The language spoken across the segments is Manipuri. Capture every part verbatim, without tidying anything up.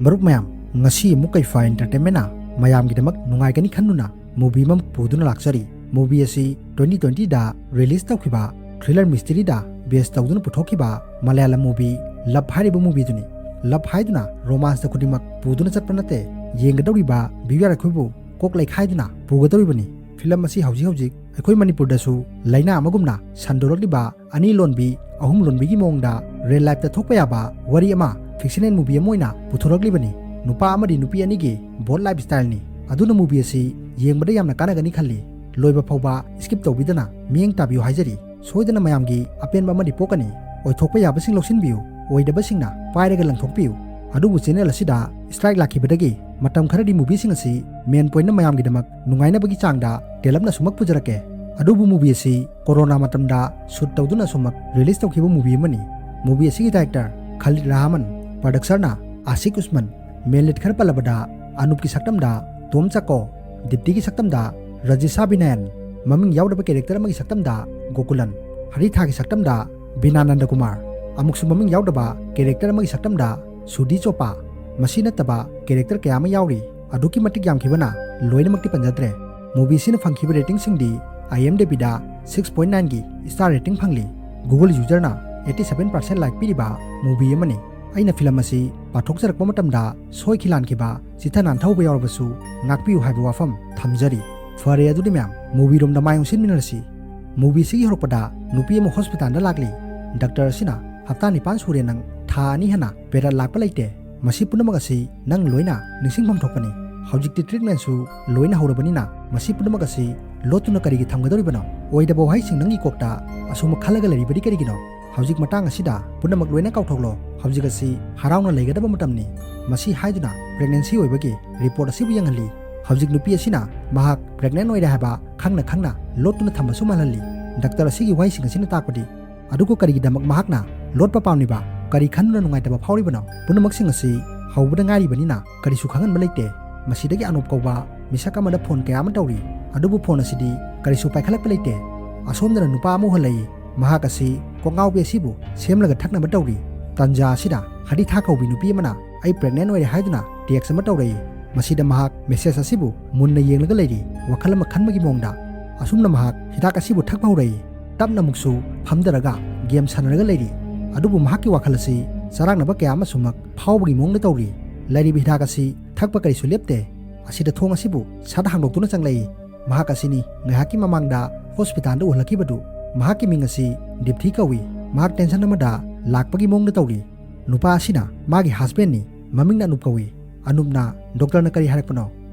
ꯃꯔꯨꯞ ꯃꯌꯥꯝ, ꯉꯁꯤ ꯑꯃꯨꯛ ꯀꯩꯐꯥ Entertainment ꯅ ꯃꯌꯥꯝꯒꯤꯗꯃꯛ ꯅꯨꯡꯉꯥꯏꯒꯅꯤ ꯈꯟꯗꯨꯅ movie ꯑꯃ ꯄꯨꯗꯨꯅ ꯂꯥꯛꯆꯔꯤ꯫ Movie ꯑꯁꯤ twenty twenty ꯗ release ꯇꯧꯈꯤꯕ thriller mystery ꯗ base ꯇꯧꯗꯨꯅ ꯄꯨꯊꯣꯛꯈꯤꯕ ꯃꯂꯌꯥꯂꯝ movie Love ꯍꯥꯏꯔꯤꯕ movie ꯗꯨꯅꯤ꯫ Love ꯍꯥꯏꯗꯨꯅ romance ꯇ ꯈꯨꯗꯤꯡꯃꯛ ꯄꯨꯗꯨꯅ ꯆꯠꯄ ꯅꯠꯇꯦ, ꯌꯦꯡꯒꯗꯧꯔꯤꯕ viewer ꯑꯩꯈꯣꯏꯕꯨ ꯀꯣꯛ ꯂꯩꯈꯥꯏꯗꯨꯅ ꯄꯨꯒꯗꯧꯔꯤꯕꯅꯤ꯫ Film ꯑꯁꯤ ꯍꯧꯖꯤꯛ ꯍꯧꯖꯤꯛ ꯑꯩꯈꯣꯏ ꯃꯅꯤꯄꯨꯔꯗꯁꯨ ꯂꯩꯅꯥ ꯑꯃꯒꯨꯝꯅ ꯁꯟꯗꯣꯔꯛꯂꯤꯕ ꯑꯅꯤ ꯂꯣꯟꯕꯤ, ꯑꯍꯨꯝ ꯂꯣꯟꯕꯤꯒꯤ ꯃꯑꯣꯡꯗ real life ꯇ ꯊꯣꯛꯄ ꯌꯥꯕ ꯋꯥꯔꯤ ꯑꯃ fictional movie ꯑꯃ ꯑꯣꯏꯅ ꯄꯨꯊꯣꯔꯛꯂꯤꯕꯅꯤ꯫ ꯅꯨꯄꯥ ꯑꯃꯗꯤ ꯅꯨꯄꯤ ꯑꯅꯤꯒꯤ bold lifestyle ꯅꯤ꯫ ꯑꯗꯨꯅ movie ꯑꯁꯤ ꯌꯦꯡꯕꯗ ꯌꯥꯝꯅ ꯀꯥꯟꯅꯒꯅꯤ ꯈꯜꯂꯤ꯫ ꯂꯣꯏꯕ ꯐꯥꯎꯕ skip ꯇꯧꯕꯤꯗꯅ ꯃꯤꯠꯌꯦꯡ ꯇꯥꯕꯤꯌꯨ ꯍꯥꯏꯖꯔꯤ꯫ ꯁꯣꯏꯗꯅ ꯃꯌꯥꯝꯒꯤ ꯑꯄꯦꯟꯕ ꯑꯃꯗꯤ ꯄꯣꯛꯀꯅꯤ꯫ ꯑꯣꯏꯊꯣꯛꯄ ꯌꯥꯕꯁꯤꯡ ꯂꯧꯁꯤꯟꯕꯤꯌꯨ, ꯑꯣꯏꯗꯕꯁꯤꯡꯅ ꯄꯥꯏꯔꯒ ꯂꯪꯊꯣꯛꯄꯤꯌꯨ꯫ ꯑꯗꯨꯕꯨ channel ꯑꯁꯤꯗ strike ꯂꯥꯛꯈꯤꯕꯗꯒꯤ ꯃꯇꯝ ꯈꯔꯗꯤ movie ꯁꯤꯡ ꯑꯁꯤ main point ꯅ ꯃꯌꯥꯝꯒꯤꯗꯃꯛ ꯅꯨꯡꯉꯥꯏꯅꯕꯒꯤ ꯆꯥꯡꯗ ꯇꯦꯜꯂꯞꯅ ꯑꯁꯨꯃꯛ ꯄꯨꯖꯔꯛꯀꯦ꯫ ꯑꯗꯨꯕꯨ movie ꯑꯁꯤ corona ꯃꯇꯝꯗ shoot ꯇꯧꯗꯨꯅ ꯑꯁꯨꯃꯛ release ꯇꯧꯈꯤꯕ movie ꯑꯃꯅꯤ꯫ Movie ꯑꯁꯤꯒꯤ director ꯈꯂꯤꯗ ꯔꯍꯃꯟ, producer ꯅ ꯑꯥꯁꯤꯛ ꯎꯁꯃꯥꯟ, main lead ꯈꯔ ꯄꯜꯂꯕꯗ ꯑꯅꯨꯞꯀꯤ ꯁꯛꯇꯝꯗ ꯇꯣꯝ ꯆꯥꯀꯣ, ꯗꯤꯞꯇꯤꯒꯤ ꯁꯛꯇꯝꯗ ꯔꯖꯤꯁꯥ ꯕꯤꯅꯌꯟ, ꯃꯃꯤꯡ ꯌꯥꯎꯗꯕ character ꯑꯃꯒꯤ ꯁꯛꯇꯝꯗ ꯒꯣꯀꯨꯂꯟ, ꯍꯔꯤꯊꯥꯒꯤ ꯁꯛꯇꯝꯗ ꯕꯤꯅꯥ ꯅꯟꯗꯀꯨꯃꯥꯔ, ꯑꯃꯨꯛꯁꯨ ꯃꯃꯤꯡ ꯌꯥꯎꯗꯕ character ꯑꯃꯒꯤ ꯁꯛꯇꯝꯗ ꯁꯨꯗꯤ ꯆꯣꯄꯥ, ꯃꯁꯤ ꯅꯠꯇꯕ character ꯀꯌꯥ ꯑꯃ ꯌꯥꯎꯔꯤ꯫ ꯑꯗꯨꯛꯀꯤ ꯃꯇꯤꯛ ꯌꯥꯝꯈꯤꯕꯅ ꯂꯣꯏꯅꯃꯛꯇꯤ ꯄꯟꯖꯗ꯭ꯔꯦ꯫ Movie ꯁꯤꯅ ꯐꯪꯈꯤꯕ rating ꯁꯤꯡꯗꯤ IMDb ꯗ six point nine ꯒꯤ star rating ꯐꯪꯂꯤ꯫ Google user ꯅ eighty seven percent like ꯄꯤꯔꯤꯕ movie ꯑꯃꯅꯤ꯫ ꯑꯩꯅ film ꯑꯁꯤ ꯄꯥꯊꯣꯛꯆꯔꯛꯄ ꯃꯇꯝꯗ ꯁꯣꯏꯈꯤ ꯂꯥꯟꯈꯤꯕ, ꯆꯤꯠꯊ ꯅꯥꯟꯊꯍꯧꯕ ꯌꯥꯎꯔꯕꯁꯨ ꯉꯥꯛꯄꯤꯌꯨ ꯍꯥꯏꯕ ꯋꯥꯐꯝ ꯊꯝꯖꯔꯤ꯫ ꯐꯔꯦ, ꯑꯗꯨꯗꯤ ꯃꯌꯥꯝ, movie ꯔꯣꯝꯗ ꯃꯥꯏ ꯑꯣꯟꯁꯤꯟꯃꯤꯟꯅꯔꯁꯤ꯫ Movie ꯁꯤꯒꯤ ꯍꯧꯔꯛꯄꯗ ꯅꯨꯄꯤ ꯑꯃ hospital ꯗ ꯂꯥꯛꯂꯤ꯫ Doctor ꯑꯁꯤꯅ, "ꯍꯞꯇꯥ ꯅꯤꯄꯥꯟ ꯁꯨꯔꯦ ꯅꯪ, ꯊꯥ ꯑꯅꯤ ꯍꯦꯟꯅ period ꯂꯥꯛꯄ ꯂꯩꯇꯦ꯫ ꯃꯁꯤ ꯄꯨꯝꯅꯃꯛ ꯑꯁꯤ ꯅꯪ ꯂꯣꯏꯅ ꯅꯤꯡꯁꯤꯡꯐꯝ ꯊꯣꯛꯄꯅꯤ꯫ ꯍꯧꯖꯤꯛꯇꯤ treatment ꯁꯨ ꯂꯣꯏꯅ ꯍꯧꯔꯕꯅꯤꯅ ꯃꯁꯤ ꯄꯨꯝꯅꯃꯛ ꯑꯁꯤ ꯂꯣꯠꯇꯨꯅ ꯀꯔꯤꯒꯤ ꯊꯝꯒꯗꯧꯔꯤꯕꯅꯣ? ꯑꯣꯏꯗꯕ ꯋꯥꯍꯩꯁꯤꯡ ꯅꯪꯒꯤ ꯀꯣꯛꯇ ꯑꯁꯨꯝ ꯈꯜꯂꯒ ꯂꯩꯔꯤꯕꯗꯤ ꯀꯔꯤꯒꯤꯅꯣ? ꯍꯧꯖꯤꯛ ꯃꯇꯥꯡ ꯑꯁꯤꯗ ꯄꯨꯝꯅꯃꯛ ꯂꯣꯏꯅ ꯀꯥꯎꯊꯣꯛꯂꯣ꯫ ꯍꯧꯖꯤꯛ ꯑꯁꯤ ꯍꯔꯥꯎꯅ ꯂꯩꯒꯗꯕ ꯃꯇꯝꯅꯤ"꯫ ꯃꯁꯤ ꯍꯥꯏꯗꯨꯅ pregnancy ꯑꯣꯏꯕꯒꯤ report ꯑꯁꯤꯕꯨ ꯌꯦꯡꯍꯜꯂꯤ꯫ ꯍꯧꯖꯤꯛ ꯅꯨꯄꯤ ꯑꯁꯤꯅ ꯃꯍꯥꯛ pregnant ꯑꯣꯏꯔꯦ ꯍꯥꯏꯕ ꯈꯪꯅ ꯈꯪꯅ ꯂꯣꯠꯇꯨꯅ ꯊꯝꯕꯁꯨ ꯃꯥꯜꯍꯜꯂꯤ꯫ Doctor ꯑꯁꯤꯒꯤ ꯋꯥꯍꯩꯁꯤꯡ ꯑꯁꯤꯅ ꯇꯥꯛꯄꯗꯤ ꯑꯗꯨꯕꯨ ꯀꯔꯤꯒꯤꯗꯃꯛ ꯃꯍꯥꯛꯅ ꯂꯣꯠꯄ ꯄꯥꯝꯂꯤꯕ? ꯀꯔꯤ ꯈꯟꯗꯨꯅ ꯅꯨꯡꯉꯥꯏꯇꯕ ꯐꯥꯎꯔꯤꯕꯅꯣ? ꯄꯨꯝꯅꯃꯛꯁꯤꯡ ꯑꯁꯤ ꯍꯧꯕꯗ ꯉꯥꯏꯔꯤꯕꯅꯤꯅ ꯀꯔꯤꯁꯨ ꯈꯪꯍꯟꯕ ꯂꯩꯇꯦ꯫ ꯃꯁꯤꯗꯒꯤ ꯑꯅꯣꯞ ꯀꯧꯕ ꯃꯤꯁꯛ ꯑꯃꯗ phone ꯀꯌꯥ ꯑꯃ ꯇꯧꯔꯤ꯫ ꯑꯗꯨꯕꯨ phone ꯑꯁꯤꯗꯤ ꯀꯔꯤꯁꯨ ꯄꯥꯏꯈꯠꯂꯛꯄ ꯂꯩꯇꯦ꯫ ꯑꯁꯣꯝꯗꯅ ꯅꯨꯄꯥ ꯑꯃ ꯎꯍꯜꯂꯛꯏ꯫ ꯃꯍꯥꯛ ꯑꯁꯤ ꯀꯣꯛꯉꯥꯎꯕꯤ ꯑꯁꯤꯕꯨ ꯁꯦꯝꯂꯒ ꯊꯛꯅꯕ ꯇꯧꯔꯤ꯫ ꯇꯥꯟꯖꯥ ꯑꯁꯤꯗ ꯍꯔꯤꯊꯥ ꯀꯧꯕꯤ ꯅꯨꯄꯤ ꯑꯃꯅ ꯑꯩ pregnant ꯑꯣꯏꯔꯦ ꯍꯥꯏꯗꯨꯅ text ꯑꯃ ꯇꯧꯔꯛꯏ꯫ ꯃꯁꯤꯗ ꯃꯍꯥꯛ message ꯑꯁꯤꯕꯨ ꯃꯨꯟꯅ ꯌꯦꯡꯂꯒ ꯂꯩꯔꯤ, ꯋꯥꯈꯜ ꯑꯃ ꯈꯟꯕꯒꯤ ꯃꯑꯣꯡꯗ꯫ ꯑꯁꯨꯝꯅ ꯃꯍꯥꯛ ꯍꯤꯗꯥꯛ ꯑꯁꯤꯕꯨ ꯊꯛꯄ ꯍꯧꯔꯛꯏ꯫ ꯇꯞꯅ ꯑꯃꯨꯛꯁꯨ ꯐꯝꯊꯔꯒ game ꯁꯥꯟꯅꯔꯒ ꯂꯩꯔꯤ꯫ ꯑꯗꯨꯕꯨ ꯃꯍꯥꯛꯀꯤ ꯋꯥꯈꯜ ꯑꯁꯤ ꯆꯔꯥꯡꯅꯕ ꯀꯌꯥ ꯑꯃꯁꯨꯃꯛ ꯐꯥꯎꯕꯒꯤ ꯃꯑꯣꯡꯗ ꯇꯧꯔꯤ꯫ ꯂꯩꯔꯤꯕ ꯍꯤꯗꯥꯛ ꯑꯁꯤ ꯊꯛꯄ ꯀꯔꯤꯁꯨ ꯂꯦꯞꯇꯦ꯫ ꯑꯁꯤꯗ ꯊꯣꯡ ꯑꯁꯤꯕꯨ ꯁꯠ ꯍꯥꯡꯗꯣꯛꯇꯨꯅ ꯆꯪꯂꯛꯏ꯫ ꯃꯍꯥꯛ ꯑꯁꯤꯅꯤ ꯉꯥꯏꯍꯥꯛꯀꯤ ꯃꯃꯥꯡꯗ hospitalꯗ ꯎꯍꯜꯂꯛꯈꯤꯕꯗꯨ꯫ ꯃꯍꯥꯛꯀꯤ ꯃꯤꯡ ꯑꯁꯤ ꯗꯤꯞꯊꯤ ꯀꯧꯏ꯫ ꯃꯍꯥꯛ tension ꯑꯃꯗ ꯂꯥꯛꯄꯒꯤ ꯃꯑꯣꯡꯗ ꯇꯧꯔꯤ꯫ ꯅꯨꯄꯥ ꯑꯁꯤꯅ ꯃꯥꯒꯤ husbandꯅꯤ, ꯃꯃꯤꯡꯅ ꯑꯅꯨꯞ ꯀꯧꯏ꯫ ꯑꯅꯨꯞꯅ doctorꯅ ꯀꯔꯤ ꯍꯥꯏꯔꯛꯄꯅꯣ?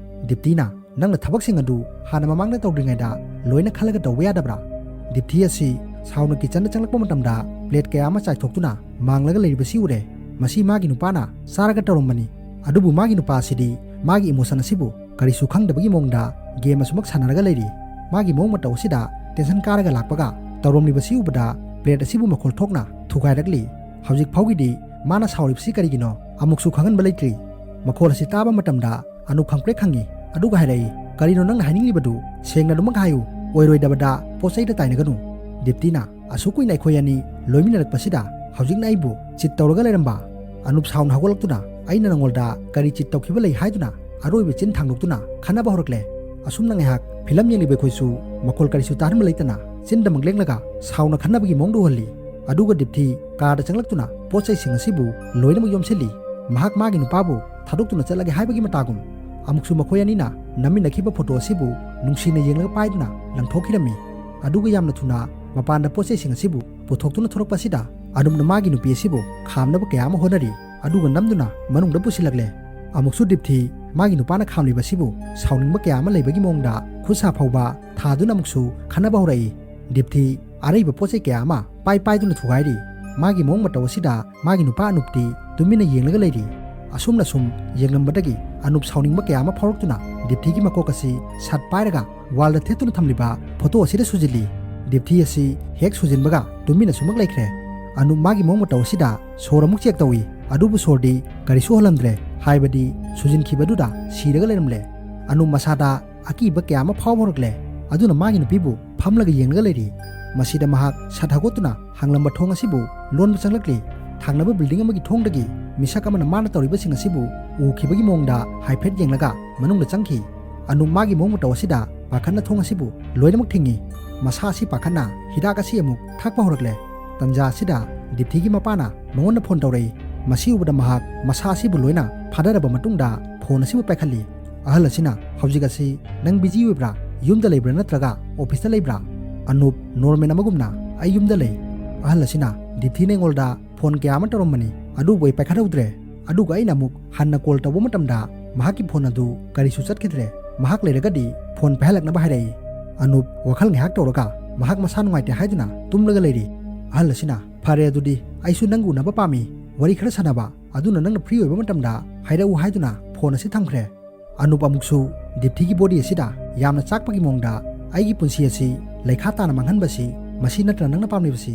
ꯗꯤꯞꯊꯤꯅ, "ꯅꯪꯅ ꯊꯕꯛꯁꯤꯡ ꯑꯗꯨ ꯍꯥꯟꯅ ꯃꯃꯥꯡꯗ ꯇꯧꯗ꯭ꯔꯤꯉꯩꯗ ꯂꯣꯏꯅ ꯈꯜꯂꯒ ꯇꯧꯕ ꯌꯥꯗꯕ꯭ꯔꯥ?" ꯗꯤꯞꯊꯤ ꯑꯁꯤ ꯁꯥꯎꯅ kitchenꯗ ꯆꯪꯂꯛꯄ ꯃꯇꯝꯗ plate ꯀꯌꯥ ꯑꯃ ꯆꯥꯏꯊꯣꯛꯇꯨꯅ ꯃꯥꯡꯂꯒ ꯂꯩꯔꯤꯕꯁꯤ ꯎꯔꯦ꯫ ꯃꯁꯤ ꯃꯥꯒꯤ ꯅꯨꯄꯥꯅ ꯆꯥꯔꯒ ꯇꯧꯔꯝꯕꯅꯤ꯫ ꯑꯗꯨꯕꯨ ꯃꯥꯒꯤ ꯅꯨꯄꯥ ꯑꯁꯤꯗꯤ ꯃꯥꯒꯤ emotion ꯑꯁꯤꯕꯨ ꯀꯔꯤꯁꯨ ꯈꯪꯗꯕꯒꯤ ꯃꯑꯣꯡꯗ game ꯑꯁꯨꯃꯛ ꯁꯥꯟꯅꯔꯒ ꯂꯩꯔꯤ꯫ ꯃꯥꯒꯤ ꯃꯑꯣꯡ ꯃꯇꯧ ꯑꯁꯤꯗ tension ꯀꯥꯔꯒ ꯂꯥꯛꯄꯒ ꯇꯧꯔꯝꯂꯤꯕꯁꯤ ꯎꯕꯗ plate ꯑꯁꯤꯕꯨ ꯃꯈꯣꯜ ꯊꯣꯛꯅ ꯊꯨꯒꯥꯏꯔꯛꯂꯤ꯫ ꯍꯧꯖꯤꯛ ꯐꯥꯎꯒꯤꯗꯤ ꯃꯥꯅ ꯁꯥꯎꯔꯤꯕꯁꯤ ꯀꯔꯤꯒꯤꯅꯣ ꯑꯃꯨꯛꯁꯨ ꯈꯪꯍꯟꯕ ꯂꯩꯇ꯭ꯔꯤ꯫ ꯃꯈꯣꯜ ꯑꯁꯤ ꯇꯥꯕ ꯃꯇꯝꯗ ꯑꯅꯨꯞ ꯈꯪꯄ꯭ꯔꯦꯛ ꯈꯪꯉꯤ꯫ ꯑꯗꯨꯒ ꯍꯥꯏꯔꯛꯏ, "ꯀꯔꯤꯅꯣ ꯅꯪꯅ ꯍꯥꯏꯅꯤꯡꯂꯤꯕꯗꯨ? ꯁꯦꯡꯅ ꯑꯗꯨꯃꯛ ꯍꯥꯏꯌꯨ꯫ ꯑꯣꯏꯔꯣꯏꯗꯕꯗ ꯄꯣꯠ ꯆꯩꯗ ꯇꯥꯏꯅꯒꯅꯨ꯫" ꯗꯤꯞꯇꯤꯅ, "ꯑꯁꯨꯛ ꯀꯨꯏꯅ ꯑꯩꯈꯣꯏ ꯑꯅꯤ ꯂꯣꯏꯃꯤꯟꯅꯔꯛꯄꯁꯤꯗ ꯍꯧꯖꯤꯛꯅ ꯑꯩꯕꯨ cheat ꯇꯧꯔꯒ ꯂꯩꯔꯝꯕ?" ꯑꯅꯨꯞ ꯁꯥꯎꯅ ꯍꯧꯒꯠꯂꯛꯇꯨꯅ, "ꯑꯩꯅ ꯅꯉꯣꯟꯗ ꯀꯔꯤ cheat ꯇꯧꯈꯤꯕ ꯂꯩ ꯍꯥꯏꯗꯨꯅ?" ꯑꯔꯣꯏꯕ ꯆꯤꯟ ꯊꯥꯡꯗꯣꯛꯇꯨꯅ ꯈꯟꯅꯕ ꯍꯧꯔꯛꯂꯦ꯫ ꯑꯁꯨꯝꯅ ꯉꯥꯏꯍꯥꯛ ꯐꯤꯂꯝ ꯌꯦꯡꯂꯤꯕ ꯑꯩꯈꯣꯏꯁꯨ ꯃꯈꯣꯜ ꯀꯔꯤꯁꯨ ꯇꯥꯍꯟꯕ ꯂꯩꯇꯅ ꯆꯤꯟꯗꯃꯛ ꯂꯦꯡꯂꯒ ꯁꯥꯎꯅ ꯈꯟꯅꯕꯒꯤ ꯃꯑꯣꯡꯗ ꯎꯍꯜꯂꯤ꯫ ꯑꯗꯨꯒ ꯗꯤꯞꯊꯤ carꯗ ꯆꯪꯂꯛꯇꯨꯅ ꯄꯣꯠ ꯆꯩꯁꯤꯡ ꯑꯁꯤꯕꯨ ꯂꯣꯏꯅꯃꯛ ꯌꯣꯝꯁꯤꯜꯂꯤ꯫ ꯃꯍꯥꯛ ꯃꯥꯒꯤ ꯅꯨꯄꯥꯕꯨ ꯊꯥꯗꯣꯛꯇꯨꯅ ꯆꯠꯂꯒꯦ ꯍꯥꯏꯕꯒꯤ ꯃꯇꯥꯒꯨꯝ꯫ ꯑꯃꯨꯛꯁꯨ ꯃꯈꯣꯏ ꯑꯅꯤꯅ ꯅꯝꯃꯤꯟꯅꯈꯤꯕ photo ꯑꯁꯤꯕꯨ ꯅꯨꯡꯁꯤꯅ ꯌꯦꯡꯂꯒ ꯄꯥꯏꯗꯨꯅ ꯂꯪꯊꯣꯛꯈꯤꯔꯝꯃꯤ꯫ ꯑꯗꯨꯒ ꯌꯥꯝꯅ ꯊꯨꯅ ꯃꯄꯥꯟꯗ ꯄꯣꯠ ꯆꯩꯁꯤꯡ ꯑꯁꯤꯕꯨ ꯄꯨꯊꯣꯛꯇꯨꯅ ꯊꯣꯔꯛꯄ ꯑꯁꯤꯗ ꯑꯅꯨꯞꯅ ꯃꯥꯒꯤ ꯅꯨꯄꯤ ꯑꯁꯤꯕꯨ ꯈꯥꯝꯅꯕ ꯀꯌꯥ ꯑꯃ ꯍꯣꯠꯅꯔꯤ꯫ ꯑꯗꯨꯒ ꯅꯝꯗꯨꯅ ꯃꯅꯨꯡꯗ ꯄꯨꯁꯤꯜꯂꯛꯂꯦ꯫ ꯑꯃꯨꯛꯁꯨ ꯗꯤꯞꯊꯤ ꯃꯥꯒꯤ ꯅꯨꯄꯥꯅ ꯈꯥꯝꯂꯤꯕ ꯑꯁꯤꯕꯨ ꯁꯥꯎꯅꯤꯡꯕ ꯀꯌꯥ ꯑꯃ ꯂꯩꯕꯒꯤ ꯃꯑꯣꯡꯗ ꯈꯨꯠ ꯁꯥ ꯐꯥꯎꯕ ꯊꯥꯗꯨꯅ ꯑꯃꯨꯛꯁꯨ ꯈꯟꯅꯕ ꯍꯧꯔꯛꯏ꯫ ꯗꯤꯞꯊꯤ ꯑꯔꯩꯕ ꯄꯣꯠ ꯆꯩ ꯀꯌꯥ ꯑꯃ ꯄꯥꯏ ꯄꯥꯏꯗꯨꯅ ꯊꯨꯒꯥꯏꯔꯤ꯫ ꯃꯥꯒꯤ ꯃꯑꯣꯡ ꯃꯇꯧ ꯑꯁꯤꯗ ꯃꯥꯒꯤ ꯅꯨꯄꯥ ꯑꯅꯨꯞꯇꯤ ꯇꯨꯃꯤꯟꯅ ꯌꯦꯡꯂꯒ ꯂꯩꯔꯤ꯫ ꯑꯁꯨꯝꯅ ꯁꯨꯝ ꯌꯦꯡꯂꯝꯕꯗꯒꯤ ꯑꯅꯨꯞ ꯁꯥꯎꯅꯤꯡꯕ ꯀꯌꯥ ꯑꯃ ꯐꯥꯎꯔꯛꯇꯨꯅ ꯗꯤꯞꯊꯤꯒꯤ ꯃꯀꯣꯛ ꯑꯁꯤ ꯁꯠ ꯄꯥꯏꯔꯒ wallꯗ ꯊꯦꯠꯇꯨꯅ ꯊꯝꯂꯤꯕ photo ꯑꯁꯤꯗ ꯁꯨꯖꯤꯜꯂꯤ꯫ ꯗꯤꯞꯊꯤ ꯑꯁꯤ ꯍꯦꯛ ꯁꯨꯖꯤꯟꯕꯒ ꯇꯨꯃꯤꯟꯅ ꯁꯨꯃꯛ ꯂꯩꯈ꯭ꯔꯦ꯫ ꯑꯅꯨꯞ ꯃꯥꯒꯤ ꯃꯑꯣꯡ ꯃꯇꯧ ꯑꯁꯤꯗ ꯁꯣꯔ ꯑꯃꯨꯛ check ꯇꯧꯏ꯫ ꯑꯗꯨꯕꯨ ꯁꯣꯔꯗꯤ ꯀꯔꯤꯁꯨ ꯍꯣꯜꯂꯝꯗ꯭ꯔꯦ, ꯍꯥꯏꯕꯗꯤ ꯁꯨꯖꯤꯟꯈꯤꯕꯗꯨꯗ ꯁꯤꯔꯒ ꯂꯩꯔꯝꯂꯦ꯫ ꯑꯅꯨꯞ ꯃꯁꯥꯗ ꯑꯀꯤꯕ ꯀꯌꯥ ꯑꯃ ꯐꯥꯎꯕ ꯍꯧꯔꯛꯂꯦ꯫ ꯑꯗꯨꯅ ꯃꯥꯒꯤ ꯅꯨꯄꯤꯕꯨ ꯐꯝꯂꯒ ꯌꯦꯡꯂꯒ ꯂꯩꯔꯤ꯫ ꯃꯁꯤꯗ ꯃꯍꯥꯛ ꯁꯠ ꯍꯧꯒꯠꯇꯨꯅ ꯍꯥꯡꯂꯝꯕ ꯊꯣꯡ ꯑꯁꯤꯕꯨ ꯂꯣꯟꯕ ꯆꯪꯂꯛꯂꯤ꯫ ꯊꯪꯅꯕ ꯕꯤꯜꯗꯤꯡ ꯑꯃꯒꯤ ꯊꯣꯡꯗꯒꯤ ꯃꯤꯁꯛ ꯑꯃꯅ ꯃꯥꯅ ꯇꯧꯔꯤꯕꯁꯤꯡ ꯑꯁꯤꯕꯨ ꯎꯈꯤꯕꯒꯤ ꯃꯑꯣꯡꯗ ꯍꯥꯏꯐꯦꯠ ꯌꯦꯡꯂꯒ ꯃꯅꯨꯡꯗ ꯆꯪꯈꯤ꯫ ꯑꯅꯨꯞ ꯃꯥꯒꯤ ꯃꯑꯣꯡ ꯃꯇꯧ ꯑꯁꯤꯗ ꯄꯥꯈꯠꯅ ꯊꯣꯡ ꯑꯁꯤꯕꯨ ꯂꯣꯏꯅꯃꯛ ꯊꯤꯡꯉꯤ꯫ ꯃꯁꯥ ꯑꯁꯤ ꯄꯥꯈꯠꯅ ꯍꯤꯗꯥꯛ ꯑꯁꯤ ꯑꯃꯨꯛ ꯊꯛꯄ ꯍꯧꯔꯛꯂꯦ꯫ ꯇꯟꯖꯥ ꯑꯁꯤꯗ ꯗꯤꯞꯊꯤꯒꯤ ꯃꯄꯥꯅ ꯃꯉꯣꯟꯗ ꯐꯣꯟ ꯇꯧꯔꯛꯏ꯫ ꯃꯁꯤ ꯎꯕꯗ ꯃꯍꯥꯛ ꯃꯁꯥ ꯑꯁꯤꯕꯨ ꯂꯣꯏꯅ ꯐꯥꯗꯔꯕ ꯃꯇꯨꯡꯗ ꯐꯣꯟ ꯑꯁꯤꯕꯨ ꯄꯥꯏꯈꯠꯂꯤ꯫ ꯑꯍꯜ ꯑꯁꯤꯅ, "ꯍꯧꯖꯤꯛ ꯑꯁꯤ ꯅꯪ ꯕꯤꯖꯤ ꯑꯣꯏꯕ꯭ꯔꯥ? ꯌꯨꯝꯗ ꯂꯩꯕ꯭ꯔꯥ ꯅꯠꯇ꯭ꯔꯒ ꯑꯣꯐꯤꯁꯇ ꯂꯩꯕ꯭ꯔꯥ?" ꯑꯅꯨꯞ ꯅꯣꯔꯃꯦꯟ ꯑꯃꯒꯨꯝꯅ, "ꯑꯩ ꯌꯨꯝꯗ ꯂꯩ꯫" ꯑꯍꯜ ꯑꯁꯤꯅ, "ꯗꯤꯞꯊꯤꯅ ꯑꯩꯉꯣꯟꯗ ꯐꯣꯟ ꯀꯌꯥ ꯑꯃ ꯇꯧꯔꯝꯕꯅꯤ, ꯑꯗꯨꯕꯨ ꯑꯩ ꯄꯥꯏꯈꯠꯍꯧꯗ꯭ꯔꯦ꯫ ꯑꯗꯨꯒ ꯑꯩꯅ ꯑꯃꯨꯛ ꯍꯟꯅ ꯀꯣꯜ ꯇꯧꯕ ꯃꯇꯝꯗ ꯃꯍꯥꯛꯀꯤ ꯐꯣꯟ ꯑꯗꯨ ꯀꯔꯤꯁꯨ ꯆꯠꯈꯤꯗ꯭ꯔꯦ꯫ ꯃꯍꯥꯛ ꯂꯩꯔꯒꯗꯤ ꯐꯣꯟ ꯄꯥꯏꯍꯜꯂꯛꯅꯕ ꯍꯥꯏꯔꯛꯏ꯫" ꯑꯅꯨꯞ ꯋꯥꯈꯜ ꯉꯥꯏꯍꯥꯛ ꯇꯧꯔꯒ ꯃꯍꯥꯛ ꯃꯁꯥ ꯅꯨꯡꯉꯥꯏꯇꯦ ꯍꯥꯏꯗꯨꯅ ꯇꯨꯝꯂꯒ ꯂꯩꯔꯤ꯫ ꯑꯍꯜ ꯑꯁꯤꯅ, "ꯐꯔꯦ ꯑꯗꯨꯗꯤ, ꯑꯩꯁꯨ ꯅꯪꯒ ꯎꯅꯕ ꯄꯥꯝꯃꯤ, ꯋꯥꯔꯤ ꯈꯔ ꯁꯥꯟꯅꯕ, ꯑꯗꯨꯅ ꯅꯪꯅ ꯐ꯭ꯔꯤ ꯑꯣꯏꯕ ꯃꯇꯝꯗ ꯍꯥꯏꯔꯛꯎ" ꯍꯥꯏꯗꯨꯅ ꯐꯣꯟ ꯑꯁꯤ ꯊꯝꯈ꯭ꯔꯦ꯫ ꯑꯅꯨꯞ ꯑꯃꯨꯛꯁꯨ ꯗꯤꯞꯊꯤꯒꯤ ꯕꯣꯗꯤ ꯑꯁꯤꯗ ꯌꯥꯝꯅ ꯆꯥꯛꯄꯒꯤ ꯃꯑꯣꯡꯗ, "ꯑꯩꯒꯤ ꯄꯨꯟꯁꯤ ꯑꯁꯤ ꯂꯩꯈꯥ ꯇꯥꯅ ꯃꯥꯡꯍꯟꯕꯁꯤ ꯃꯁꯤ ꯅꯠꯇ꯭ꯔ ꯅꯪꯅ ꯄꯥꯝꯂꯤꯕꯁꯤ?"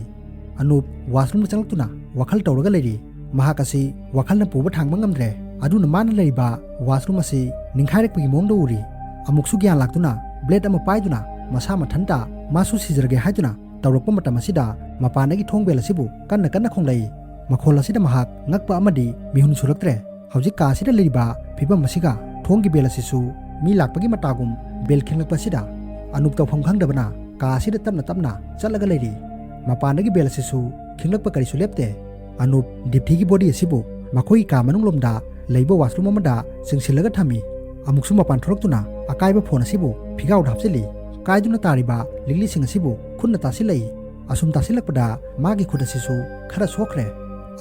ꯑꯅꯨꯞ ꯋꯥꯁꯔꯨꯝꯗ ꯆꯪꯂꯛꯇꯨꯅ ꯋꯥꯈꯜ ꯇꯧꯔꯒ ꯂꯩꯔꯤ꯫ ꯃꯍꯥꯛ ꯑꯁꯤ ꯋꯥꯈꯜꯅ ꯄꯨꯕ ꯊꯥꯡꯕ ꯉꯝꯗ꯭ꯔꯦ꯫ ꯑꯗꯨꯅ ꯃꯥꯅ ꯂꯩꯔꯤꯕ ꯋꯥꯁꯔꯨꯝ ꯑꯁꯤ ꯅꯤꯡꯈꯥꯏꯔꯛꯄꯒꯤ ꯃꯑꯣꯡꯗ ꯎꯔꯤ꯫ ꯑꯃꯨꯛꯁꯨ ꯒ꯭ꯌꯥꯟ ꯂꯥꯛꯇꯨꯅ ꯕ꯭ꯂꯦꯗ ꯑꯃ ꯄꯥꯏꯗꯨꯅ ꯃꯁꯥ ꯃꯊꯟꯇ ꯃꯥꯁꯨ ꯁꯤꯖꯔꯒꯦ ꯍꯥꯏꯗꯨꯅ ꯇꯧꯔꯛꯄ ꯃꯇꯝ ꯑꯁꯤꯗ ꯃꯄꯥꯟꯗꯒꯤ ꯊꯣꯡ ꯕꯦꯜ ꯑꯁꯤꯕꯨ ꯀꯟꯅ ꯀꯟꯅ ꯈꯣꯡꯂꯛꯏ꯫ ꯃꯈꯣꯜ ꯑꯁꯤꯗ ꯃꯍꯥꯛ ꯉꯛꯄ ꯑꯃꯗꯤ ꯃꯤꯍꯨꯟ ꯁꯨꯔꯛꯇ꯭ꯔꯦ꯫ ꯍꯧꯖꯤꯛ ꯀꯥ ꯑꯁꯤꯗ ꯂꯩꯔꯤꯕ ꯐꯤꯕꯝ ꯑꯁꯤꯒ ꯊꯣꯡꯒꯤ ꯕꯦꯜ ꯑꯁꯤꯁꯨ ꯃꯤ ꯂꯥꯛꯄꯒꯤ ꯃꯇꯥꯒꯨꯝ ꯕꯦꯜ ꯈꯤꯡꯂꯛꯄ ꯑꯁꯤꯗ ꯑꯅꯨꯞ ꯇꯧꯐꯝ ꯈꯪꯗꯕꯅ ꯀꯥ ꯑꯁꯤꯗ ꯇꯞꯅ ꯇꯞꯅ ꯆꯠꯂꯒ ꯂꯩꯔꯤ꯫ ꯃꯄꯥꯟꯗꯒꯤ ꯕꯦꯜ ꯑꯁꯤꯁꯨ ꯈꯤꯡꯂꯛꯄ ꯀꯔꯤꯁꯨ ꯂꯦꯞꯇꯦ꯫ ꯑꯅꯨꯞ ꯗꯤꯞꯊꯤꯒꯤ ꯕꯣꯗꯤ ꯑꯁꯤꯕꯨ ꯃꯈꯣꯏꯒꯤ ꯀꯥ ꯃꯅꯨꯡꯂꯣꯝꯗ ꯂꯩꯕ ꯋꯥꯁꯔꯨꯝ ꯑꯃꯗ ꯆꯤꯡꯁꯤꯜꯂꯒ ꯊꯝꯃꯤ꯫ ꯑꯃꯨꯛꯁꯨ ꯃꯄꯥꯟ ꯊꯣꯔꯛꯇꯨꯅ ꯑꯀꯥꯏꯕ ꯐꯣꯟ ꯑꯁꯤꯕꯨ ꯐꯤꯒꯥꯎꯗ ꯍꯥꯞꯆꯤꯜꯂꯤ꯫ ꯀꯥꯏꯗꯨꯅ ꯇꯥꯔꯤꯕ ꯂꯤꯛꯂꯤꯁꯤꯡ ꯑꯁꯤꯕꯨ ꯈꯨꯠꯅ ꯇꯥꯁꯤꯜꯂꯛꯏ꯫ ꯑꯁꯨꯝ ꯇꯥꯁꯤꯜꯂꯛꯄꯗ ꯃꯥꯒꯤ ꯈꯨꯠ ꯑꯁꯤꯁꯨ ꯈꯔ ꯁꯣꯛꯈ꯭ꯔꯦ꯫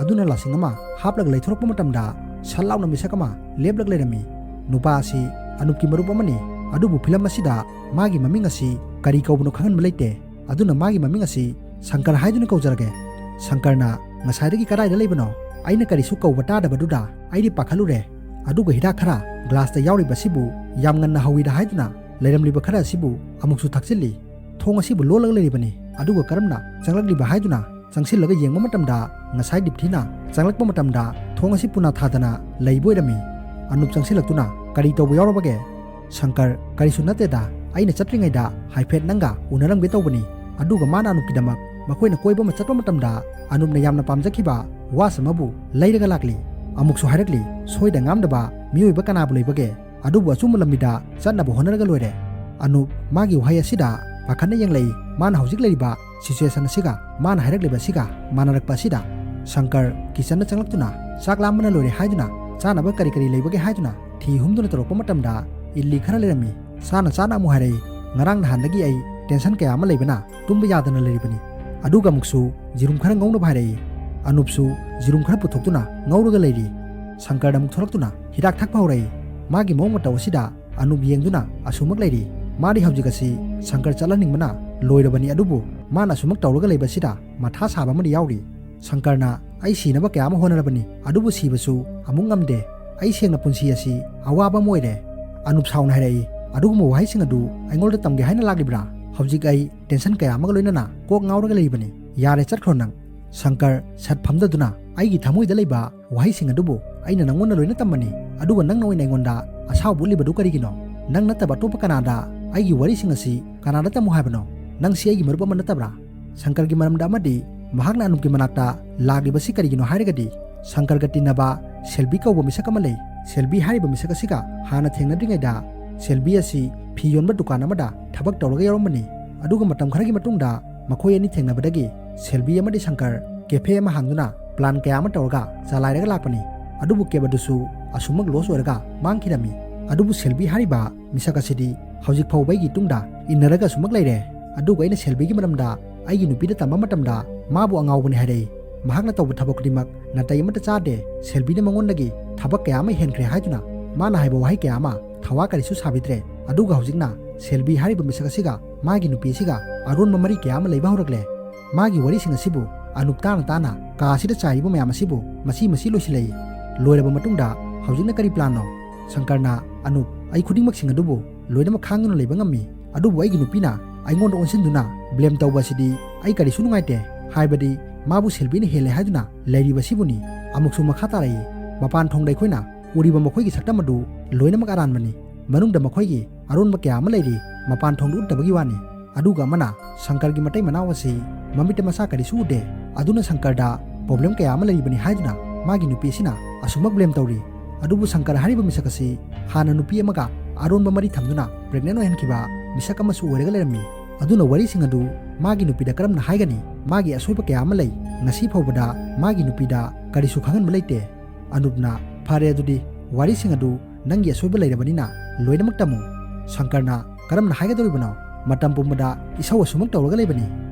ꯑꯗꯨꯅ ꯂꯥꯁꯤꯡ ꯑꯃ ꯍꯥꯞꯂꯒ ꯂꯩꯊꯣꯔꯛꯄ ꯃꯇꯝꯗ ꯁꯠ ꯂꯥꯎꯅ ꯃꯤꯁꯛ ꯑꯃ ꯂꯦꯞꯂꯒ ꯂꯩꯔꯝꯃꯤ꯫ ꯅꯨꯄꯥ ꯑꯁꯤ ꯑꯅꯨꯞꯀꯤ ꯃꯔꯨꯞ ꯑꯃꯅꯤ, ꯑꯗꯨꯕꯨ ꯐꯤꯂꯝ ꯑꯁꯤꯗ ꯃꯥꯒꯤ ꯃꯃꯤꯡ ꯑꯁꯤ ꯀꯔꯤ ꯀꯧꯕꯅꯣ ꯈꯪꯍꯟꯕ ꯂꯩꯇꯦ꯫ ꯑꯗꯨꯅ ꯃꯥꯒꯤ ꯃꯃꯤꯡ ꯑꯁꯤ ꯁꯪꯀꯔ ꯍꯥꯏꯗꯨꯅ ꯀꯧꯖꯔꯒꯦ꯫ ꯁꯪꯀꯔꯅ "ꯉꯁꯥꯏꯗꯒꯤ ꯀꯗꯥꯏꯗ ꯂꯩꯕꯅꯣ? ꯑꯩꯅ ꯀꯔꯤꯁꯨ ꯀꯧꯕ ꯇꯥꯗꯕꯗꯨꯗ ꯑꯩꯗꯤ ꯄꯥꯈꯠꯂꯨꯔꯦ꯫ ꯑꯗꯨꯒ ꯍꯤꯗꯥꯛ ꯈꯔ ꯒ꯭ꯂꯥꯁꯇ ꯌꯥꯎꯔꯤꯕ ꯑꯁꯤꯕꯨ ꯌꯥꯝ ꯉꯟꯅ ꯍꯧꯋꯤꯗ ꯍꯥꯏꯗꯨꯅ ꯂꯩꯔꯝꯂꯤꯕ ꯈꯔ ꯑꯁꯤꯕꯨ ꯑꯃꯨꯛꯁꯨ ꯊꯛꯆꯤꯜꯂꯤ꯫ ꯊꯣꯡ ꯑꯁꯤꯕꯨ ꯂꯣꯜꯂꯒ ꯂꯩꯔꯤꯕꯅꯤ꯫ ꯑꯗꯨꯒ ꯀꯔꯝꯅ ꯆꯪꯂꯛꯂꯤꯕ ꯍꯥꯏꯗꯨꯅ ꯆꯪꯁꯤꯜꯂꯒ ꯌꯦꯡꯕ ꯃꯇꯝꯗ ꯉꯁꯥꯏ ꯗꯤꯞꯊꯤꯅ ꯆꯪꯂꯛꯄ ꯃꯇꯝꯗ ꯊꯣꯡ ꯑꯁꯤ ꯄꯨꯅꯥ ꯊꯥꯗꯅ ꯂꯩꯕ ꯑꯣꯏꯔꯝꯃꯤ꯫" ꯑꯅꯨꯞ ꯆꯪꯁꯤꯜꯂꯛꯇꯨꯅ "ꯀꯔꯤ ꯇꯧꯕ ꯌꯥꯎꯔꯕꯒꯦ?" "ꯁꯪꯀꯔ, ꯀꯔꯤꯁꯨ ꯅꯠꯇꯦꯗ, ꯑꯩꯅ ꯆꯠꯇ꯭ꯔꯤꯉꯩꯗ ꯍꯥꯏꯐꯦꯠ ꯅꯪꯒ ꯎꯅꯔꯝꯒꯦ ꯇꯧꯕꯅꯤ꯫" ꯑꯗꯨꯒ ꯃꯥꯅ ꯑꯅꯨꯞꯀꯤꯗꯃꯛ ꯃꯈꯣꯏꯅ ꯀꯣꯏꯕ ꯑꯃ ꯆꯠꯄ ꯃꯇꯝꯗ ꯑꯅꯨꯞꯅ ꯌꯥꯝꯅ ꯄꯥꯝꯖꯈꯤꯕ watch ꯑꯃꯕꯨ ꯂꯩꯔꯒ ꯂꯥꯛꯂꯤ꯫ ꯑꯃꯨꯛꯁꯨ ꯍꯥꯏꯔꯛꯂꯤ, "ꯁꯣꯏꯗ ꯉꯥꯝꯗꯕ ꯃꯤꯑꯣꯏꯕ ꯀꯅꯥꯕꯨ ꯂꯩꯕꯒꯦ? ꯑꯗꯨꯕꯨ ꯑꯆꯨꯝꯕ ꯂꯝꯕꯤꯗ ꯆꯠꯅꯕ ꯍꯣꯠꯅꯔꯒ ꯂꯣꯏꯔꯦ"꯫ ꯑꯅꯨꯞ ꯃꯥꯒꯤ ꯋꯥꯍꯩ ꯑꯁꯤꯗ ꯄꯥꯈꯠꯅ ꯌꯦꯡꯂꯛꯏ꯫ ꯃꯥꯅ ꯍꯧꯖꯤꯛ ꯂꯩꯔꯤꯕ situation ꯑꯁꯤꯒ ꯃꯥꯅ ꯍꯥꯏꯔꯛꯂꯤꯕ ꯑꯁꯤꯒ ꯃꯥꯟꯅꯔꯛꯄ ꯑꯁꯤꯗ ꯁꯪꯀꯔ kitchenꯗ ꯆꯪꯂꯛꯇꯨꯅ ꯆꯥꯛ ꯂꯥꯝꯕꯅ ꯂꯣꯏꯔꯦ ꯍꯥꯏꯗꯨꯅ ꯆꯥꯅꯕ ꯀꯔꯤ ꯀꯔꯤ ꯂꯩꯕꯒꯦ ꯍꯥꯏꯗꯨꯅ ꯊꯤ ꯍꯨꯝꯗꯨꯅ ꯇꯧꯔꯛꯄ ꯃꯇꯝꯗ ꯏꯗꯂꯤ ꯈꯔ ꯂꯩꯔꯝꯃꯤ꯫ ꯆꯥꯅ ꯆꯥꯅ ꯑꯃꯨꯛ ꯍꯥꯏꯔꯛꯏ, "ꯉꯔꯥꯡ ꯅꯍꯥꯟꯗꯒꯤ ꯑꯩ tension ꯀꯌꯥ ꯑꯃ ꯂꯩꯕꯅ ꯇꯨꯝꯕ ꯌꯥꯗꯅ ꯂꯩꯔꯤꯕꯅꯤ"꯫ ꯑꯗꯨꯒ ꯑꯃꯨꯛꯁꯨ ꯌꯦꯔꯨꯝ ꯈꯔ ꯉꯧꯅꯕ ꯍꯥꯏꯔꯛꯏ꯫ ꯑꯅꯨꯞꯁꯨ ꯌꯦꯔꯨꯝ ꯈꯔ ꯄꯨꯊꯣꯛꯇꯨꯅ ꯉꯧꯔꯒ ꯂꯩꯔꯤ꯫ ꯁꯪꯀꯔꯗ ꯑꯃꯨꯛ ꯊꯣꯛꯂꯛꯇꯨꯅ ꯍꯤꯗꯥꯛ ꯊꯛꯄ ꯍꯧꯔꯛꯏ꯫ ꯃꯥꯒꯤ ꯃꯑꯣꯡ ꯃꯇꯧ ꯑꯁꯤꯗ ꯑꯅꯨꯞ ꯌꯦꯡꯗꯨꯅ ꯑꯁꯨꯃꯛ ꯂꯩꯔꯤ꯫ ꯃꯥꯗꯤ ꯍꯧꯖꯤꯛ ꯑꯁꯤ ꯁꯪꯀꯔ ꯆꯠꯍꯟꯅꯤꯡꯕꯅ ꯂꯣꯏꯔꯕꯅꯤ, ꯑꯗꯨꯕꯨ ꯃꯥꯅ ꯑꯁꯨꯃꯛ ꯇꯧꯔꯒ ꯂꯩꯕꯁꯤꯗ ꯃꯊꯥ ꯁꯥꯕ ꯑꯃꯗꯤ ꯌꯥꯎꯔꯤ꯫ ꯁꯪꯀꯔꯅ ꯑꯩ ꯁꯤꯅꯕ ꯀꯌꯥ ꯑꯃ ꯍꯣꯠꯅꯔꯕꯅꯤ, ꯑꯗꯨꯕꯨ ꯁꯤꯕꯁꯨ ꯑꯃꯨꯛ ꯉꯝꯗꯦ꯫ ꯑꯩ ꯁꯦꯡꯅ ꯄꯨꯟꯁꯤ ꯑꯁꯤ ꯑꯋꯥꯕ ꯑꯃ ꯑꯣꯏꯔꯦ꯫ ꯑꯅꯨꯞ ꯁꯥꯎꯅ ꯍꯥꯏꯔꯛꯏ, "ꯑꯗꯨꯒꯨꯝꯕ ꯋꯥꯍꯩꯁꯤꯡ ꯑꯗꯨ ꯑꯩꯉꯣꯟꯗ ꯇꯝꯒꯦ ꯍꯥꯏꯅ ꯂꯥꯛꯂꯤꯕ꯭ꯔꯥ? ꯍꯧꯖꯤꯛ ꯑꯩ tension ꯀꯌꯥ ꯑꯃꯒ ꯂꯣꯏꯅꯅ ꯀꯣꯛ ꯉꯥꯎꯔꯒ ꯂꯩꯔꯤꯕꯅꯤ꯫ ꯌꯥꯔꯦ, ꯆꯠꯈ꯭ꯔꯣ ꯅꯪ"꯫ ꯁꯪꯀꯔ ꯁꯠ ꯐꯝꯗꯗꯨꯅ, "ꯑꯩꯒꯤ ꯊꯃꯣꯏꯗ ꯂꯩꯕ ꯋꯥꯍꯩꯁꯤꯡ ꯑꯗꯨꯕꯨ ꯑꯩꯅ ꯅꯪꯉꯣꯟꯗ ꯂꯣꯏꯅ ꯇꯝꯕꯅꯤ, ꯑꯗꯨꯒ ꯅꯪꯅ ꯑꯣꯏꯅ ꯑꯩꯉꯣꯟꯗ ꯑꯁꯥꯎꯕ ꯎꯠꯂꯤꯕꯗꯨ ꯀꯔꯤꯒꯤꯅꯣ? ꯅꯪ ꯅꯠꯇꯕ ꯑꯇꯣꯞꯄ ꯀꯅꯥꯗ ꯑꯩꯒꯤ ꯋꯥꯔꯤꯁꯤꯡ ꯑꯁꯤ ꯀꯅꯥꯗ ꯇꯝꯃꯨ ꯍꯥꯏꯕꯅꯣ? ꯅꯪꯁꯤ ꯑꯩꯒꯤ ꯃꯔꯨꯞ ꯑꯃ ꯅꯠꯇꯕ꯭ꯔꯥ?" ꯁꯪꯀꯔꯒꯤ ꯃꯔꯝꯗ ꯑꯃꯗꯤ ꯃꯍꯥꯛꯅ ꯑꯅꯨꯞꯀꯤ ꯃꯅꯥꯛꯇ ꯂꯥꯛꯂꯤꯕꯁꯤ ꯀꯔꯤꯒꯤꯅꯣ ꯍꯥꯏꯔꯒꯗꯤ, ꯁꯪꯀꯔꯒ ꯇꯤꯟꯅꯕ ꯁꯦꯜꯕꯤ ꯀꯧꯕ ꯃꯤꯁꯛ ꯑꯃ ꯂꯩ꯫ ꯁꯦꯜꯕꯤ ꯍꯥꯏꯔꯤꯕ ꯃꯤꯁꯛ ꯑꯁꯤꯒ ꯍꯥꯟꯅ ꯊꯦꯡꯅꯗ꯭ꯔꯤꯉꯩꯗ ꯁꯦꯜꯕꯤ ꯑꯁꯤ ꯐꯤ ꯌꯣꯟꯕ ꯗꯨꯀꯥꯟ ꯑꯃꯗ ꯊꯕꯛ ꯇꯧꯔꯒ ꯌꯥꯎꯔꯝꯕꯅꯤ꯫ ꯑꯗꯨꯒ ꯃꯇꯝ ꯈꯔꯒꯤ ꯃꯇꯨꯡꯗ ꯃꯈꯣꯏ ꯑꯅꯤ ꯊꯦꯡꯅꯕꯗꯒꯤ ꯁꯦꯜꯕꯤ ꯑꯃꯗꯤ ꯁꯪꯀꯔ cafe ꯑꯃ ꯍꯥꯡꯗꯨꯅ plan ꯀꯌꯥ ꯑꯃ ꯇꯧꯔꯒ ꯆꯂꯥꯏꯔꯒ ꯂꯥꯛꯄꯅꯤ꯫ ꯑꯗꯨꯕꯨ cab ꯑꯗꯨꯁꯨ ꯑꯁꯨꯃꯛ loss ꯑꯣꯏꯔꯒ ꯃꯥꯡꯈꯤꯔꯝꯃꯤ꯫ ꯑꯗꯨꯕꯨ ꯁꯦꯜꯕꯤ ꯍꯥꯏꯔꯤꯕ ꯃꯤꯁꯛ ꯑꯁꯤꯗꯤ ꯍꯧꯖꯤꯛ ꯐꯥꯎꯕ ꯑꯩꯒꯤ ꯇꯨꯡꯗ ꯏꯟꯅꯔꯒ ꯑꯁꯨꯃꯛ ꯂꯩꯔꯦ꯫ ꯑꯗꯨꯒ ꯑꯩꯅ ꯁꯦꯜꯕꯤꯒꯤ ꯃꯔꯝꯗ ꯑꯩꯒꯤ ꯅꯨꯄꯤꯗ ꯇꯝꯕ ꯃꯇꯝꯗ ꯃꯥꯕꯨ ꯑꯉꯥꯎꯕꯅꯤ ꯍꯥꯏꯔꯛꯏ꯫ ꯃꯍꯥꯛꯅ ꯇꯧꯕ ꯊꯕꯛ ꯈꯨꯗꯤꯡꯃꯛ ꯅꯥꯇꯩ ꯑꯃꯠꯇ ꯆꯥꯗꯦ꯫ ꯁꯦꯜꯕꯤꯅ ꯃꯉꯣꯟꯗꯒꯤ ꯊꯕꯛ ꯀꯌꯥ ꯑꯃ ꯍꯦꯟꯈ꯭ꯔꯦ ꯍꯥꯏꯗꯨꯅ ꯃꯥꯅ ꯍꯥꯏꯕ ꯋꯥꯍꯩ ꯀꯌꯥ ꯑꯃ ꯊꯋꯥ ꯀꯔꯤꯁꯨ ꯁꯥꯕꯤꯗ꯭ꯔꯦ꯫ ꯑꯗꯨꯒ ꯍꯧꯖꯤꯛꯅ ꯁꯦꯜꯕꯤ ꯍꯥꯏꯔꯤꯕ ꯃꯤꯁꯛ ꯑꯁꯤꯒ ꯃꯥꯒꯤ ꯅꯨꯄꯤ ꯑꯁꯤꯒ ꯑꯔꯣꯟꯕ ꯃꯔꯤ ꯀꯌꯥ ꯑꯃ ꯂꯩꯕ ꯍꯧꯔꯛꯂꯦ꯫ ꯃꯥꯒꯤ ꯋꯥꯔꯤꯁꯤꯡ ꯑꯁꯤꯕꯨ ꯑꯅꯨꯞ ꯇꯥꯅ ꯇꯥꯅ ꯀꯥ ꯑꯁꯤꯗ ꯆꯥꯏꯔꯤꯕ ꯃꯌꯥꯝ ꯑꯁꯤꯕꯨ ꯃꯁꯤ ꯃꯁꯤ ꯂꯣꯏꯁꯤꯜꯂꯛꯏ꯫ ꯂꯣꯏꯔꯕ ꯃꯇꯨꯡꯗ ꯍꯧꯖꯤꯛꯅ ꯀꯔꯤ planꯅꯣ? ꯁꯪꯀꯔꯅ, "ꯑꯅꯨꯞ, ꯑꯩ ꯈꯨꯗꯤꯡꯃꯛꯁꯤꯡ ꯑꯗꯨꯕꯨ ꯂꯣꯏꯅꯃꯛ ꯈꯥꯡꯗꯨꯅ ꯂꯩꯕ ꯉꯝꯃꯤ, ꯑꯗꯨꯕꯨ ꯑꯩꯒꯤ ꯅꯨꯄꯤꯅ ꯑꯩꯉꯣꯟꯗ ꯑꯣꯟꯁꯤꯟꯗꯨꯅ blame ꯇꯧꯕ ꯑꯁꯤꯗꯤ ꯑꯩ ꯀꯔꯤꯁꯨ ꯅꯨꯡꯉꯥꯏꯇꯦ, ꯍꯥꯏꯕꯗꯤ ꯃꯥꯕꯨ ꯁꯦꯜꯕꯤꯅ ꯍꯦꯜꯂꯦ ꯍꯥꯏꯗꯨꯅ ꯂꯩꯔꯤꯕꯁꯤꯕꯨꯅꯤ"꯫ ꯑꯃꯨꯛꯁꯨ ꯃꯈꯥ ꯇꯥꯔꯛꯏ, "ꯃꯄꯥꯟ ꯊꯣꯡꯗ ꯑꯩꯈꯣꯏꯅ ꯎꯔꯤꯕ ꯃꯈꯣꯏꯒꯤ ꯁꯛꯇꯝ ꯑꯗꯨ ꯂꯣꯏꯅꯃꯛ ꯑꯔꯥꯟꯕꯅꯤ꯫ ꯃꯅꯨꯡꯗ ꯃꯈꯣꯏꯒꯤ ꯑꯔꯣꯟꯕ ꯀꯌꯥ ꯑꯃ ꯂꯩꯔꯤ, ꯃꯄꯥꯟ ꯊꯣꯡꯗ ꯎꯠꯇꯕꯒꯤ ꯋꯥꯅꯤ꯫ ꯑꯗꯨꯒ ꯑꯃꯅ ꯁꯪꯀꯔꯒꯤ ꯃꯇꯩ ꯃꯅꯥꯎ ꯑꯁꯤ ꯃꯃꯤꯠꯇ ꯃꯁꯥ ꯀꯔꯤꯁꯨ ꯎꯗꯦ, ꯑꯗꯨꯅ ꯁꯪꯀꯔꯗ ꯄ꯭ꯔꯣꯕ꯭ꯂꯦꯝ ꯀꯌꯥ ꯑꯃ ꯂꯩꯔꯤꯕꯅꯤ ꯍꯥꯏꯗꯨꯅ ꯃꯥꯒꯤ ꯅꯨꯄꯤ ꯑꯁꯤꯅ ꯑꯁꯨꯃꯛ ꯕ꯭ꯂꯦꯝ ꯇꯧꯔꯤ꯫ ꯑꯗꯨꯕꯨ ꯁꯪꯀꯔ ꯍꯥꯏꯔꯤꯕ ꯃꯤꯁꯛ ꯑꯁꯤ ꯍꯥꯟꯅ ꯅꯨꯄꯤ ꯑꯃꯒ ꯑꯔꯣꯟꯕ ꯃꯔꯤ ꯊꯝꯗꯨꯅ ꯄ꯭ꯔꯦꯒꯅꯦꯟ ꯑꯣꯏꯍꯟꯈꯤꯕ ꯃꯤꯁꯛ ꯑꯃꯁꯨ ꯑꯣꯏꯔꯒ ꯂꯩꯔꯝꯃꯤ꯫ ꯑꯗꯨꯅ ꯋꯥꯔꯤꯁꯤꯡ ꯑꯗꯨ ꯃꯥꯒꯤ ꯅꯨꯄꯤꯗ ꯀꯔꯝꯅ ꯍꯥꯏꯒꯅꯤ? ꯃꯥꯒꯤ ꯑꯁꯣꯏꯕ ꯀꯌꯥ ꯑꯃ ꯂꯩ꯫ ꯉꯁꯤ ꯐꯥꯎꯕꯗ ꯃꯥꯒꯤ ꯅꯨꯄꯤꯗ ꯀꯔꯤꯁꯨ ꯈꯪꯍꯟꯕ ꯂꯩꯇꯦ꯫ ꯑꯅꯨꯞꯅ, "ꯐꯔꯦ, ꯑꯗꯨꯗꯤ ꯋꯥꯔꯤꯁꯤꯡ ꯑꯗꯨ ꯅꯪꯒꯤ ꯑꯁꯣꯏꯕ ꯂꯩꯔꯕꯅꯤꯅ ꯂꯣꯏꯅꯃꯛ ꯇꯝꯃꯨ꯫" ꯁꯪꯀꯔꯅ, "ꯀꯔꯝꯅ ꯍꯥꯏꯒꯗꯧꯔꯤꯕꯅꯣ? ꯃꯇꯝ ꯄꯨꯝꯕꯗ ꯏꯁꯧ ꯑꯁꯨꯃꯛ ꯇꯧꯔꯒ ꯂꯩꯕꯅꯤ꯫"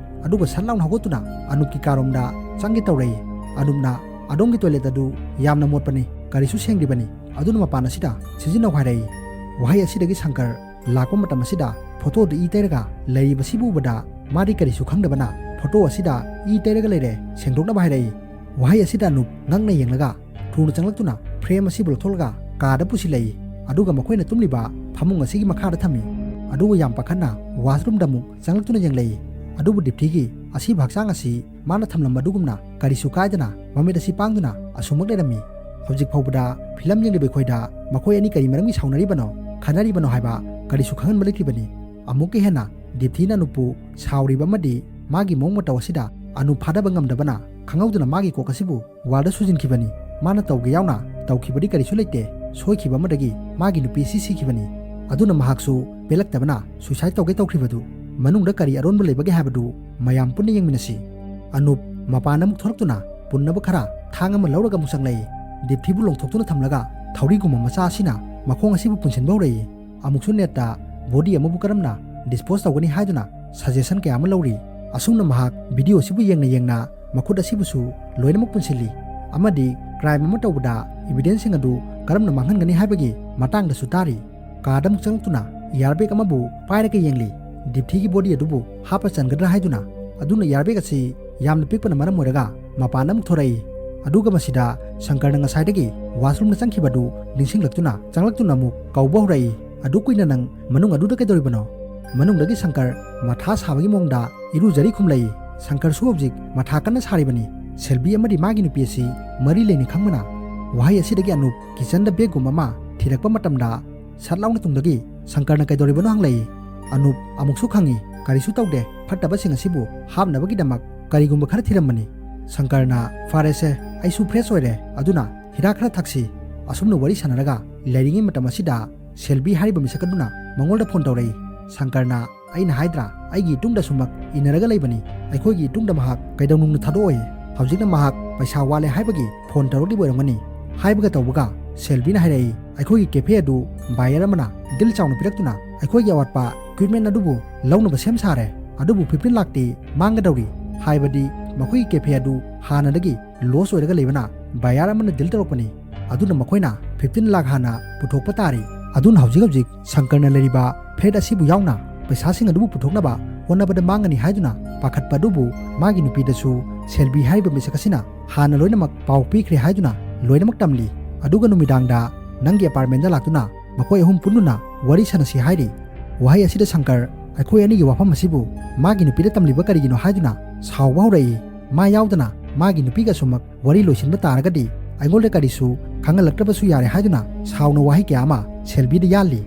ꯑꯗꯨꯒ ꯁꯠ ꯂꯥꯎꯅ ꯍꯧꯒꯠꯇꯨꯅ ꯑꯅꯨꯞꯀꯤ ꯀꯥꯔꯣꯝꯗ ꯆꯪꯒꯦ ꯇꯧꯔꯛꯏ꯫ ꯑꯅꯨꯞꯅ, "ꯑꯗꯣꯝꯒꯤ ꯇꯣꯏꯂꯦꯠ ꯑꯗꯨ ꯌꯥꯝꯅ ꯃꯣꯠꯄꯅꯤ, ꯀꯔꯤꯁꯨ ꯁꯦꯡꯗ꯭ꯔꯤꯕꯅꯤ, ꯑꯗꯨꯅ ꯃꯄꯥꯟ ꯑꯁꯤꯗ ꯁꯤꯖꯤꯟꯅꯧ" ꯍꯥꯏꯔꯛꯏ꯫ ꯋꯥꯍꯩ ꯑꯁꯤꯗꯒꯤ ꯁꯪꯀꯔ ꯂꯥꯛꯄ ꯃꯇꯝ ꯑꯁꯤꯗ ꯐꯣꯇꯣꯗꯨ ꯏ ꯇꯩꯔꯒ ꯂꯩꯔꯤꯕꯁꯤꯕꯨ ꯎꯕꯗ ꯃꯥꯗꯤ ꯀꯔꯤꯁꯨ ꯈꯪꯗꯕꯅ ꯐꯣꯇꯣ ꯑꯁꯤꯗ ꯏ ꯇꯩꯔꯒ ꯂꯩꯔꯦ, ꯁꯦꯡꯗꯣꯛꯅꯕ ꯍꯥꯏꯔꯛꯏ꯫ ꯋꯥꯍꯩ ꯑꯁꯤꯗ ꯑꯅꯨꯞ ꯉꯛꯅ ꯌꯦꯡꯂꯒ ꯊꯨꯅ ꯆꯪꯂꯛꯇꯨꯅ ꯐ꯭ꯔꯦꯝ ꯑꯁꯤꯕꯨ ꯂꯧꯊꯣꯛꯂꯒ ꯀꯥꯗ ꯄꯨꯁꯤꯜꯂꯛꯏ꯫ ꯑꯗꯨꯒ ꯃꯈꯣꯏꯅ ꯇꯨꯝꯂꯤꯕ ꯐꯃꯨꯡ ꯑꯁꯤꯒꯤ ꯃꯈꯥꯗ ꯊꯝꯃꯤ꯫ ꯑꯗꯨꯒ ꯌꯥꯝ ꯄꯥꯈꯠꯅ ꯋꯥꯁꯔꯨꯝꯗ ꯑꯃꯨꯛ ꯆꯪꯂꯛꯇꯨꯅ ꯌꯦꯡꯂꯛꯏ꯫ ꯑꯗꯨꯕꯨ ꯗꯤꯞꯊꯤꯒꯤ ꯑꯁꯤꯕ ꯍꯛꯆꯥꯡ ꯑꯁꯤ ꯃꯥꯅ ꯊꯝꯂꯝꯕ ꯑꯗꯨꯒꯨꯝꯅ ꯀꯔꯤꯁꯨ ꯀꯥꯏꯗꯅ ꯃꯃꯤꯠ ꯑꯁꯤ ꯄꯥꯡꯗꯨꯅ ꯑꯁꯨꯃꯛ ꯂꯩꯔꯝꯃꯤ꯫ ꯍꯧꯖꯤꯛ ꯐꯥꯎꯕꯗ ꯐꯤꯂꯝ ꯌꯦꯡꯂꯤꯕ ꯑꯩꯈꯣꯏꯗ ꯃꯈꯣꯏ ꯑꯅꯤ ꯀꯔꯤ ꯃꯔꯝꯒꯤ ꯁꯥꯎꯅꯔꯤꯕꯅꯣ, ꯈꯠꯅꯔꯤꯕꯅꯣ ꯍꯥꯏꯕ ꯀꯔꯤꯁꯨ ꯈꯪꯍꯟꯕ ꯂꯩꯇ꯭ꯔꯤꯕꯅꯤ꯫ ꯑꯃꯨꯛꯀ ꯍꯦꯟꯅ ꯗꯤꯞꯊꯤꯅ ꯑꯅꯨꯞꯄꯨ ꯁꯥꯎꯔꯤꯕ ꯑꯃꯗꯤ ꯃꯥꯒꯤ ꯃꯑꯣꯡ ꯃꯇꯧ ꯑꯁꯤꯗ ꯑꯅꯨꯞ ꯐꯥꯗꯕ ꯉꯝꯗꯕꯅ ꯈꯪꯍꯧꯗꯅ ꯃꯥꯒꯤ ꯀꯣꯛ ꯑꯁꯤꯕꯨ ꯋꯥꯜꯗ ꯁꯨꯖꯤꯟꯈꯤꯕꯅꯤ꯫ ꯃꯥꯅ ꯇꯧꯒꯦ ꯌꯥꯎꯅ ꯇꯧꯈꯤꯕꯗꯤ ꯀꯔꯤꯁꯨ ꯂꯩꯇꯦ꯫ ꯁꯣꯏꯈꯤꯕ ꯑꯃꯗꯒꯤ ꯃꯥꯒꯤ ꯅꯨꯄꯤ ꯑꯁꯤ ꯁꯤꯈꯤꯕꯅꯤ꯫ ꯑꯗꯨꯅ ꯃꯍꯥꯛꯁꯨ ꯄꯦꯜꯂꯛꯇꯕꯅ ꯁꯨꯏꯁꯥꯏꯗ ꯇꯧꯒꯦ ꯇꯧꯈ꯭ꯔꯤꯕꯗꯨ꯫ ꯃꯅꯨꯡꯗ ꯀꯔꯤ ꯑꯔꯣꯟꯕ ꯂꯩꯕꯒꯦ ꯍꯥꯏꯕꯗꯨ ꯃꯌꯥꯝ ꯄꯨꯟꯅ ꯌꯦꯡꯃꯤꯟꯅꯁꯤ꯫ ꯑꯅꯨꯞ ꯃꯄꯥꯟ ꯑꯃꯨꯛ ꯊꯣꯛꯂꯛꯇꯨꯅ ꯄꯨꯟꯅꯕ ꯈꯔ ꯊꯥꯡ ꯑꯃ ꯂꯧꯔꯒ ꯑꯃꯨꯛ ꯆꯪꯂꯛꯏ꯫ ꯗꯤꯞꯊꯤꯕꯨ ꯂꯣꯡꯊꯣꯛꯇꯨꯅ ꯊꯝꯂꯒ ꯊꯧꯔꯤꯒꯨꯝꯕ ꯃꯆꯥ ꯑꯁꯤꯅ ꯃꯈꯣꯡ ꯑꯁꯤꯕꯨ ꯄꯨꯟꯁꯤꯟꯕ ꯍꯧꯔꯛꯏ꯫ ꯑꯃꯨꯛꯁꯨ ꯅꯦꯠꯇ ꯕꯣꯗꯤ ꯑꯃꯕꯨ ꯀꯔꯝꯅ ꯗꯤꯁꯄꯣꯖ ꯇꯧꯒꯅꯤ ꯍꯥꯏꯗꯨꯅ ꯁꯖꯦꯁꯟ ꯀꯌꯥ ꯑꯃ ꯂꯧꯔꯤ꯫ ꯑꯁꯨꯝꯅ ꯃꯍꯥꯛ ꯚꯤꯗꯤꯑꯣ ꯑꯁꯤꯕꯨ ꯌꯦꯡꯅ ꯌꯦꯡꯅ ꯃꯈꯨꯠ ꯑꯁꯤꯕꯨꯁꯨ ꯂꯣꯏꯅꯃꯛ ꯄꯨꯟꯁꯤꯜꯂꯤ꯫ ꯑꯃꯗꯤ ꯀ꯭ꯔꯥꯏꯝ ꯑꯃ ꯇꯧꯕꯗ ꯏꯕꯤꯗꯦꯟꯁꯁꯤꯡ ꯑꯗꯨ ꯀꯔꯝꯅ ꯃꯥꯡꯍꯟꯒꯅꯤ ꯍꯥꯏꯕꯒꯤ ꯃꯇꯥꯡꯗꯁꯨ ꯇꯥꯔꯤ꯫ ꯀꯥꯗ ꯑꯃꯨꯛ ꯆꯪꯂꯛꯇꯨꯅ ꯏꯌꯥꯔꯕꯦꯒ ꯑꯃꯕꯨ ꯄꯥꯏꯔꯒ ꯌꯦꯡꯂꯤ꯫ ꯗꯤꯞꯊꯤꯒꯤ ꯕꯣꯗꯤ ꯑꯗꯨꯕꯨ ꯍꯥꯞꯄ ꯆꯟꯒꯗ꯭ꯔꯥ ꯍꯥꯏꯗꯨꯅ꯫ ꯑꯗꯨꯅ ꯏꯌꯥꯔꯕꯦꯒ ꯑꯁꯤ ꯌꯥꯝꯅ ꯄꯤꯛꯄꯅ ꯃꯔꯝ ꯑꯣꯏꯔꯒ ꯃꯄꯥꯟꯗ ꯑꯃꯨꯛ ꯊꯣꯔꯛꯏ꯫ ꯑꯗꯨꯒ ꯃꯁꯤꯗ ꯁꯪꯀꯔꯅ ꯉꯁꯥꯏꯗꯒꯤ ꯋꯥꯁꯔꯨꯝꯗ ꯆꯪꯈꯤꯕ ꯑꯗꯨ ꯅꯤꯡꯁꯤꯡꯂꯛꯇꯨꯅ ꯆꯪꯂꯛꯇꯨꯅ ꯑꯃꯨꯛ ꯀꯧꯕ ꯍꯧꯔꯛꯏ꯫ "ꯑꯗꯨ ꯀꯨꯏꯅ ꯅꯪ ꯃꯅꯨꯡ ꯑꯗꯨꯗ ꯀꯩꯗꯧꯔꯤꯕꯅꯣ?" ꯃꯅꯨꯡꯗꯒꯤ ꯁꯪꯀꯔ ꯃꯊꯥ ꯁꯥꯕꯒꯤ ꯃꯑꯣꯡꯗ ꯏꯔꯨꯖꯔꯤ ꯈꯨꯝꯂꯛꯏ꯫ ꯁꯪꯀꯔꯁꯨ ꯍꯧꯖꯤꯛ ꯃꯊꯥ ꯀꯟꯅ ꯁꯥꯔꯤꯕꯅꯤ꯫ ꯁꯦꯜꯕꯤ ꯑꯃꯗꯤ ꯃꯥꯒꯤ ꯅꯨꯄꯤ ꯑꯁꯤ ꯃꯔꯤ ꯂꯩꯅꯤ ꯈꯪꯕꯅ꯫ ꯋꯥꯍꯩ ꯑꯁꯤꯗꯒꯤ ꯑꯅꯨꯞ ꯀꯤꯆꯟꯗ ꯕꯦꯒꯒꯨꯝꯕ ꯑꯃ ꯊꯤꯔꯛꯄ ꯃꯇꯝꯗ ꯁꯠ ꯂꯥꯎꯅ ꯇꯨꯡꯗꯒꯤ ꯁꯪꯀꯔꯅ ꯀꯩꯗꯧꯔꯤꯕꯅꯣ ꯍꯪꯂꯛꯏ꯫ ꯑꯅꯨꯞ ꯑꯃꯨꯛꯁꯨ ꯈꯪꯏ, ꯀꯔꯤꯁꯨ ꯇꯧꯗꯦ, ꯐꯠꯇꯕꯁꯤꯡ ꯑꯁꯤꯕꯨ ꯍꯥꯞꯅꯕꯒꯤꯗꯃꯛ ꯀꯔꯤꯒꯨꯝꯕ ꯈꯔ ꯊꯤꯔꯝꯕꯅꯤ꯫ ꯁꯪꯀꯔꯅ, "ꯐꯔꯦꯁꯦ, ꯑꯩꯁꯨ ꯐ꯭ꯔꯦꯁ ꯑꯣꯏꯔꯦ, ꯑꯗꯨꯅ ꯍꯤꯗꯥꯛ ꯈꯔ ꯊꯛꯁꯤ"꯫ ꯑꯁꯨꯝꯅ ꯋꯥꯔꯤ ꯁꯥꯟꯅꯔꯒ ꯂꯩꯔꯤꯉꯩ ꯃꯇꯝ ꯑꯁꯤꯗ ꯁꯦꯜꯕꯤ ꯍꯥꯏꯔꯤꯕ ꯃꯤꯁꯛ ꯑꯗꯨꯅ ꯃꯉꯣꯟꯗ ꯐꯣꯟ ꯇꯧꯔꯛꯏ꯫ ꯁꯪꯀꯔꯅ, "ꯑꯩꯅ ꯍꯥꯏꯗ꯭ꯔꯥ, ꯑꯩꯒꯤ ꯏꯇꯨꯡꯗ ꯁꯨꯝꯃꯛ ꯏꯟꯅꯔꯒ ꯂꯩꯕꯅꯤ꯫ ꯑꯩꯈꯣꯏꯒꯤ ꯏꯇꯨꯡꯗ ꯃꯍꯥꯛ ꯀꯩꯗꯧꯅꯨꯡꯗ ꯊꯥꯗꯣꯛꯑꯣꯏ꯫ ꯍꯧꯖꯤꯛꯅ ꯃꯍꯥꯛ ꯄꯩꯁꯥ ꯋꯥꯠꯂꯦ ꯍꯥꯏꯕꯒꯤ ꯐꯣꯟ ꯇꯧꯔꯛꯂꯤꯕ ꯑꯣꯏꯔꯝꯒꯅꯤ"꯫ ꯍꯥꯏꯕꯒ ꯇꯧꯕꯒ ꯁꯦꯜꯕꯤꯅ ꯍꯥꯏꯔꯛꯏ, "ꯑꯩꯈꯣꯏꯒꯤ ꯀꯦꯐꯦ ꯑꯗꯨ ꯕꯥꯌꯔ ꯑꯃꯅ ꯗꯤꯜ ꯆꯥꯎꯅ ꯄꯤꯔꯛꯇꯨꯅ ꯑꯩꯈꯣꯏꯒꯤ ꯑꯋꯥꯠꯄ ꯏꯀ꯭ꯋꯤꯞꯃꯦꯟ ꯑꯗꯨꯕꯨ ꯂꯧꯅꯕ ꯁꯦꯝ ꯁꯥꯔꯦ꯫ ꯑꯗꯨꯕꯨ ꯐꯤꯐꯇꯤꯟ ꯂꯥꯛꯇꯤ ꯃꯥꯡꯒꯗꯧꯔꯤ꯫ ꯍꯥꯏꯕꯗꯤ ꯃꯈꯣꯏꯒꯤ ꯀꯦꯐꯦ ꯑꯗꯨ ꯍꯥꯟꯅꯗꯒꯤ ꯂꯣꯁ ꯑꯣꯏꯔꯒ ꯂꯩꯕꯅ ꯕꯥꯌꯔ ꯑꯃꯅ ꯗꯤꯜ ꯇꯧꯔꯛꯄꯅꯤ꯫ ꯑꯗꯨꯅ ꯃꯈꯣꯏꯅ ꯐꯤꯐꯇꯤꯟ ꯂꯥꯛ ꯍꯥꯟꯅ ꯄꯨꯊꯣꯛꯄ ꯇꯥꯔꯤ꯫ ꯑꯗꯨꯅ ꯍꯧꯖꯤꯛ ꯍꯧꯖꯤꯛ ꯁꯪꯀꯔꯅ ꯂꯩꯔꯤꯕ ꯐ꯭ꯂꯦꯠ ꯑꯁꯤꯕꯨ ꯌꯥꯎꯅ ꯄꯩꯁꯥꯁꯤꯡ ꯑꯗꯨꯕꯨ ꯄꯨꯊꯣꯛꯅꯕ ꯍꯣꯠꯅꯕꯗ ꯃꯥꯡꯒꯅꯤ" ꯍꯥꯏꯗꯨꯅ ꯄꯥꯈꯠꯄ ꯑꯗꯨꯕꯨ ꯃꯥꯒꯤ ꯅꯨꯄꯤꯗꯁꯨ ꯁꯦꯜꯕꯤ ꯍꯥꯏꯔꯤꯕ ꯃꯤꯁꯛ ꯑꯁꯤꯅ ꯍꯥꯟꯅ ꯂꯣꯏꯅꯃꯛ ꯄꯥꯎ ꯄꯤꯈ꯭ꯔꯦ ꯍꯥꯏꯗꯨꯅ ꯂꯣꯏꯅꯃꯛ ꯇꯝꯂꯤ꯫ ꯑꯗꯨꯒ ꯅꯨꯃꯤꯗꯥꯡꯗ ꯅꯪꯒꯤ ꯑꯦꯄꯥꯔꯠꯃꯦꯟꯗ ꯂꯥꯛꯇꯨꯅ ꯃꯈꯣꯏ ꯑꯍꯨꯝ ꯄꯨꯟꯗꯨꯅ ꯋꯥꯔꯤ ꯁꯥꯟꯅꯁꯤ ꯍꯥꯏꯔꯤ꯫ ꯋꯥꯍꯩ ꯑꯁꯤꯗ ꯁꯪꯀꯔ ꯑꯩꯈꯣꯏ ꯑꯅꯤꯒꯤ ꯋꯥꯐꯝ ꯑꯁꯤꯕꯨ ꯃꯥꯒꯤ ꯅꯨꯄꯤꯗ ꯇꯝꯂꯤꯕ ꯀꯔꯤꯒꯤꯅꯣ ꯍꯥꯏꯗꯨꯅ ꯁꯥꯎꯕ ꯍꯧꯔꯛꯏ꯫ ꯃꯥ ꯌꯥꯎꯗꯅ ꯃꯥꯒꯤ ꯅꯨꯄꯤꯒ ꯑꯁꯨꯃꯛ ꯋꯥꯔꯤ ꯂꯣꯏꯁꯤꯟꯕ ꯇꯥꯔꯒꯗꯤ ꯑꯩꯉꯣꯟꯗ ꯀꯔꯤꯁꯨ ꯈꯪꯍꯜꯂꯛꯇꯕꯁꯨ ꯌꯥꯔꯦ ꯍꯥꯏꯗꯨꯅ ꯁꯥꯎꯅ ꯋꯥꯍꯩ ꯀꯌꯥ ꯑꯃ ꯁꯦꯜꯕꯤꯗ ꯌꯥꯜꯂꯤ꯫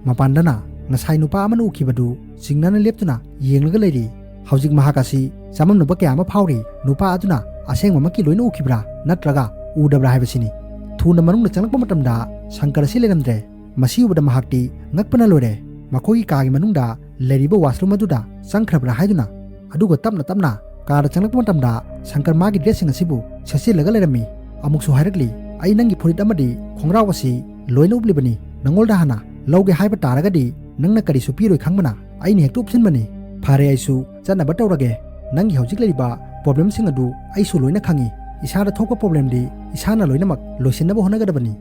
ꯃꯄꯥꯟꯗꯅ ꯉꯁꯥꯏ ꯅꯨꯄꯥ ꯑꯃꯅ ꯎꯈꯤꯕꯗꯨ ꯆꯤꯡꯅꯅ ꯂꯦꯞꯇꯨꯅ ꯌꯦꯡꯂꯒ ꯂꯩꯔꯤ꯫ ꯍꯧꯖꯤꯛ ꯃꯍꯥꯛ ꯑꯁꯤ ꯆꯃꯝꯅꯕ ꯀꯌꯥ ꯑꯃ ꯐꯥꯎꯔꯤ꯫ ꯅꯨꯄꯥ ꯑꯗꯨꯅ ꯑꯁꯦꯡꯕꯃꯛꯀꯤ ꯂꯣꯏꯅ ꯎꯈꯤꯕ꯭ꯔꯥ ꯅꯠꯇ꯭ꯔꯒ ꯎꯗꯕ꯭ꯔꯥ ꯍꯥꯏꯕꯁꯤꯅꯤ꯫ ꯊꯨꯅ ꯃꯅꯨꯡꯗ ꯆꯪꯂꯛꯄ ꯃꯇꯝꯗ ꯁꯪꯀꯔ ꯑꯁꯤ ꯂꯩꯔꯝꯗ꯭ꯔꯦ꯫ ꯃꯁꯤ ꯎꯕꯗ ꯃꯍꯥꯛꯇꯤ ꯉꯛꯄꯅ ꯂꯣꯏꯔꯦ꯫ ꯃꯈꯣꯏꯒꯤ ꯀꯥꯒꯤ ꯃꯅꯨꯡꯗ ꯂꯩꯔꯤꯕ ꯋꯥꯁꯔꯨꯝ ꯑꯗꯨꯗ ꯆꯪꯈ꯭ꯔꯕ꯭ꯔꯥ ꯍꯥꯏꯗꯨꯅ꯫ ꯑꯗꯨꯒ ꯇꯞꯅ ꯇꯞꯅ ꯀꯥꯗ ꯆꯪꯂꯛꯄ ꯃꯇꯝꯗ ꯁꯪꯀꯔ ꯃꯥꯒꯤ ꯗ꯭ꯔꯦꯁꯁꯤꯡ ꯑꯁꯤꯕꯨ ꯁꯦꯠꯆꯤꯜꯂꯒ ꯂꯩꯔꯝꯃꯤ꯫ ꯑꯃꯨꯛꯁꯨ ꯍꯥꯏꯔꯛꯂꯤ, "ꯑꯩ ꯅꯪꯒꯤ ꯐꯨꯔꯤꯠ ꯑꯃꯗꯤ ꯈꯣꯡꯒ꯭ꯔꯥꯎ ꯑꯁꯤ ꯂꯣꯏꯅ ꯎꯞꯂꯤꯕꯅꯤ꯫ ꯅꯉꯣꯟꯗ ꯍꯥꯟꯅ ꯂꯧꯒꯦ ꯍꯥꯏꯕ ꯇꯥꯔꯒꯗꯤ ꯅꯪꯅ ꯀꯔꯤꯁꯨ ꯄꯤꯔꯣꯏ ꯈꯪꯕꯅ ꯑꯩꯅ ꯍꯦꯛꯇ ꯎꯞꯁꯤꯟꯕꯅꯤ꯫ ꯐꯔꯦ, ꯑꯩꯁꯨ ꯆꯠꯅꯕ ꯇꯧꯔꯒꯦ꯫ ꯅꯪꯒꯤ ꯍꯧꯖꯤꯛ ꯂꯩꯔꯤꯕ ꯄ꯭ꯔꯣꯕ꯭ꯂꯦꯝꯁꯤꯡ ꯑꯗꯨ ꯑꯩꯁꯨ ꯂꯣꯏꯅ ꯈꯪꯏ꯫ ꯏꯁꯥꯗ ꯊꯣꯛꯄ ꯄ꯭ꯔꯣꯕ꯭ꯂꯦꯝꯗꯤ ꯏꯁꯥꯅ ꯂꯣꯏꯅꯃꯛ ꯂꯣꯏꯁꯤꯟꯅꯕ ꯍꯣꯠꯅꯒꯗꯕꯅꯤ"꯫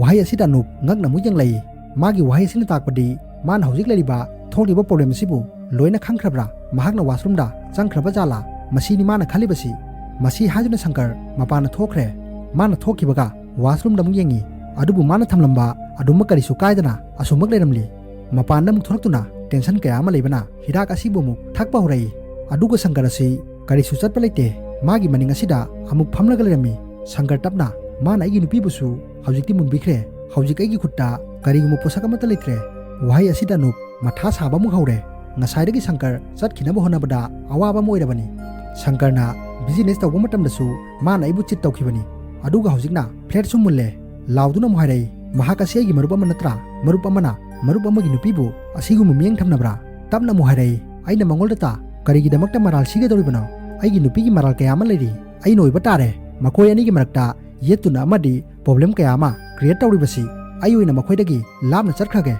ꯋꯥꯍꯩ ꯑꯁꯤꯗ ꯑꯅꯨꯞ ꯉꯛꯅ ꯑꯃꯨꯛ ꯌꯦꯡꯂꯛꯏ꯫ ꯃꯥꯒꯤ ꯋꯥꯍꯩ ꯑꯁꯤꯅ ꯇꯥꯛꯄꯗꯤ ꯃꯥꯅ ꯍꯧꯖꯤꯛ ꯂꯩꯔꯤꯕ ꯊꯣꯛꯂꯤꯕ ꯄ꯭ꯔꯣꯕ꯭ꯂꯦꯝ ꯑꯁꯤꯕꯨ ꯂꯣꯏꯅ ꯈꯪꯈ꯭ꯔꯕ꯭ꯔꯥ? ꯃꯍꯥꯛꯅ ꯋꯥꯁꯔꯨꯝꯗ ꯆꯪꯈ꯭ꯔꯕ ꯖꯥꯠꯂꯥ? ꯃꯁꯤꯅꯤ ꯃꯥꯅ ꯈꯜꯂꯤꯕꯁꯤ꯫ ꯃꯁꯤ ꯍꯥꯏꯗꯨꯅ ꯁꯪꯀꯔ ꯃꯄꯥꯟꯗ ꯊꯣꯛꯈ꯭ꯔꯦ꯫ ꯃꯥꯅ ꯊꯣꯛꯈꯤꯕꯒ ꯋꯥꯁꯔꯨꯝꯗ ꯑꯃꯨꯛ ꯌꯦꯡꯉꯤ꯫ ꯑꯗꯨꯕꯨ ꯃꯥꯅ ꯊꯝꯂꯝꯕ ꯑꯗꯨꯃꯛ ꯀꯔꯤꯁꯨ ꯀꯥꯏꯗꯅ ꯑꯁꯨꯝꯃꯛ ꯂꯩꯔꯝꯂꯤ꯫ ꯃꯄꯥꯟꯗ ꯑꯃꯨꯛ ꯊꯣꯛꯂꯛꯇꯨꯅ ꯇꯦꯟꯁꯟ ꯀꯌꯥ ꯑꯃ ꯂꯩꯕꯅ ꯍꯤꯗꯥꯛ ꯑꯁꯤꯕꯨ ꯑꯃꯨꯛ ꯊꯛꯄ ꯍꯧꯔꯛꯏ꯫ ꯑꯗꯨꯒ ꯁꯪꯀꯔ ꯑꯁꯤ ꯀꯔꯤꯁꯨ ꯆꯠꯄ ꯂꯩꯇꯦ꯫ ꯃꯥꯒꯤ ꯃꯅꯤꯡ ꯑꯁꯤꯗ ꯑꯃꯨꯛ ꯐꯝꯂꯒ ꯂꯩꯔꯝꯃꯤ꯫ ꯁꯪꯀꯔ ꯇꯞꯅ, "ꯃꯥꯅ ꯑꯩꯒꯤ ꯅꯨꯄꯤꯕꯨꯁꯨ ꯍꯧꯖꯤꯛꯇꯤ ꯃꯨꯟꯕꯤꯈ꯭ꯔꯦ꯫ ꯍꯧꯖꯤꯛ ꯑꯩꯒꯤ ꯈꯨꯠꯇ ꯀꯔꯤꯒꯨꯝꯕ ꯄꯣꯠꯁꯛ ꯑꯃꯠꯇ ꯂꯩꯇ꯭ꯔꯦ"꯫ ꯋꯥꯍꯩ ꯑꯁꯤꯗ ꯑꯅꯨꯞ ꯃꯊꯥ ꯁꯥꯕ ꯑꯃꯨꯛ ꯍꯧꯔꯦ꯫ ꯉꯁꯥꯏꯗꯒꯤ ꯁꯪꯀꯔ ꯆꯠꯈꯤꯅꯕ ꯍꯣꯠꯅꯕꯗ ꯑꯋꯥꯕ ꯑꯃ ꯑꯣꯏꯔꯕꯅꯤ꯫ ꯁꯪꯀꯔꯅ ꯕꯤꯖꯤꯅꯦꯁ ꯇꯧꯕ ꯃꯇꯝꯗꯁꯨ ꯃꯥꯅ ꯑꯩꯕꯨ ꯆꯤꯠ ꯇꯧꯈꯤꯕꯅꯤ꯫ ꯑꯗꯨꯒ ꯍꯧꯖꯤꯛꯅ ꯐ꯭ꯂꯦꯠꯁꯨ ꯃꯨꯜꯂꯦ꯫ ꯂꯥꯎꯗꯨꯅ ꯑꯃꯨꯛ ꯍꯥꯏꯔꯛꯏ, ꯃꯍꯥꯛ ꯑꯁꯤ ꯑꯩꯒꯤ ꯃꯔꯨꯞ ꯑꯃ ꯅꯠꯇ꯭ꯔꯥ? ꯃꯔꯨꯞ ꯑꯃꯅ ꯃꯔꯨꯞ ꯑꯃꯒꯤ ꯅꯨꯄꯤꯕꯨ ꯑꯁꯤꯒꯨꯝꯕ ꯃꯤꯠꯌꯦꯡ ꯊꯝꯅꯕ꯭ꯔꯥ? ꯇꯞꯅ ꯑꯃꯨꯛ ꯍꯥꯏꯔꯛꯏ꯫ ꯑꯩꯅ ꯃꯉꯣꯟꯗ ꯇꯥ, ꯀꯔꯤꯒꯤꯗꯃꯛꯇ ꯃꯔꯥꯜ ꯁꯤꯒꯗꯧꯔꯤꯕꯅꯣ? ꯑꯩꯒꯤ ꯅꯨꯄꯤꯒꯤ ꯃꯔꯥꯜ ꯀꯌꯥ ꯑꯃ ꯂꯩꯔꯤ꯫ ꯑꯩꯅ ꯑꯣꯏꯕ ꯇꯥꯔꯦ ꯃꯈꯣꯏ ꯑꯅꯤꯒꯤ ꯃꯔꯛꯇ ꯌꯦꯠꯇꯨꯅ ꯑꯃꯗꯤ ꯄ꯭ꯔꯣꯕ꯭ꯂꯦꯝ ꯀꯌꯥ ꯑꯃ ꯀ꯭ꯔꯤꯌꯦꯠ ꯇꯧꯔꯤꯕꯁꯤ꯫ ꯑꯩ ꯑꯣꯏꯅ ꯃꯈꯣꯏꯗꯒꯤ ꯂꯥꯞꯅ ꯆꯠꯈ꯭ꯔꯒꯦ꯫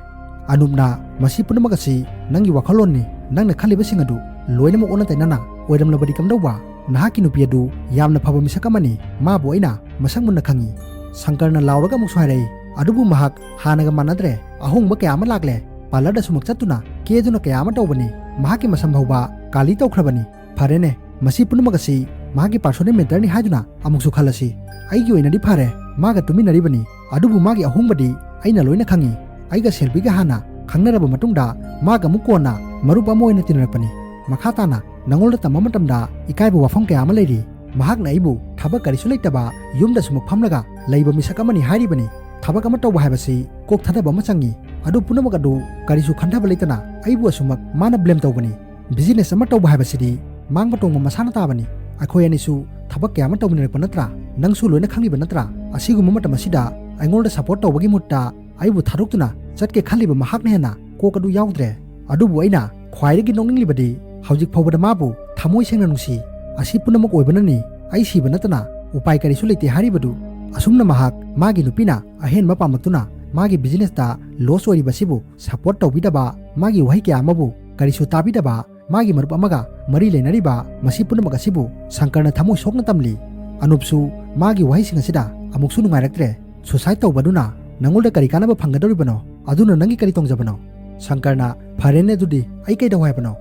ꯑꯅꯨꯞꯅ, ꯃꯁꯤ ꯄꯨꯝꯅꯃꯛ ꯑꯁꯤ ꯅꯪꯒꯤ ꯋꯥꯈꯜꯂꯣꯟꯅꯤ, ꯅꯪꯅ ꯈꯜꯂꯤꯕꯁꯤꯡ ꯑꯗꯨ ꯂꯣꯏꯅꯃꯛ ꯑꯣꯟꯅ ꯇꯩꯅꯅ ꯑꯣꯏꯔꯝꯂꯕꯗꯤ ꯀꯝꯗꯧꯕ? ꯅꯍꯥꯛꯀꯤ ꯅꯨꯄꯤ ꯑꯗꯨ ꯌꯥꯝꯅ ꯐꯕ ꯃꯤꯁꯛ ꯑꯃꯅꯤ, ꯃꯥꯕꯨ ꯑꯩꯅ ꯃꯁꯛ ꯃꯨꯟꯅ ꯈꯪꯏ꯫ ꯁꯪꯀꯔꯅ ꯂꯥꯎꯔꯒ ꯑꯃꯨꯛꯁꯨ ꯍꯥꯏꯔꯛꯏ, ꯑꯗꯨꯕꯨ ꯃꯍꯥꯛ ꯍꯥꯟꯅꯒ ꯃꯥꯟꯅꯗ꯭ꯔꯦ, ꯑꯍꯣꯡꯕ ꯀꯌꯥ ꯑꯃ ꯂꯥꯛꯂꯦ꯫ ꯄꯥꯔꯂꯔꯗ ꯁꯨꯃꯛ ꯆꯠꯇꯨꯅ ꯀꯦꯗꯨꯅ ꯀꯌꯥ ꯑꯃ ꯇꯧꯕꯅꯤ, ꯃꯍꯥꯛꯀꯤ ꯃꯁꯝ ꯐꯥꯎꯕ ꯀꯥꯂꯤ ꯇꯧꯈ꯭ꯔꯕꯅꯤ꯫ ꯐꯔꯦꯅꯦ, ꯃꯁꯤ ꯄꯨꯝꯅꯃꯛ ꯑꯁꯤ ꯃꯍꯥꯛꯀꯤ ꯄꯥꯔꯁꯣꯅꯦꯜ ꯃꯦꯇꯔꯅꯤ ꯍꯥꯏꯗꯨꯅ ꯑꯃꯨꯛꯁꯨ ꯈꯜꯂꯁꯤ꯫ ꯑꯩꯒꯤ ꯑꯣꯏꯅꯗꯤ ꯐꯔꯦ, ꯃꯥꯒ ꯇꯨꯃꯤꯟꯅꯔꯤꯕꯅꯤ, ꯑꯗꯨꯕꯨ ꯃꯥꯒꯤ ꯑꯍꯣꯡꯕꯗꯤ ꯑꯩꯅ ꯂꯣꯏꯅ ꯈꯪꯏ꯫ ꯑꯩꯒ ꯁꯦꯜꯕꯤꯒ ꯍꯥꯟꯅ ꯈꯪꯅꯔꯕ ꯃꯇꯨꯡꯗ ꯃꯥꯒ ꯑꯃꯨꯛ ꯀꯣꯟꯅ ꯃꯔꯨꯞ ꯑꯃ ꯑꯣꯏꯅ ꯇꯤꯟꯅꯔꯛꯄꯅꯤ꯫ ꯃꯈꯥ ꯇꯥꯅ ꯅꯉꯣꯟꯗ ꯇꯝꯕ ꯃꯇꯝꯗ ꯏꯀꯥꯏꯕ ꯋꯥꯐꯝ ꯀꯌꯥ ꯑꯃ ꯂꯩꯔꯤ꯫ ꯃꯍꯥꯛꯅ ꯑꯩꯕꯨ ꯊꯕꯛ ꯀꯔꯤꯁꯨ ꯂꯩꯇꯕ, ꯌꯨꯝꯗ ꯁꯨꯃꯛ ꯐꯝꯂꯒ ꯂꯩꯕ ꯃꯤꯁꯛ ꯑꯃꯅꯤ ꯍꯥꯏꯔꯤꯕꯅꯤ꯫ ꯊꯕꯛ ꯑꯃ ꯇꯧꯕ ꯍꯥꯏꯕꯁꯤ ꯀꯣꯛ ꯊꯥꯗꯕ ꯑꯃ ꯆꯪꯏ꯫ ꯑꯗꯨ ꯄꯨꯝꯅꯃꯛ ꯑꯗꯨ ꯀꯔꯤꯁꯨ ꯈꯟꯊꯕ ꯂꯩꯇꯅ ꯑꯩꯕꯨ ꯑꯁꯨꯃꯛ ꯃꯥꯅ ꯕ꯭ꯂꯦꯝ ꯇꯧꯕꯅꯤ꯫ ꯕꯤꯖꯤꯅꯦꯁ ꯑꯃ ꯇꯧꯕ ꯍꯥꯏꯕꯁꯤꯗꯤ ꯃꯥꯡꯕ ꯇꯣꯡꯕ ꯃꯁꯥꯅ ꯇꯥꯕꯅꯤ꯫ ꯑꯩꯈꯣꯏ ꯑꯅꯤꯁꯨ ꯊꯕꯛ ꯀꯌꯥ ꯑꯃ ꯇꯧꯃꯤꯟꯅꯔꯛꯄ ꯅꯠꯇ꯭ꯔꯥ? ꯅꯪꯁꯨ ꯂꯣꯏꯅ ꯈꯪꯂꯤꯕ ꯅꯠꯇ꯭ꯔꯥ? ꯑꯁꯤꯒꯨꯝꯕ ꯃꯇꯝ ꯑꯁꯤꯗ ꯑꯩꯉꯣꯟꯗ ꯁꯄꯣꯔꯠ ꯇꯧꯕꯒꯤ ꯃꯍꯨꯠꯇ ꯑꯩꯕꯨ ꯊꯥꯗꯣꯛꯇꯨꯅ ꯆꯠꯀꯦ ꯈꯜꯂꯤꯕ ꯃꯍꯥꯛꯅ ꯍꯦꯟꯅ ꯀꯣꯛ ꯑꯗꯨ ꯌꯥꯎꯗ꯭ꯔꯦ꯫ ꯑꯗꯨꯕꯨ ꯑꯩꯅ ꯈ꯭ꯋꯥꯏꯗꯒꯤ ꯅꯣꯛꯅꯤꯡꯂꯤꯕꯗꯤ ꯍꯧꯖꯤꯛ ꯐꯥꯎꯕꯗ ꯃꯥꯕꯨ ꯊꯃꯣꯏ ꯁꯦꯡꯅ ꯅꯨꯡꯁꯤ꯫ ꯑꯁꯤ ꯄꯨꯝꯅꯃꯛ ꯑꯣꯏꯕꯅꯅꯤ ꯑꯩ ꯁꯤꯕ ꯅꯠꯇꯅ ꯎꯄꯥꯏ ꯀꯔꯤꯁꯨ ꯂꯩꯇꯦ ꯍꯥꯏꯔꯤꯕꯗꯨ꯫ ꯑꯁꯨꯝꯅ ꯃꯍꯥꯛ ꯃꯥꯒꯤ ꯅꯨꯄꯤꯅ ꯑꯍꯦꯟꯕ ꯄꯥꯝꯂꯛꯇꯨꯅ ꯃꯥꯒꯤ ꯕꯤꯖꯤꯅꯦꯁꯇ ꯂꯣꯁ ꯑꯣꯏꯔꯤꯕꯁꯤꯕꯨ ꯁꯄꯣꯔꯠ ꯇꯧꯕꯤꯗꯕ, ꯃꯥꯒꯤ ꯋꯥꯍꯩ ꯀꯌꯥ ꯑꯃꯕꯨ ꯀꯔꯤꯁꯨ ꯇꯥꯕꯤꯗꯕ, ꯃꯥꯒꯤ ꯃꯔꯨꯞ ꯑꯃꯒ ꯃꯔꯤ ꯂꯩꯅꯔꯤꯕ, ꯃꯁꯤ ꯄꯨꯝꯅꯃꯛ ꯑꯁꯤꯕꯨ ꯁꯪꯀꯔꯅ ꯊꯃꯣꯏ ꯁꯣꯛꯅ ꯇꯝꯂꯤ꯫ ꯑꯅꯨꯞꯁꯨ ꯃꯥꯒꯤ ꯋꯥꯍꯩꯁꯤꯡ ꯑꯁꯤꯗ ꯑꯃꯨꯛꯁꯨ ꯅꯨꯡꯉꯥꯏꯔꯛꯇ꯭ꯔꯦ꯫ ꯁꯨꯁꯥꯏꯗ ꯇꯧꯕꯗꯨꯅ ꯅꯉꯣꯟꯗ ꯀꯔꯤ ꯀꯥꯟꯅꯕ ꯐꯪꯒꯗꯧꯔꯤꯕꯅꯣ? ꯑꯗꯨꯅ ꯅꯪꯒꯤ ꯀꯔꯤ ꯇꯣꯡꯖꯕꯅꯣ? ꯁꯪꯀꯔꯅ, ꯐꯔꯦꯅꯦ, ꯑꯗꯨꯗꯤ ꯑꯩ ꯀꯩꯗꯧ ꯍꯥꯏꯕꯅꯣ?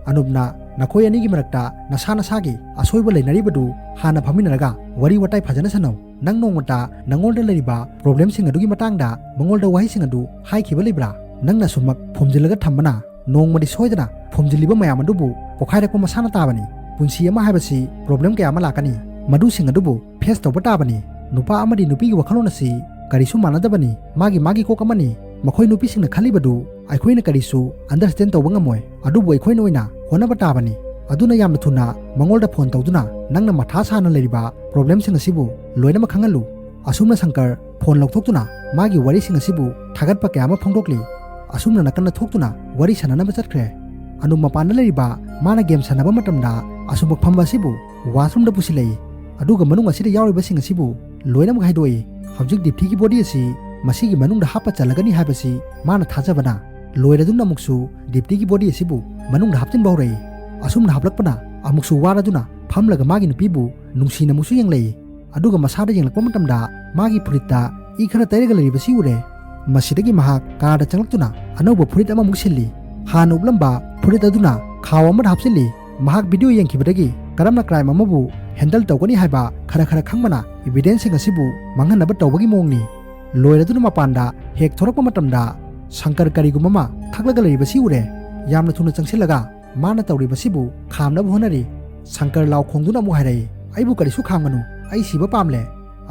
ꯑꯅꯨꯞꯅ, ꯅꯈꯣꯏ ꯑꯅꯤꯒꯤ ꯃꯔꯛꯇ ꯅꯁꯥ ꯅꯁꯥꯒꯤ ꯑꯁꯣꯏꯕ ꯂꯩꯅꯔꯤꯕꯗꯨ ꯍꯥꯟꯅ ꯐꯝꯃꯤꯟꯅꯔꯒ ꯋꯥꯔꯤ ꯋꯥꯇꯥꯏ ꯐꯖꯅ ꯁꯥꯟꯅꯧ꯫ ꯅꯪ ꯅꯣꯡꯃꯇ ꯅꯉꯣꯟꯗ ꯂꯩꯔꯤꯕ ꯄ꯭ꯔꯣꯕ꯭ꯂꯦꯝꯁꯤꯡ ꯑꯗꯨꯒꯤ ꯃꯇꯥꯡꯗ ꯃꯉꯣꯟꯗ ꯋꯥꯍꯩꯁꯤꯡ ꯑꯗꯨ ꯍꯥꯏꯈꯤꯕ ꯂꯩꯕ꯭ꯔꯥ? ꯅꯪꯅ ꯁꯨꯃꯛ ꯐꯨꯝꯖꯤꯜꯂꯒ ꯊꯝꯕꯅ ꯅꯣꯡꯃꯗꯤ ꯁꯣꯏꯗꯅ ꯐꯨꯝꯖꯤꯜꯂꯤꯕ ꯃꯌꯥꯝ ꯑꯗꯨꯕꯨ ꯄꯣꯈꯥꯏꯔꯛꯄ ꯃꯁꯥꯅ ꯇꯥꯕꯅꯤ꯫ ꯄꯨꯟꯁꯤ ꯑꯃ ꯍꯥꯏꯕꯁꯤ ꯄ꯭ꯔꯣꯕ꯭ꯂꯦꯝ ꯀꯌꯥ ꯑꯃ ꯂꯥꯛꯀꯅꯤ, ꯃꯗꯨꯁꯤꯡ ꯑꯗꯨꯕꯨ ꯐꯦꯁ ꯇꯧꯕ ꯇꯥꯕꯅꯤ꯫ ꯅꯨꯄꯥ ꯑꯃꯗꯤ ꯅꯨꯄꯤꯒꯤ ꯋꯥꯈꯜꯂꯣꯟ ꯑꯁꯤ ꯀꯔꯤꯁꯨ ꯃꯥꯟꯅꯗꯕꯅꯤ, ꯃꯥꯒꯤ ꯃꯥꯒꯤ ꯀꯣꯛ ꯑꯃꯅꯤ꯫ ꯃꯈꯣꯏ ꯅꯨꯄꯤꯁꯤꯡꯅ ꯈꯜꯂꯤꯕꯗꯨ ꯑꯩꯈꯣꯏꯅ ꯀꯔꯤꯁꯨ ꯑꯟꯗꯔꯁꯇꯦꯟ ꯇꯧꯕ ꯉꯝꯃꯣꯏ, ꯑꯗꯨꯕꯨ ꯑꯩꯈꯣꯏꯅ ꯑꯣꯏꯅ ꯍꯣꯠꯅꯕ ꯇꯥꯕꯅꯤ꯫ ꯑꯗꯨꯅ ꯌꯥꯝꯅ ꯊꯨꯅ ꯃꯉꯣꯟꯗ ꯐꯣꯟ ꯇꯧꯗꯨꯅ ꯅꯪꯅ ꯃꯊꯥ ꯁꯥꯅ ꯂꯩꯔꯤꯕ ꯄ꯭ꯔꯣꯕ꯭ꯂꯦꯝꯁꯤꯡ ꯑꯁꯤꯕꯨ ꯂꯣꯏꯅꯃꯛ ꯈꯪꯍꯜꯂꯨ꯫ ꯑꯁꯨꯝꯅ ꯁꯪꯀꯔ ꯐꯣꯟ ꯂꯧꯊꯣꯛꯇꯨꯅ ꯃꯥꯒꯤ ꯋꯥꯔꯤꯁꯤꯡ ꯑꯁꯤꯕꯨ ꯊꯥꯒꯠꯄ ꯀꯌꯥ ꯑꯃ ꯐꯣꯡꯗꯣꯛꯂꯤ꯫ ꯑꯁꯨꯝꯅ ꯅꯥꯀꯟꯗ ꯊꯣꯛꯇꯨꯅ ꯋꯥꯔꯤ ꯁꯥꯟꯅꯅꯕ ꯆꯠꯈ꯭ꯔꯦ꯫ ꯑꯅꯨꯞ ꯃꯄꯥꯟꯗ ꯂꯩꯔꯤꯕ ꯃꯥꯅ ꯒꯦꯝ ꯁꯥꯟꯅꯕ ꯃꯇꯝꯗ ꯑꯁꯨꯝꯕ ꯐꯝꯕ ꯑꯁꯤꯕꯨ ꯋꯥꯁꯔꯨꯝꯗ ꯄꯨꯁꯤꯜꯂꯛꯏ꯫ ꯑꯗꯨꯒ ꯃꯅꯨꯡ ꯑꯁꯤꯗ ꯌꯥꯎꯔꯤꯕꯁꯤꯡ ꯑꯁꯤꯕꯨ ꯂꯣꯏꯅꯃꯛ ꯍꯥꯏꯗꯣꯛꯏ꯫ ꯍꯧꯖꯤꯛ ꯗꯤꯞꯇꯤꯒꯤ ꯕꯣꯗꯤ ꯑꯁꯤ ꯃꯁꯤꯒꯤ ꯃꯅꯨꯡꯗ ꯍꯥꯞꯄ ꯆꯜꯂꯒꯅꯤ ꯍꯥꯏꯕꯁꯤ ꯃꯥꯅ ꯊꯥꯖꯕꯅ ꯂꯣꯏꯔꯗꯨꯅ ꯑꯃꯨꯛꯁꯨ ꯗꯤꯞꯇꯤꯒꯤ ꯕꯣꯗꯤ ꯑꯁꯤꯕꯨ ꯃꯅꯨꯡꯗ ꯍꯥꯞꯆꯤꯟꯕ ꯍꯧꯔꯛꯏ꯫ ꯑꯁꯨꯝꯅ ꯍꯥꯞꯂꯛꯄꯅ ꯑꯃꯨꯛꯁꯨ ꯋꯥꯔꯗꯨꯅ ꯐꯝꯂꯒ ꯃꯥꯒꯤ ꯅꯨꯄꯤꯕꯨ ꯅꯨꯡꯁꯤꯅ ꯑꯃꯨꯛꯁꯨ ꯌꯦꯡꯂꯛꯏ꯫ ꯑꯗꯨꯒ ꯃꯁꯥꯗ ꯌꯦꯡꯂꯛꯄ ꯃꯇꯝꯗ ꯃꯥꯒꯤ ꯐꯨꯔꯤꯠꯇ ꯏ ꯈꯔ ꯇꯩꯔꯒ ꯂꯩꯔꯤꯕꯁꯤ ꯎꯔꯦ꯫ ꯃꯁꯤꯗꯒꯤ ꯃꯍꯥꯛ ꯀꯥꯔꯗ ꯆꯪꯂꯛꯇꯨꯅ ꯑꯅꯧꯕ ꯐꯨꯔꯤꯠ ꯑꯃꯃꯨꯛ ꯁꯤꯜꯂꯤ꯫ ꯍꯥꯟꯅ ꯎꯞꯂꯝꯕ ꯐꯨꯔꯤꯠ ꯑꯗꯨꯅ ꯈꯥꯎ ꯑꯃꯗ ꯍꯥꯞꯆꯤꯜꯂꯤ꯫ ꯃꯍꯥꯛ ꯚꯤꯗꯤꯑꯣ ꯌꯦꯡꯈꯤꯕꯗꯒꯤ ꯀꯔꯝꯅ ꯀ꯭ꯔꯥꯏꯝ ꯑꯃꯕꯨ ꯍꯦꯟꯗꯜ ꯇꯧꯒꯅꯤ ꯍꯥꯏꯕ ꯈꯔ ꯈꯔ ꯈꯪꯕꯅ ꯏꯚꯤꯗꯦꯟꯁꯁꯤꯡ ꯑꯁꯤꯕꯨ ꯃꯥꯡꯍꯟꯅꯕ ꯇꯧꯕꯒꯤ ꯃꯑꯣꯡꯅꯤ꯫ ꯂꯣꯏꯔꯗꯨꯅ ꯃꯄꯥꯟꯗ ꯍꯦꯛ ꯊꯣꯔꯛꯄ ꯃꯇꯝꯗ ꯁꯪꯀꯔ ꯀꯔꯤꯒꯨꯝꯕ ꯑꯃ ꯊꯛꯂꯒ ꯂꯩꯔꯤꯕꯁꯤ ꯎꯔꯦ꯫ ꯌꯥꯝꯅ ꯊꯨꯅ ꯆꯪꯁꯤꯜꯂꯒ ꯃꯥꯅ ꯇꯧꯔꯤꯕꯁꯤꯕꯨ ꯈꯥꯝꯅꯕ ꯍꯣꯠꯅꯔꯤ꯫ ꯁꯪꯀꯔ ꯂꯥꯎ ꯈꯣꯡꯗꯨꯅ ꯑꯃꯨꯛ ꯍꯥꯏꯔꯛꯏ, "ꯑꯩꯕꯨ ꯀꯔꯤꯁꯨ ꯈꯥꯝꯒꯅꯨ, ꯑꯩ ꯁꯤꯕ ꯄꯥꯝꯂꯦ꯫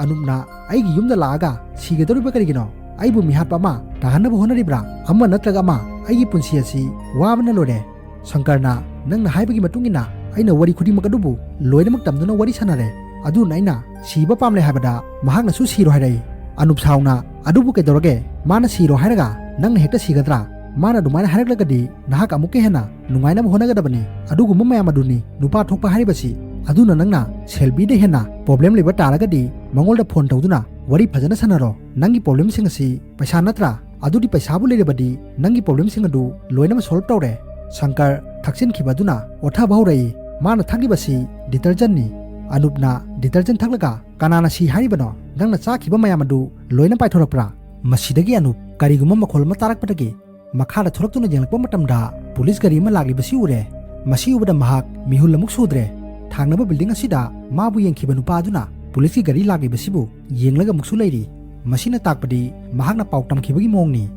ꯑꯅꯨꯞꯅ ꯑꯩꯒꯤ ꯌꯨꯝꯗ ꯂꯥꯛꯑꯒ ꯁꯤꯒꯗꯧꯔꯤꯕ ꯀꯔꯤꯒꯤꯅꯣ? ꯑꯩꯕꯨ ꯃꯤꯍꯥꯠꯄ ꯑꯃ ꯇꯥꯍꯟꯅꯕ ꯍꯣꯠꯅꯔꯤꯕ꯭ꯔꯥ? ꯑꯃ ꯅꯠꯇ꯭ꯔꯒ ꯑꯃ, ꯑꯩꯒꯤ ꯄꯨꯟꯁꯤ ꯑꯁꯤ ꯋꯥꯕꯅ ꯂꯣꯏꯔꯦ꯫ ꯁꯪꯀꯔꯅ ꯅꯪꯅ ꯍꯥꯏꯕꯒꯤ ꯃꯇꯨꯡ ꯏꯟꯅ ꯑꯩꯅ ꯋꯥꯔꯤ ꯈꯨꯗꯤꯡꯃꯛ ꯑꯗꯨꯕꯨ ꯂꯣꯏꯅꯃꯛ ꯇꯝꯗꯨꯅ ꯋꯥꯔꯤ ꯁꯥꯟꯅꯔꯦ꯫ ꯑꯗꯨꯅ ꯑꯩꯅ ꯁꯤꯕ ꯄꯥꯝꯂꯦ ꯍꯥꯏꯕꯗ ꯃꯍꯥꯛꯅꯁꯨ ꯁꯤꯔꯣ ꯍꯥꯏꯔꯛꯏ꯫" ꯑꯅꯨꯞ ꯁꯥꯎꯅ, "ꯑꯗꯨꯕꯨ ꯀꯩꯗꯧꯔꯒꯦ? ꯃꯥꯅ ꯁꯤꯔꯣ ꯍꯥꯏꯔꯒ ꯅꯪꯅ ꯍꯦꯛꯇ ꯁꯤꯒꯗ꯭ꯔꯥ? ꯃꯥꯅ ꯑꯗꯨꯃꯥꯏꯅ ꯍꯥꯏꯔꯛꯂꯒꯗꯤ ꯅꯍꯥꯛ ꯑꯃꯨꯛꯀ ꯍꯦꯟꯅ ꯅꯨꯡꯉꯥꯏꯅꯕ ꯍꯣꯠꯅꯒꯗꯕꯅꯤ꯫ ꯑꯗꯨꯒꯨꯝꯕ ꯃꯌꯥꯝ ꯑꯗꯨꯅꯤ ꯅꯨꯄꯥ ꯊꯣꯛꯄ ꯍꯥꯏꯔꯤꯕꯁꯤ꯫ ꯑꯗꯨꯅ ꯅꯪꯅ ꯁꯦꯜꯕꯤꯗ ꯍꯦꯟꯅ ꯄ꯭ꯔꯣꯕ꯭ꯂꯦꯝ ꯂꯩꯕ ꯇꯥꯔꯒꯗꯤ ꯃꯉꯣꯟꯗ ꯐꯣꯟ ꯇꯧꯗꯨꯅ ꯋꯥꯔꯤ ꯐꯖꯅ ꯁꯥꯟꯅꯔꯣ꯫ ꯅꯪꯒꯤ ꯄ꯭ꯔꯣꯕ꯭ꯂꯦꯝꯁꯤꯡ ꯑꯁꯤ ꯄꯩꯁꯥ ꯅꯠꯇ꯭ꯔꯥ? ꯑꯗꯨꯗꯤ ꯄꯩꯁꯥꯕꯨ ꯂꯩꯔꯕꯗꯤ ꯅꯪꯒꯤ ꯄ꯭ꯔꯣꯕ꯭ꯂꯦꯝꯁꯤꯡ ꯑꯗꯨ ꯂꯣꯏꯅꯃꯛ ꯁꯣꯜꯕ ꯇꯧꯔꯦ꯫" ꯁꯪꯀꯔ ꯊꯛꯆꯤꯟꯈꯤꯕ ꯑꯗꯨꯅ ꯑꯣꯠꯊꯕ ꯍꯧꯔꯛꯏ꯫ ꯃꯥꯅ ꯊꯛꯂꯤꯕꯁꯤ ꯗꯤꯇꯔꯖꯦꯟꯠꯅꯤ꯫ ꯑꯅꯨꯞꯅ ꯗꯤꯇꯔꯖꯦꯟꯠ ꯊꯛꯂꯒ, "ꯀꯅꯥꯅ ꯁꯤ ꯍꯥꯏꯔꯤꯕꯅꯣ? ꯅꯪꯅ ꯆꯥꯈꯤꯕ ꯃꯌꯥꯝ ꯑꯗꯨ ꯂꯣꯏꯅ ꯄꯥꯏꯊꯣꯔꯛꯄ꯭ꯔꯥ?" ꯃꯁꯤꯗꯒꯤ ꯑꯅꯨꯞ ꯀꯔꯤꯒꯨꯝꯕ ꯃꯈꯣꯜ ꯑꯃ ꯇꯥꯔꯛꯄꯗꯒꯤ ꯃꯈꯥꯗ ꯊꯣꯔꯛꯇꯨꯅ ꯌꯦꯡꯂꯛꯄ ꯃꯇꯝꯗ ꯄꯨꯂꯤꯁ ꯒꯥꯔꯤ ꯑꯃ ꯂꯥꯛꯂꯤꯕꯁꯤ ꯎꯔꯦ꯫ ꯃꯁꯤ ꯎꯕꯗ ꯃꯍꯥꯛ ꯃꯤꯍꯨꯜ ꯑꯃꯨꯛ ꯁꯨꯗ꯭ꯔꯦ꯫ ꯊꯥꯡꯅꯕ ꯕꯤꯜꯗꯤꯡ ꯑꯁꯤꯗ ꯃꯥꯕꯨ ꯌꯦꯡꯈꯤꯕ ꯅꯨꯄꯥ ꯑꯗꯨꯅ ꯄꯨꯂꯤꯁꯀꯤ ꯒꯥꯔꯤ ꯂꯥꯛꯂꯤꯕꯁꯤꯕꯨ ꯌꯦꯡꯂꯒ ꯑꯃꯨꯛꯁꯨ ꯂꯩꯔꯤ꯫ ꯃꯁꯤꯅ ꯇꯥꯛꯄꯗꯤ ꯃꯍꯥꯛꯅ ꯄꯥꯎ ꯇꯝꯈꯤꯕꯒꯤ ꯃꯑꯣꯡꯅꯤ꯫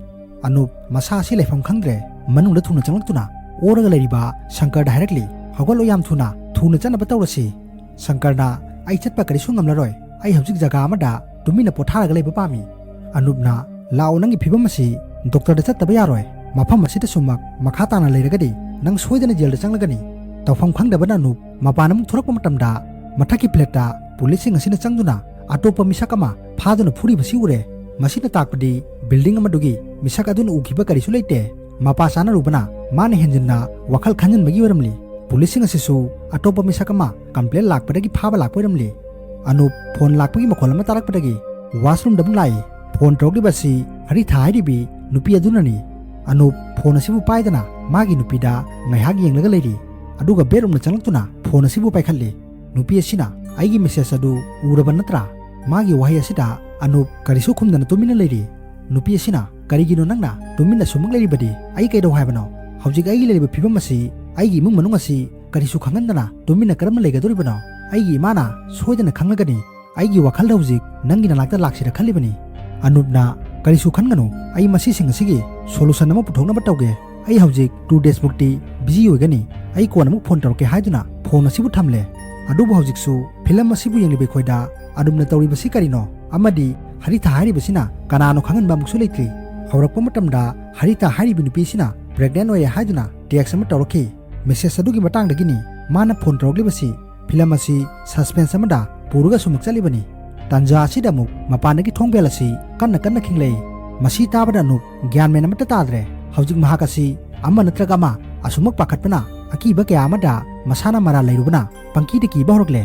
ꯑꯅꯨꯞ ꯃꯁꯥ ꯑꯁꯤ ꯂꯩꯐꯝ ꯈꯪꯗ꯭ꯔꯦ꯫ ꯃꯅꯨꯡꯗ ꯊꯨꯅ ꯆꯪꯂꯛꯇꯨꯅ ꯑꯣꯔꯒ ꯂꯩꯔꯤꯕ ꯁꯪꯀꯔꯗ ꯍꯥꯏꯔꯛꯂꯤ, "ꯍꯧꯒꯠꯂꯣ, ꯌꯥꯝ ꯊꯨꯅ, ꯊꯨꯅ ꯆꯠꯅꯕ ꯇꯧꯔꯁꯤ꯫" ꯁꯪꯀꯔꯅ, "ꯑꯩ ꯆꯠꯄ ꯀꯔꯤꯁꯨ ꯉꯝꯂꯔꯣꯏ꯫ ꯑꯩ ꯍꯧꯖꯤꯛ ꯖꯒꯥ ꯑꯃꯗ ꯇꯨꯃꯤꯟꯅ ꯄꯣꯊꯥꯔꯒ ꯂꯩꯕ ꯄꯥꯝꯃꯤ꯫" ꯑꯅꯨꯞꯅ, "ꯂꯥꯛꯑꯣ, ꯅꯪꯒꯤ ꯐꯤꯕꯝ ꯑꯁꯤ ꯗꯣꯛꯇꯔꯗ ꯆꯠꯇꯕ ꯌꯥꯔꯣꯏ꯫ ꯃꯐꯝ ꯑꯁꯤꯗ ꯁꯨꯝꯃꯛ ꯃꯈꯥ ꯇꯥꯅ ꯂꯩꯔꯒꯗꯤ ꯅꯪ ꯁꯣꯏꯗꯅ ꯖꯦꯜꯗ ꯆꯪꯂꯒꯅꯤ꯫" ꯇꯧꯐꯝ ꯈꯪꯗꯕꯅ ꯑꯅꯨꯞ ꯃꯄꯥꯟ ꯑꯃꯨꯛ ꯊꯣꯔꯛꯄ ꯃꯇꯝꯗ, ꯃꯊꯛꯀꯤ ꯐ꯭ꯂꯦꯠꯇ ꯄꯨꯂꯤꯁꯁꯤꯡ ꯑꯁꯤꯅ ꯆꯪꯗꯨꯅ ꯑꯇꯣꯞꯄ ꯃꯤꯁꯛ ꯑꯃ ꯐꯥꯗꯨꯅ ꯐꯨꯔꯤꯕꯁꯤ ꯎꯔꯦ꯫ ꯃꯁꯤꯅ ꯇꯥꯛꯄꯗꯤ ꯕꯤꯜꯗꯤꯡ ꯑꯃꯗꯨꯒꯤ ꯃꯤꯁꯛ ꯑꯗꯨꯅ ꯎꯈꯤꯕ ꯀꯔꯤꯁꯨ ꯂꯩꯇꯦ꯫ ꯃꯄꯥ ꯆꯥꯅꯔꯨꯕꯅ ꯃꯥꯅ ꯍꯦꯟꯖꯤꯟꯅ ꯋꯥꯈꯜ ꯈꯟꯖꯤꯟꯕꯒꯤ ꯑꯣꯏꯔꯝꯂꯤ꯫ ꯄꯨꯂꯤꯁꯁꯤꯡ ꯑꯁꯤꯁꯨ ꯑꯇꯣꯞꯄ ꯃꯤꯁꯛ ꯑꯃ ꯀꯝꯄ꯭ꯂꯦꯟ ꯂꯥꯛꯄꯗꯒꯤ ꯐꯥꯕ ꯂꯥꯛꯄ ꯑꯣꯏꯔꯝꯂꯤ꯫ ꯑꯅꯨꯞ ꯐꯣꯟ ꯂꯥꯛꯄꯒꯤ ꯃꯈꯣꯜ ꯑꯃ ꯇꯥꯔꯛꯄꯗꯒꯤ ꯋꯥꯁꯔꯨꯝꯗ ꯑꯃꯨꯛ ꯂꯥꯛꯏ꯫ ꯐꯣꯟ ꯇꯧꯔꯛꯂꯤꯕ ꯑꯁꯤ ꯍꯔꯤꯊꯥ ꯍꯥꯏꯔꯤꯕꯤ ꯅꯨꯄꯤ ꯑꯗꯨꯅꯅꯤ꯫ ꯑꯅꯨꯞ ꯐꯣꯟ ꯑꯁꯤꯕꯨ ꯄꯥꯏꯗꯅ ꯃꯥꯒꯤ ꯅꯨꯄꯤꯗ ꯉꯥꯏꯍꯥꯛ ꯌꯦꯡꯂꯒ ꯂꯩꯔꯤ꯫ ꯑꯗꯨꯒ ꯕꯦꯠꯔꯨꯝꯗ ꯆꯪꯂꯛꯇꯨꯅ ꯐꯣꯟ ꯑꯁꯤꯕꯨ ꯄꯥꯏꯈꯠꯂꯤ꯫ ꯅꯨꯄꯤ ꯑꯁꯤꯅ ꯑꯩꯒꯤ ꯃꯦꯁꯦꯖ ꯑꯗꯨ ꯎꯔꯕ ꯅꯠꯇ꯭ꯔꯥ? ꯃꯥꯒꯤ ꯋꯥꯍꯩ ꯑꯁꯤꯗ ꯑꯅꯨꯞ ꯀꯔꯤꯁꯨ ꯈꯨꯝꯗꯅ ꯇꯨꯃꯤꯟꯅ ꯂꯩꯔꯤ꯫ ꯅꯨꯄꯤ ꯑꯁꯤꯅ, "ꯀꯔꯤꯒꯤꯅꯣ ꯅꯪꯅ ꯇꯨꯃꯤꯟꯅ ꯁꯨꯃꯛ ꯂꯩꯔꯤꯕꯗꯤ? ꯑꯩ ꯀꯩꯗꯧ ꯍꯥꯏꯕꯅꯣ? ꯍꯧꯖꯤꯛ ꯑꯩꯒꯤ ꯂꯩꯔꯤꯕ ꯐꯤꯕꯝ ꯑꯁꯤ, ꯑꯩꯒꯤ ꯏꯃꯨꯡ ꯃꯅꯨꯡ ꯑꯁꯤ ꯀꯔꯤꯁꯨ ꯈꯪꯍꯟꯗꯅ ꯇꯨꯃꯤꯟꯅ ꯀꯔꯝꯅ ꯂꯩꯒꯗꯧꯔꯤꯕꯅꯣ? ꯑꯩꯒꯤ ꯏꯃꯥꯅ ꯁꯣꯏꯗꯅ ꯈꯪꯂꯒꯅꯤ꯫ ꯑꯩꯒꯤ ꯋꯥꯈꯜꯗ ꯍꯧꯖꯤꯛ ꯅꯪꯒꯤ ꯅꯅꯥꯛꯇ ꯂꯥꯛꯁꯤꯔ ꯈꯜꯂꯤꯕꯅꯤ꯫" ꯑꯅꯨꯞꯅ, "ꯀꯔꯤꯁꯨ ꯈꯟꯒꯅꯨ, ꯑꯩ ꯃꯁꯤꯁꯤꯡ ꯑꯁꯤꯒꯤ ꯁꯣꯂꯨꯁꯟ ꯑꯃ ꯄꯨꯊꯣꯛꯅꯕ ꯇꯧꯒꯦ꯫ ꯑꯩ ꯍꯧꯖꯤꯛ ꯇꯨ ꯗꯦꯖꯃꯨꯛꯇꯤ ꯕꯤꯖꯤ ꯑꯣꯏꯒꯅꯤ꯫ ꯑꯩ ꯀꯣꯟꯅ ꯑꯃꯨꯛ ꯐꯣꯟ ꯇꯧꯔꯛꯀꯦ" ꯍꯥꯏꯗꯨꯅ ꯐꯣꯟ ꯑꯁꯤꯕꯨ ꯊꯝꯂꯦ꯫ ꯑꯗꯨꯕꯨ ꯍꯧꯖꯤꯛꯁꯨ ꯐꯤꯂꯝ ꯑꯁꯤꯕꯨ ꯌꯦꯡꯂꯤꯕ ꯑꯩꯈꯣꯏꯗ ꯑꯅꯨꯞꯅ ꯇꯧꯔꯤꯕꯁꯤ ꯀꯔꯤꯅꯣ ꯑꯃꯗꯤ ꯍꯔꯤꯊꯥ ꯍꯥꯏꯔꯤꯕꯁꯤꯅ ꯀꯅꯥꯅꯣ ꯈꯪꯍꯟꯕ ꯑꯃꯨꯛꯁꯨ ꯂꯩꯇ꯭ꯔꯤ꯫ ꯍꯧꯔꯛꯄ ꯃꯇꯝꯗ ꯍꯔꯤꯊꯥ ꯍꯥꯏꯔꯤꯕ ꯅꯨꯄꯤꯁꯤꯅ ꯄ꯭ꯔꯦꯒꯅꯦꯟ ꯑꯣꯏꯔꯦ ꯍꯥꯏꯗꯨꯅ ꯇꯦꯛꯁ ꯑꯃ ꯇꯧꯔꯛꯈꯤ꯫ ꯃꯦꯁꯦꯖ ꯑꯗꯨꯒꯤ ꯃꯇꯥꯡꯗꯒꯤꯅꯤ ꯃꯥꯅ ꯐꯣꯟ ꯇꯧꯔꯛꯂꯤꯕꯁꯤ꯫ ꯐꯤꯂꯝ ꯑꯁꯤ ꯁꯁꯄꯦꯟꯁ ꯑꯃꯗ ꯄꯨꯔꯒ ꯁꯨꯃꯛ ꯆꯠꯂꯤꯕꯅꯤ꯫ ꯇꯥꯟꯖꯥ ꯑꯁꯤꯗ ꯑꯃꯨꯛ ꯃꯄꯥꯟꯗꯒꯤ ꯊꯣꯡ ꯕꯦꯜ ꯑꯁꯤ ꯀꯟꯅ ꯀꯟꯅ ꯈꯤꯡꯂꯛꯏ꯫ ꯃꯁꯤ ꯇꯥꯕꯗ ꯑꯅꯨꯞ ꯒ꯭ꯌꯥꯟ ꯃꯦꯟ ꯑꯃꯠꯇ ꯇꯥꯗ꯭ꯔꯦ꯫ ꯍꯧꯖꯤꯛ ꯃꯍꯥꯛ ꯑꯁꯤ ꯑꯃ ꯅꯠꯇ꯭ꯔꯒ ꯑꯃ ꯑꯁꯨꯃꯛ ꯄꯥꯈꯠꯄꯅ ꯑꯀꯤꯕ ꯀꯌꯥ ꯑꯃꯗ ꯃꯁꯥꯅ ꯃꯔꯥꯜ ꯂꯩꯔꯨꯕꯅ ꯄꯪꯀꯤꯗ ꯀꯤꯕ ꯍꯧꯔꯛꯂꯦ꯫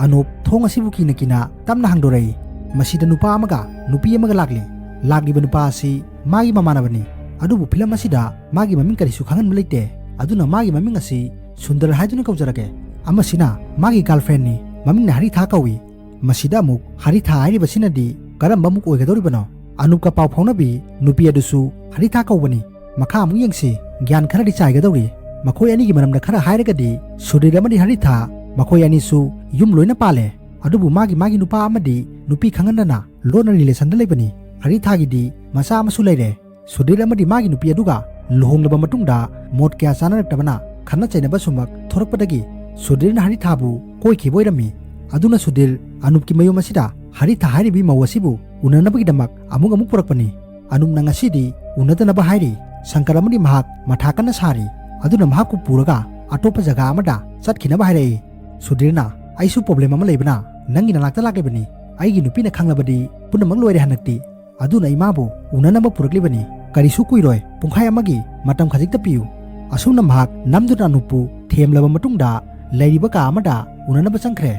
ꯑꯅꯨꯞ ꯊꯣꯡ ꯑꯁꯤꯕꯨ ꯀꯤꯅ ꯀꯤꯅ ꯇꯞꯅ ꯍꯥꯡꯗꯣꯔꯛꯏ꯫ ꯃꯁꯤꯗ ꯅꯨꯄꯥ ꯑꯃꯒ ꯅꯨꯄꯤ ꯑꯃꯒ ꯂꯥꯛꯂꯤ꯫ ꯂꯥꯛꯂꯤꯕ ꯅꯨꯄꯥ ꯑꯁꯤ ꯃꯥꯒꯤ ꯃꯃꯥꯟꯅꯕꯅꯤ꯫ ꯑꯗꯨꯕꯨ ꯐꯤꯂꯝ ꯑꯁꯤꯗ ꯃꯥꯒꯤ ꯃꯃꯤꯡ ꯀꯔꯤꯁꯨ ꯈꯪꯍꯟꯕ ꯂꯩꯇꯦ꯫ ꯑꯗꯨꯅ ꯃꯥꯒꯤ ꯃꯃꯤꯡ ꯑꯁꯤ ꯁꯨꯟꯗꯔ ꯍꯥꯏꯗꯨꯅ ꯀꯧꯖꯔꯒꯦ꯫ ꯑꯃꯁꯤꯅ ꯃꯥꯒꯤ ꯒꯥꯔꯜꯐ꯭ꯔꯦꯟꯅꯤ, ꯃꯃꯤꯡꯅ ꯍꯔꯤꯊꯥ ꯀꯧꯏ꯫ ꯃꯁꯤꯗ ꯑꯃꯨꯛ ꯍꯔꯤꯊꯥ ꯍꯥꯏꯔꯤꯕꯁꯤꯅꯗꯤ ꯀꯔꯝꯕ ꯑꯃꯨꯛ ꯑꯣꯏꯒꯗꯧꯔꯤꯕꯅꯣ? ꯑꯅꯨꯞꯀ ꯄꯥꯎ ꯐꯥꯎꯅꯕꯤ ꯅꯨꯄꯤ ꯑꯗꯨꯁꯨ ꯍꯔꯤꯊꯥ ꯀꯧꯕꯅꯤ꯫ ꯃꯈꯥ ꯑꯃꯨꯛ ꯌꯦꯡꯁꯤ, ꯒ꯭ꯌꯥꯟ ꯈꯔꯗꯤ ꯆꯥꯏꯒꯗꯧꯔꯤ꯫ ꯃꯈꯣꯏ ꯑꯅꯤꯒꯤ ꯃꯔꯝꯗ ꯈꯔ ꯍꯥꯏꯔꯒꯗꯤ, ꯁꯨꯗꯤꯔ ꯑꯃꯗꯤ ꯍꯔꯤꯊꯥ ꯃꯈꯣꯏ ꯑꯅꯤꯁꯨ ꯌꯨꯝ ꯂꯣꯏꯅ ꯄꯥꯜꯂꯦ꯫ ꯑꯗꯨꯕꯨ ꯃꯥꯒꯤ ꯃꯥꯒꯤ ꯅꯨꯄꯥ ꯑꯃꯗꯤ ꯅꯨꯄꯤ ꯈꯪꯍꯟꯗꯅ ꯂꯣꯟꯅ ꯔꯤꯂꯦꯁꯟꯗ ꯂꯩꯕꯅꯤ꯫ ꯍꯔꯤꯊꯥꯒꯤꯗꯤ ꯃꯆꯥ ꯑꯃꯁꯨ ꯂꯩꯔꯦ꯫ ꯁꯨꯗꯤꯔ ꯑꯃꯗꯤ ꯃꯥꯒꯤ ꯅꯨꯄꯤ ꯑꯗꯨꯒ ꯂꯨꯍꯣꯡꯂꯕ ꯃꯇꯨꯡꯗ ꯃꯣꯠ ꯀꯌꯥ ꯆꯥꯅꯔꯛꯇꯕꯅ ꯈꯠꯅ ꯆꯩꯅꯕ ꯁꯨꯃꯛ ꯊꯣꯔꯛꯄꯗꯒꯤ ꯁꯨꯗꯤꯔꯅ ꯍꯔꯤꯊꯥꯕꯨ ꯀꯣꯏꯈꯤꯕ ꯑꯣꯏꯔꯝꯃꯤ꯫ ꯑꯗꯨꯅ ꯁꯨꯗꯤꯔ ꯑꯅꯨꯞꯀꯤ ꯃꯌꯨꯝ ꯑꯁꯤꯗ ꯍꯔꯤꯊꯥ ꯍꯥꯏꯔꯤꯕꯤ ꯃꯧ ꯑꯁꯤꯕꯨ ꯎꯅꯅꯕꯒꯤꯗꯃꯛ ꯑꯃꯨꯛ ꯑꯃꯨꯛ ꯄꯨꯔꯛꯄꯅꯤ꯫ ꯑꯅꯨꯞꯅ ꯉꯁꯤꯗꯤ ꯎꯅꯗꯅꯕ ꯍꯥꯏꯔꯤ꯫ ꯁꯪꯀꯔ ꯑꯃꯗꯤ ꯃꯍꯥꯛ ꯃꯊꯥ ꯀꯟꯅ ꯁꯥꯔꯤ꯫ ꯑꯗꯨꯅ ꯃꯍꯥꯛꯄꯨ ꯄꯨꯔꯒ ꯑꯇꯣꯞꯄ ꯖꯒꯥ ꯑꯃꯗ ꯆꯠꯈꯤꯅꯕ ꯍꯥꯏꯔꯛꯏ꯫ ꯁꯨꯙꯤꯔꯅ, "ꯑꯩꯁꯨ ꯄ꯭ꯔꯣꯕ꯭ꯂꯦꯝ ꯑꯃ ꯂꯩꯕꯅ ꯅꯪꯒꯤ ꯅꯅꯥꯛꯇ ꯂꯥꯛꯂꯤꯕꯅꯤ꯫ ꯑꯩꯒꯤ ꯅꯨꯄꯤꯅ ꯈꯪꯂꯕꯗꯤ ꯄꯨꯝꯅꯃꯛ ꯂꯣꯏꯔꯦ ꯍꯟꯗꯛꯇꯤ꯫ ꯑꯗꯨꯅ ꯏꯃꯥꯕꯨ ꯎꯅꯅꯕ ꯄꯨꯔꯛꯂꯤꯕꯅꯤ꯫ ꯀꯔꯤꯁꯨ ꯀꯨꯏꯔꯣꯏ, ꯄꯨꯡꯈꯥꯏ ꯑꯃꯒꯤ ꯃꯇꯝ ꯈꯖꯤꯛꯇ ꯄꯤꯌꯨ"꯫ ꯑꯁꯨꯝꯅ ꯃꯍꯥꯛ ꯅꯝꯗꯨꯅ ꯑꯅꯨꯞꯄꯨ ꯊꯦꯝꯂꯕ ꯃꯇꯨꯡꯗ ꯂꯩꯔꯤꯕ ꯀꯥ ꯑꯃꯗ ꯎꯅꯅꯕ ꯆꯪꯈ꯭ꯔꯦ꯫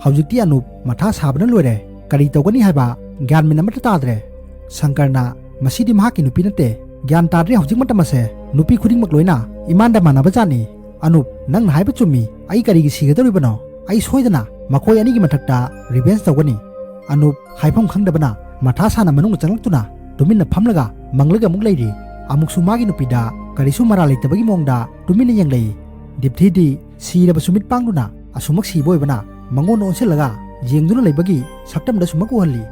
ꯍꯧꯖꯤꯛꯇꯤ ꯑꯅꯨꯞ ꯃꯊꯥ ꯁꯥꯕꯅ ꯂꯣꯏꯔꯦ꯫ ꯀꯔꯤ ꯇꯧꯒꯅꯤ ꯍꯥꯏꯕ ꯒ꯭ꯌꯥꯟ ꯃꯦꯟ ꯑꯃꯠꯇ ꯇꯥꯗ꯭ꯔꯦ꯫ ꯁꯪꯀꯔꯅ, "ꯃꯁꯤꯗꯤ ꯃꯍꯥꯛꯀꯤ ꯅꯨꯄꯤ ꯅꯠꯇꯦ꯫ ꯒ꯭ꯌꯥꯟ ꯇꯥꯗ꯭ꯔꯦ ꯍꯧꯖꯤꯛ ꯃꯇꯝ ꯑꯁꯦ꯫ ꯅꯨꯄꯤ ꯈꯨꯗꯤꯡꯃꯛ ꯂꯣꯏꯅ ꯏꯃꯥꯟꯗ ꯃꯥꯟꯅꯕ ꯖꯥꯠꯅꯤ꯫ ꯑꯅꯨꯞ, ꯅꯪꯅ ꯍꯥꯏꯕ ꯆꯨꯝꯃꯤ꯫ ꯑꯩ ꯀꯔꯤꯒꯤ ꯁꯤꯒꯗꯧꯔꯤꯕꯅꯣ? ꯑꯩ ꯁꯣꯏꯗꯅ ꯃꯈꯣꯏ ꯑꯅꯤꯒꯤ ꯃꯊꯛꯇ ꯔꯤꯚꯦꯟꯖ ꯇꯧꯒꯅꯤ"꯫ ꯑꯅꯨꯞ ꯍꯥꯏꯐꯝ ꯈꯪꯗꯕꯅ ꯃꯊꯥ ꯁꯥꯅ ꯃꯅꯨꯡꯗ ꯆꯪꯂꯛꯇꯨꯅ ꯇꯨꯃꯤꯟꯅ ꯐꯝꯂꯒ ꯃꯪꯂꯒ ꯑꯃꯨꯛ ꯂꯩꯔꯤ꯫ ꯑꯃꯨꯛꯁꯨ ꯃꯥꯒꯤ ꯅꯨꯄꯤꯗ ꯀꯔꯤꯁꯨ ꯃꯔꯥꯜ ꯂꯩꯇꯕꯒꯤ ꯃꯑꯣꯡꯗ ꯇꯨꯃꯤꯟꯅ ꯌꯦꯡꯂꯛꯏ꯫ ꯗꯤꯞꯊꯤꯗꯤ ꯁꯤꯔꯕꯁꯨ ꯃꯤꯠ ꯄꯥꯡꯗꯨꯅ ꯑꯁꯨꯃꯛ ꯁꯤꯕ ꯑꯣꯏꯕꯅ ꯃꯉꯣꯟꯗ ꯑꯣꯟꯁꯤꯜꯂꯒ ꯌꯦꯡꯗꯨꯅ ꯂꯩꯕꯒꯤ ꯁꯛꯇꯝꯗ ꯁꯨꯃꯛ ꯎꯍꯜꯂꯤ꯫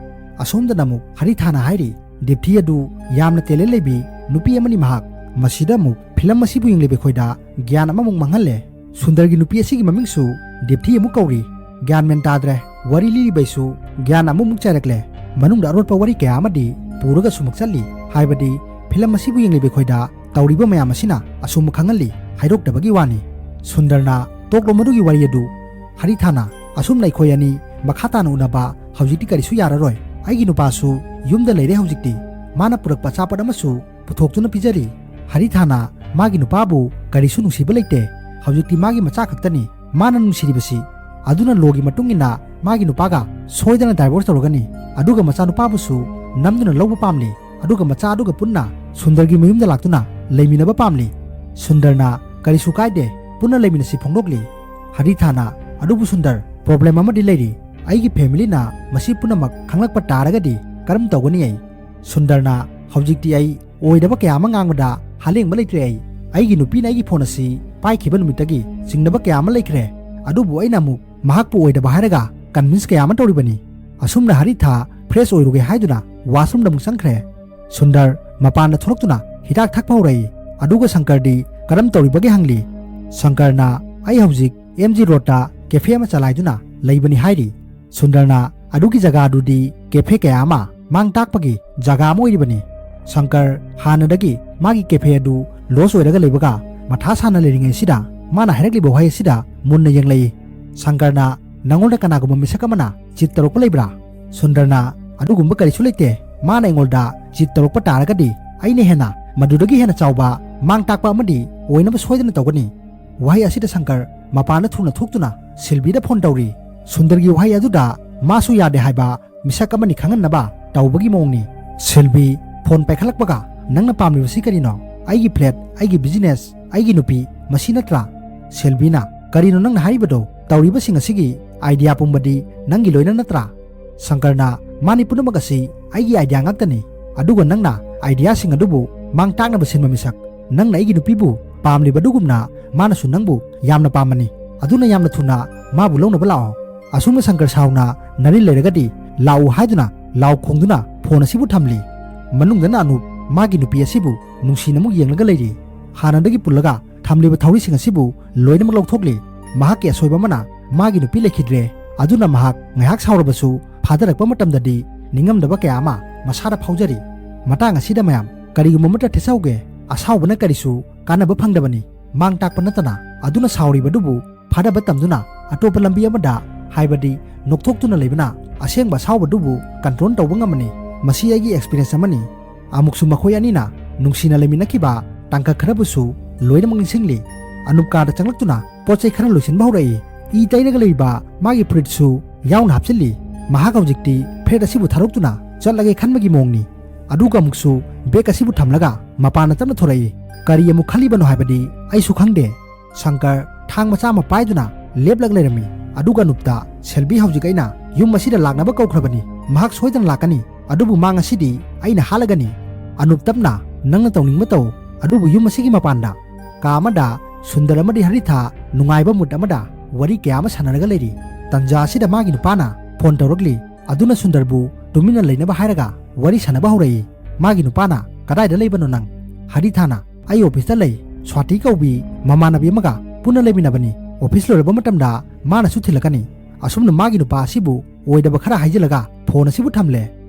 ꯑꯁꯣꯝꯗꯅ ꯑꯃꯨꯛ ꯍꯔꯤꯊꯥꯅ ꯍꯥꯏꯔꯤ, "ꯗꯤꯞꯊꯤ ꯑꯗꯨ ꯌꯥꯝꯅ ꯇꯦꯂꯦꯟ ꯂꯩꯕꯤ ꯅꯨꯄꯤ ꯑꯃꯅꯤ ꯃꯍꯥꯛ꯫ ꯃꯁꯤꯗ ꯑꯃꯨꯛ ꯐꯤꯂꯝ ꯑꯁꯤꯕꯨ ꯌꯦꯡꯂꯤꯕ ꯑꯩꯈꯣꯏꯗ ꯒ꯭ꯌꯥꯟ ꯑꯃꯃꯨꯛ ꯃꯥꯡꯍꯜꯂꯦ꯫ ꯁꯨꯟꯗꯔꯒꯤ ꯅꯨꯄꯤ ꯑꯁꯤꯒꯤ ꯃꯃꯤꯡꯁꯨ ꯗꯤꯞꯊꯤ ꯑꯃꯨꯛ ꯀꯧꯔꯤ꯫ ꯒ꯭ꯌꯥꯟ ꯃꯦꯟ ꯇꯥꯗ꯭ꯔꯦ꯫ ꯋꯥꯔꯤ ꯂꯤꯔꯤꯕꯩꯁꯨ ꯒ꯭ꯌꯥꯟ ꯑꯃꯃꯨꯛ ꯆꯥꯏꯔꯛꯂꯦ꯫ ꯃꯅꯨꯡꯗ ꯑꯔꯣꯠꯄ ꯋꯥꯔꯤ ꯀꯌꯥ ꯑꯃꯗꯤ ꯄꯨꯔꯒ ꯁꯨꯃꯛ ꯆꯠꯂꯤ꯫ ꯍꯥꯏꯕꯗꯤ ꯐꯤꯂꯝ ꯑꯁꯤꯕꯨ ꯌꯦꯡꯂꯤꯕ ꯑꯩꯈꯣꯏꯗ ꯇꯧꯔꯤꯕ ꯃꯌꯥꯝ ꯑꯁꯤꯅ ꯑꯁꯨꯝ ꯈꯪꯍꯜꯂꯤ ꯍꯥꯏꯗꯣꯛꯇꯕꯒꯤ ꯋꯥꯅꯤ"꯫ ꯁꯨꯟꯗꯔꯅ, "ꯇꯣꯛꯂꯣ ꯃꯗꯨꯒꯤ ꯋꯥꯔꯤ ꯑꯗꯨ꯫ ꯍꯔꯤꯊꯥꯅ, ꯑꯁꯨꯝꯅ ꯑꯩꯈꯣꯏ ꯑꯅꯤ ꯃꯈꯥ ꯇꯥꯅ ꯎꯅꯕ ꯍꯧꯖꯤꯛꯇꯤ ꯀꯔꯤꯁꯨ ꯌꯥꯔꯔꯣꯏ꯫ ꯑꯩꯒꯤ ꯅꯨꯄꯥꯁꯨ ꯌꯨꯝꯗ ꯂꯩꯔꯦ ꯍꯧꯖꯤꯛꯇꯤ꯫ ꯃꯥꯅ ꯄꯨꯔꯛꯄ ꯑꯆꯥꯄꯣꯠ ꯑꯃꯁꯨ ꯄꯨꯊꯣꯛꯇꯨꯅ ꯄꯤꯖꯔꯤ꯫ ꯍꯔꯤꯊꯥꯅ ꯃꯥꯒꯤ ꯅꯨꯄꯥꯕꯨ ꯀꯔꯤꯁꯨ ꯅꯨꯡꯁꯤꯕ ꯂꯩꯇꯦ꯫ ꯍꯧꯖꯤꯛꯇꯤ ꯃꯥꯒꯤ ꯃꯆꯥ ꯈꯛꯇꯅꯤ ꯃꯥꯅ ꯅꯨꯡꯁꯤꯔꯤꯕꯁꯤ꯫ ꯑꯗꯨꯅ ꯂꯣꯒꯤ ꯃꯇꯨꯡ ꯏꯟꯅ ꯃꯥꯒꯤ ꯅꯨꯄꯥꯒ ꯁꯣꯏꯗꯅ ꯗꯥꯏꯚꯣꯔꯁ ꯇꯧꯔꯒꯅꯤ꯫ ꯑꯗꯨꯒ ꯃꯆꯥꯅꯨꯄꯥꯕꯨꯁꯨ ꯅꯝꯗꯨꯅ ꯂꯧꯕ ꯄꯥꯝꯂꯤ꯫ ꯑꯗꯨꯒ ꯃꯆꯥ ꯑꯗꯨꯒ ꯄꯨꯟꯅ ꯁꯨꯟꯗꯔꯒꯤ ꯃꯌꯨꯝꯗ ꯂꯥꯛꯇꯨꯅ ꯂꯩꯃꯤꯟꯅꯕ ꯄꯥꯝꯂꯤ"꯫ ꯁꯨꯟꯗꯔꯅ, "ꯀꯔꯤꯁꯨ ꯀꯥꯏꯗꯦ, ꯄꯨꯟꯅ ꯂꯩꯃꯤꯟꯅꯁꯤ" ꯐꯣꯡꯗꯣꯛꯂꯤ꯫ ꯍꯔꯤꯊꯥꯅ, "ꯑꯗꯨꯕꯨ ꯁꯨꯟꯗꯔ, ꯄ꯭ꯔꯣꯕ꯭ꯂꯦꯝ ꯑꯃꯗꯤ ꯂꯩꯔꯤ꯫ ꯑꯩꯒꯤ ꯐꯦꯃꯤꯂꯤꯅ ꯃꯁꯤ ꯄꯨꯝꯅꯃꯛ ꯈꯪꯂꯛꯄ ꯇꯥꯔꯒꯗꯤ ꯀꯔꯝ ꯇꯧꯒꯅꯤ ꯑꯩ?" ꯁꯨꯟꯗꯔꯅ, "ꯍꯧꯖꯤꯛꯇꯤ ꯑꯩ ꯑꯣꯏꯗꯕ ꯀꯌꯥ ꯑꯃ ꯉꯥꯡꯕꯗ ꯍꯥꯂꯦꯡꯕ ꯂꯩꯇ꯭ꯔꯦ ꯑꯩ꯫ ꯑꯩꯒꯤ ꯅꯨꯄꯤꯅ ꯑꯩꯒꯤ ꯐꯣꯟ ꯑꯁꯤ ꯄꯥꯏꯈꯤꯕ ꯅꯨꯃꯤꯠꯇꯒꯤ ꯆꯤꯡꯅꯕ ꯀꯌꯥ ꯑꯃ ꯂꯩꯈ꯭ꯔꯦ꯫ ꯑꯗꯨꯕꯨ ꯑꯩꯅ ꯑꯃꯨꯛ ꯃꯍꯥꯛꯄꯨ ꯑꯣꯏꯗꯕ ꯍꯥꯏꯔꯒ ꯀꯟꯚꯤꯟꯁ ꯀꯌꯥ ꯑꯃ ꯇꯧꯔꯤꯕꯅꯤ"꯫ ꯑꯁꯨꯝꯅ ꯍꯔꯤꯊꯥ ꯐ꯭ꯔꯦꯁ ꯑꯣꯏꯔꯨꯒꯦ ꯍꯥꯏꯗꯨꯅ ꯋꯥꯁꯔꯨꯝꯗ ꯑꯃꯨꯛ ꯆꯪꯈ꯭ꯔꯦ꯫ ꯁꯨꯟꯗꯔ ꯃꯄꯥꯟꯗ ꯊꯣꯛꯂꯛꯇꯨꯅ ꯍꯤꯗꯥꯛ ꯊꯛꯄ ꯍꯧꯔꯛꯏ꯫ ꯑꯗꯨꯒ ꯁꯪꯀꯔꯗꯤ ꯀꯔꯝ ꯇꯧꯔꯤꯕꯒꯦ ꯍꯪꯂꯤ꯫ ꯁꯪꯀꯔꯅ, "ꯑꯩ ꯍꯧꯖꯤꯛ ꯑꯦꯝ ꯖꯤ ꯔꯣꯗꯇ ꯀꯦꯐꯦ ꯑꯃ ꯆꯂꯥꯏꯗꯨꯅ ꯂꯩꯕꯅꯤ" ꯍꯥꯏꯔꯤ꯫ ꯁꯨꯟꯗꯔꯅ, "ꯑꯗꯨꯒꯤ ꯖꯒꯥꯗꯨꯗꯤ ꯀꯦꯐꯦ ꯀꯌꯥ ꯑꯃ ꯃꯥꯡ ꯇꯥꯛꯄꯒꯤ ꯖꯒꯥ ꯑꯃ ꯑꯣꯏꯔꯤꯕꯅꯤ"꯫ ꯁꯪꯀꯔ ꯍꯥꯟꯅꯗꯒꯤ ꯃꯥꯒꯤ ꯀꯦꯐꯦ ꯑꯗꯨ ꯂꯣꯁ ꯑꯣꯏꯔꯒ ꯂꯩꯕꯒ ꯃꯊꯥ ꯁꯥꯅ ꯂꯩꯔꯤꯉꯩꯁꯤꯗ ꯃꯥꯅ ꯍꯥꯏꯔꯛꯂꯤꯕ ꯋꯥꯍꯩ ꯑꯁꯤꯗ ꯃꯨꯟꯅ ꯌꯦꯡꯂꯛꯏ꯫ ꯁꯪꯀꯔꯅ, "ꯅꯉꯣꯟꯗ ꯀꯅꯥꯒꯨꯝꯕ ꯃꯤꯁꯛ ꯑꯃꯅ ꯆꯤꯠ ꯇꯧꯔꯛꯄ ꯂꯩꯕ꯭ꯔꯥ?" ꯁꯨꯟꯗꯔꯅ, "ꯑꯗꯨꯒꯨꯝꯕ ꯀꯔꯤꯁꯨ ꯂꯩꯇꯦ꯫ ꯃꯥꯅ ꯑꯩꯉꯣꯟꯗ ꯆꯤꯠ ꯇꯧꯔꯛꯄ ꯇꯥꯔꯒꯗꯤ ꯑꯩꯅ ꯍꯦꯟꯅ, ꯃꯗꯨꯗꯒꯤ ꯍꯦꯟꯅ ꯆꯥꯎꯕ ꯃꯥꯡ ꯇꯥꯛꯄ ꯑꯃꯗꯤ ꯑꯣꯏꯅꯕ ꯁꯣꯏꯗꯅ ꯇꯧꯒꯅꯤ꯫" ꯋꯥꯍꯩ ꯑꯁꯤꯗ ꯁꯪꯀꯔ ꯃꯄꯥꯟꯗ ꯊꯨꯅ ꯊꯣꯛꯇꯨꯅ ꯁꯤꯜꯕꯤꯗ ꯐꯣꯟ ꯇꯧꯔꯤ꯫ ꯁꯨꯟꯗꯔꯒꯤ ꯋꯥꯍꯩ ꯑꯗꯨꯗ ꯃꯥꯁꯨ ꯌꯥꯗꯦ ꯍꯥꯏꯕ ꯃꯤꯁꯛ ꯑꯃꯅꯤ ꯈꯪꯍꯟꯅꯕ ꯇꯧꯕꯒꯤ ꯃꯑꯣꯡꯅꯤ꯫ ꯁꯤꯜꯕꯤ ꯐꯣꯟ ꯄꯥꯏꯈꯠꯂꯛꯄꯒ, "ꯅꯪꯅ ꯄꯥꯝꯂꯤꯕꯁꯤ ꯀꯔꯤꯅꯣ? ꯑꯩꯒꯤ ꯐ꯭ꯂꯦꯠ, ꯑꯩꯒꯤ ꯕꯤꯖꯤꯅꯦꯁ, ꯑꯩꯒꯤ ꯅꯨꯄꯤ, ꯃꯁꯤ ꯅꯠꯇ꯭ꯔꯥ?" ꯁꯤꯜꯕꯤꯅ, "ꯀꯔꯤꯅꯣ ꯅꯪꯅ ꯍꯥꯏꯔꯤꯕꯗꯣ? ꯇꯧꯔꯤꯕꯁꯤꯡ ꯑꯁꯤꯒꯤ ꯑꯥꯏꯗꯤꯌꯥ ꯄꯨꯝꯕꯗꯤ ꯅꯪꯒꯤ ꯂꯣꯏꯅ ꯅꯠꯇ꯭ꯔꯥ?" ꯁꯪꯀꯔꯅ, "ꯃꯥꯅꯤ, ꯄꯨꯝꯅꯃꯛ ꯑꯁꯤ ꯑꯩꯒꯤ ꯑꯥꯏꯗꯤꯌꯥ ꯉꯥꯛꯇꯅꯤ꯫ ꯑꯗꯨꯒ ꯅꯪꯅ ꯑꯥꯏꯗꯤꯌꯥꯁꯤꯡ ꯑꯗꯨꯕꯨ ꯃꯥꯡ ꯇꯥꯛꯅꯕ ꯁꯤꯟꯕ ꯃꯤꯁꯛ, ꯅꯪꯅ ꯑꯩꯒꯤ ꯅꯨꯄꯤꯕꯨ ꯄꯥꯝꯂꯤꯕ ꯑꯗꯨꯒꯨꯝꯅ ꯃꯥꯅꯁꯨ ꯅꯪꯕꯨ ꯌꯥꯝꯅ ꯄꯥꯝꯕꯅꯤ꯫ ꯑꯗꯨꯅ ꯌꯥꯝꯅ ꯊꯨꯅ ꯃꯥꯕꯨ ꯂꯧꯅꯕ ꯂꯥꯛꯑꯣ꯫" ꯑꯁꯨꯝꯅ ꯁꯪꯀꯔ ꯁꯥꯎꯅ ꯅꯥꯔꯤꯜ ꯂꯩꯔꯒꯗꯤ ꯂꯥꯛꯎ ꯍꯥꯏꯗꯨꯅ ꯂꯥꯎ ꯈꯣꯡꯗꯨꯅ ꯐꯣꯟ ꯑꯁꯤꯕꯨ ꯊꯝꯂꯤ꯫ ꯃꯅꯨꯡꯗꯅ ꯑꯅꯨꯞ ꯃꯥꯒꯤ ꯅꯨꯄꯤ ꯑꯁꯤꯕꯨ ꯅꯨꯡꯁꯤꯅ ꯑꯃꯨꯛ ꯌꯦꯡꯂꯒ ꯂꯩꯔꯤ꯫ ꯍꯥꯟꯅꯗꯒꯤ ꯄꯨꯜꯂꯒ ꯊꯝꯂꯤꯕ ꯊꯧꯔꯤꯁꯤꯡ ꯑꯁꯤꯕꯨ ꯂꯣꯏꯅꯃꯛ ꯂꯧꯊꯣꯛꯂꯤ꯫ ꯃꯍꯥꯛꯀꯤ ꯑꯁꯣꯏꯕ ꯑꯃꯅ ꯃꯥꯒꯤ ꯅꯨꯄꯤ ꯂꯩꯈꯤꯗ꯭ꯔꯦ꯫ ꯑꯗꯨꯅ ꯃꯍꯥꯛ ꯉꯥꯏꯍꯥꯛ ꯁꯥꯎꯔꯕꯁꯨ ꯐꯥꯗꯔꯛꯄ ꯃꯇꯝꯗꯗꯤ ꯅꯤꯡꯉꯝꯗꯕ ꯀꯌꯥ ꯑꯃ ꯃꯁꯥꯗ ꯐꯥꯎꯖꯔꯤ꯫ ꯃꯇꯥꯡ ꯑꯁꯤꯗ ꯃꯌꯥꯝ ꯀꯔꯤꯒꯨꯝꯕ ꯑꯃꯠꯇ ꯊꯦꯠꯆꯍꯧꯒꯦ꯫ ꯑꯁꯥꯎꯕꯅ ꯀꯔꯤꯁꯨ ꯀꯥꯟꯅꯕ ꯐꯪꯗꯕꯅꯤ꯫ ꯃꯥꯡ ꯇꯥꯛꯄ ꯅꯠꯇꯅ꯫ ꯑꯗꯨꯅ ꯁꯥꯎꯔꯤꯕꯗꯨꯕꯨ ꯐꯥꯗꯕ ꯇꯝꯗꯨꯅ ꯑꯇꯣꯞꯄ ꯂꯝꯕꯤ ꯑꯃꯗ, ꯍꯥꯏꯕꯗꯤ ꯅꯣꯛꯊꯣꯛꯇꯨꯅ ꯂꯩꯕꯅ ꯑꯁꯦꯡꯕ ꯑꯁꯥꯎꯕꯗꯨꯕꯨ ꯀꯟꯇ꯭ꯔꯣꯜ ꯇꯧꯕ ꯉꯝꯃꯅꯤ꯫ ꯃꯁꯤ ꯑꯩꯒꯤ ꯑꯦꯛꯁꯄꯤꯔꯤꯌꯦꯟꯁ ꯑꯃꯅꯤ꯫ ꯑꯃꯨꯛꯁꯨ ꯃꯈꯣꯏ ꯑꯅꯤꯅ ꯅꯨꯡꯁꯤꯅ ꯂꯩꯃꯤꯟꯅꯈꯤꯕ ꯇꯥꯡꯀꯛ ꯈꯔꯕꯨꯁꯨ ꯂꯣꯏꯅꯃꯛ ꯅꯤꯡꯁꯤꯡꯂꯤ꯫ ꯑꯅꯨꯞ ꯀꯥꯗ ꯆꯪꯂꯛꯇꯨꯅ ꯄꯣꯠ ꯆꯩ ꯈꯔ ꯂꯣꯏꯁꯤꯟꯕ ꯍꯧꯔꯛꯏ꯫ ꯏ ꯇꯩꯔꯒ ꯂꯩꯔꯤꯕ ꯃꯥꯒꯤ ꯐꯨꯔꯤꯠꯁꯨ ꯌꯥꯎꯅ ꯍꯥꯞꯆꯤꯜꯂꯤ꯫ ꯃꯍꯥꯛ ꯍꯧꯖꯤꯛꯇꯤ ꯐ꯭ꯂꯦꯠ ꯑꯁꯤꯕꯨ ꯊꯥꯗꯣꯛꯇꯨꯅ ꯆꯠꯂꯒꯦ ꯈꯟꯕꯒꯤ ꯃꯑꯣꯡꯅꯤ꯫ ꯑꯗꯨꯒ ꯑꯃꯨꯛꯁꯨ ꯕꯦꯒ ꯑꯁꯤꯕꯨ ꯊꯝꯂꯒ ꯃꯄꯥꯟꯗ ꯇꯞꯅ ꯊꯣꯔꯛꯏ꯫ ꯀꯔꯤ ꯑꯃꯨꯛ ꯈꯜꯂꯤꯕꯅꯣ ꯍꯥꯏꯕꯗꯤ ꯑꯩꯁꯨ ꯈꯪꯗꯦ꯫ ꯁꯪꯀꯔ ꯊꯥꯡ ꯃꯆꯥ ꯑꯃ ꯄꯥꯏꯗꯨꯅ ꯂꯦꯞꯂꯒ ꯂꯩꯔꯝꯃꯤ꯫ ꯑꯗꯨꯒ ꯑꯅꯨꯞꯇ, "ꯁꯦꯜꯕꯤ, ꯍꯧꯖꯤꯛ ꯑꯩꯅ ꯌꯨꯝ ꯑꯁꯤꯗ ꯂꯥꯛꯅꯕ ꯀꯧꯈ꯭ꯔꯕꯅꯤ꯫ ꯃꯍꯥꯛ ꯁꯣꯏꯗꯅ ꯂꯥꯛꯀꯅꯤ꯫ ꯑꯗꯨꯕꯨ ꯃꯥ ꯉꯁꯤꯗꯤ ꯑꯩꯅ ꯍꯥꯠꯂꯒꯅꯤ꯫" ꯑꯅꯨꯞ ꯇꯞꯅ, "ꯅꯪꯅ ꯇꯧꯅꯤꯡꯕ ꯇꯧ, ꯑꯗꯨꯕꯨ ꯌꯨꯝ ꯑꯁꯤꯒꯤ ꯃꯄꯥꯟꯗ, ꯀꯥ ꯑꯃꯗ ꯁꯨꯟꯗꯔ ꯑꯃꯗꯤ ꯍꯔꯤꯊꯥ ꯅꯨꯡꯉꯥꯏꯕ ꯃꯨꯗ ꯑꯃꯗ ꯋꯥꯔꯤ ꯀꯌꯥ ꯑꯃ ꯁꯥꯟꯅꯔꯒ ꯂꯩꯔꯤ꯫" ꯇꯟꯖꯥ ꯑꯁꯤꯗ ꯃꯥꯒꯤ ꯅꯨꯄꯥꯅ ꯐꯣꯟ ꯇꯧꯔꯛꯂꯤ꯫ ꯑꯗꯨꯅ ꯁꯨꯟꯗꯔꯕꯨ ꯇꯨꯃꯤꯟꯅ ꯂꯩꯅꯕ ꯍꯥꯏꯔꯒ ꯋꯥꯔꯤ ꯁꯥꯟꯅꯕ ꯍꯧꯔꯛꯏ꯫ ꯃꯥꯒꯤ ꯅꯨꯄꯥꯅ, "ꯀꯗꯥꯏꯗ ꯂꯩꯕꯅꯣ ꯅꯪ?" ꯍꯔꯤꯊꯥꯅ, "ꯑꯩ ꯑꯣꯐꯤꯁꯇ ꯂꯩ꯫ ꯁ꯭ꯋꯥꯇꯤ ꯀꯧꯕꯤ ꯃꯃꯥꯟꯅꯕꯤ ꯑꯃꯒ ꯄꯨꯟꯅ ꯂꯩꯃꯤꯟꯅꯕꯅꯤ꯫ ꯑꯣꯐꯤꯁ ꯂꯣꯏꯔꯕ ꯃꯇꯝꯗ ꯃꯥꯅꯁꯨ ꯊꯤꯜꯂꯛꯀꯅꯤ꯫" ꯑꯁꯨꯝꯅ ꯃꯥꯒꯤ ꯅꯨꯄꯥ ꯑꯁꯤꯕꯨ ꯑꯣꯏꯗꯕ ꯈꯔ ꯍꯥꯏꯖꯤꯜꯂꯒ ꯐꯣꯟ ꯑꯁꯤꯕꯨ ꯊꯝꯂꯦ꯫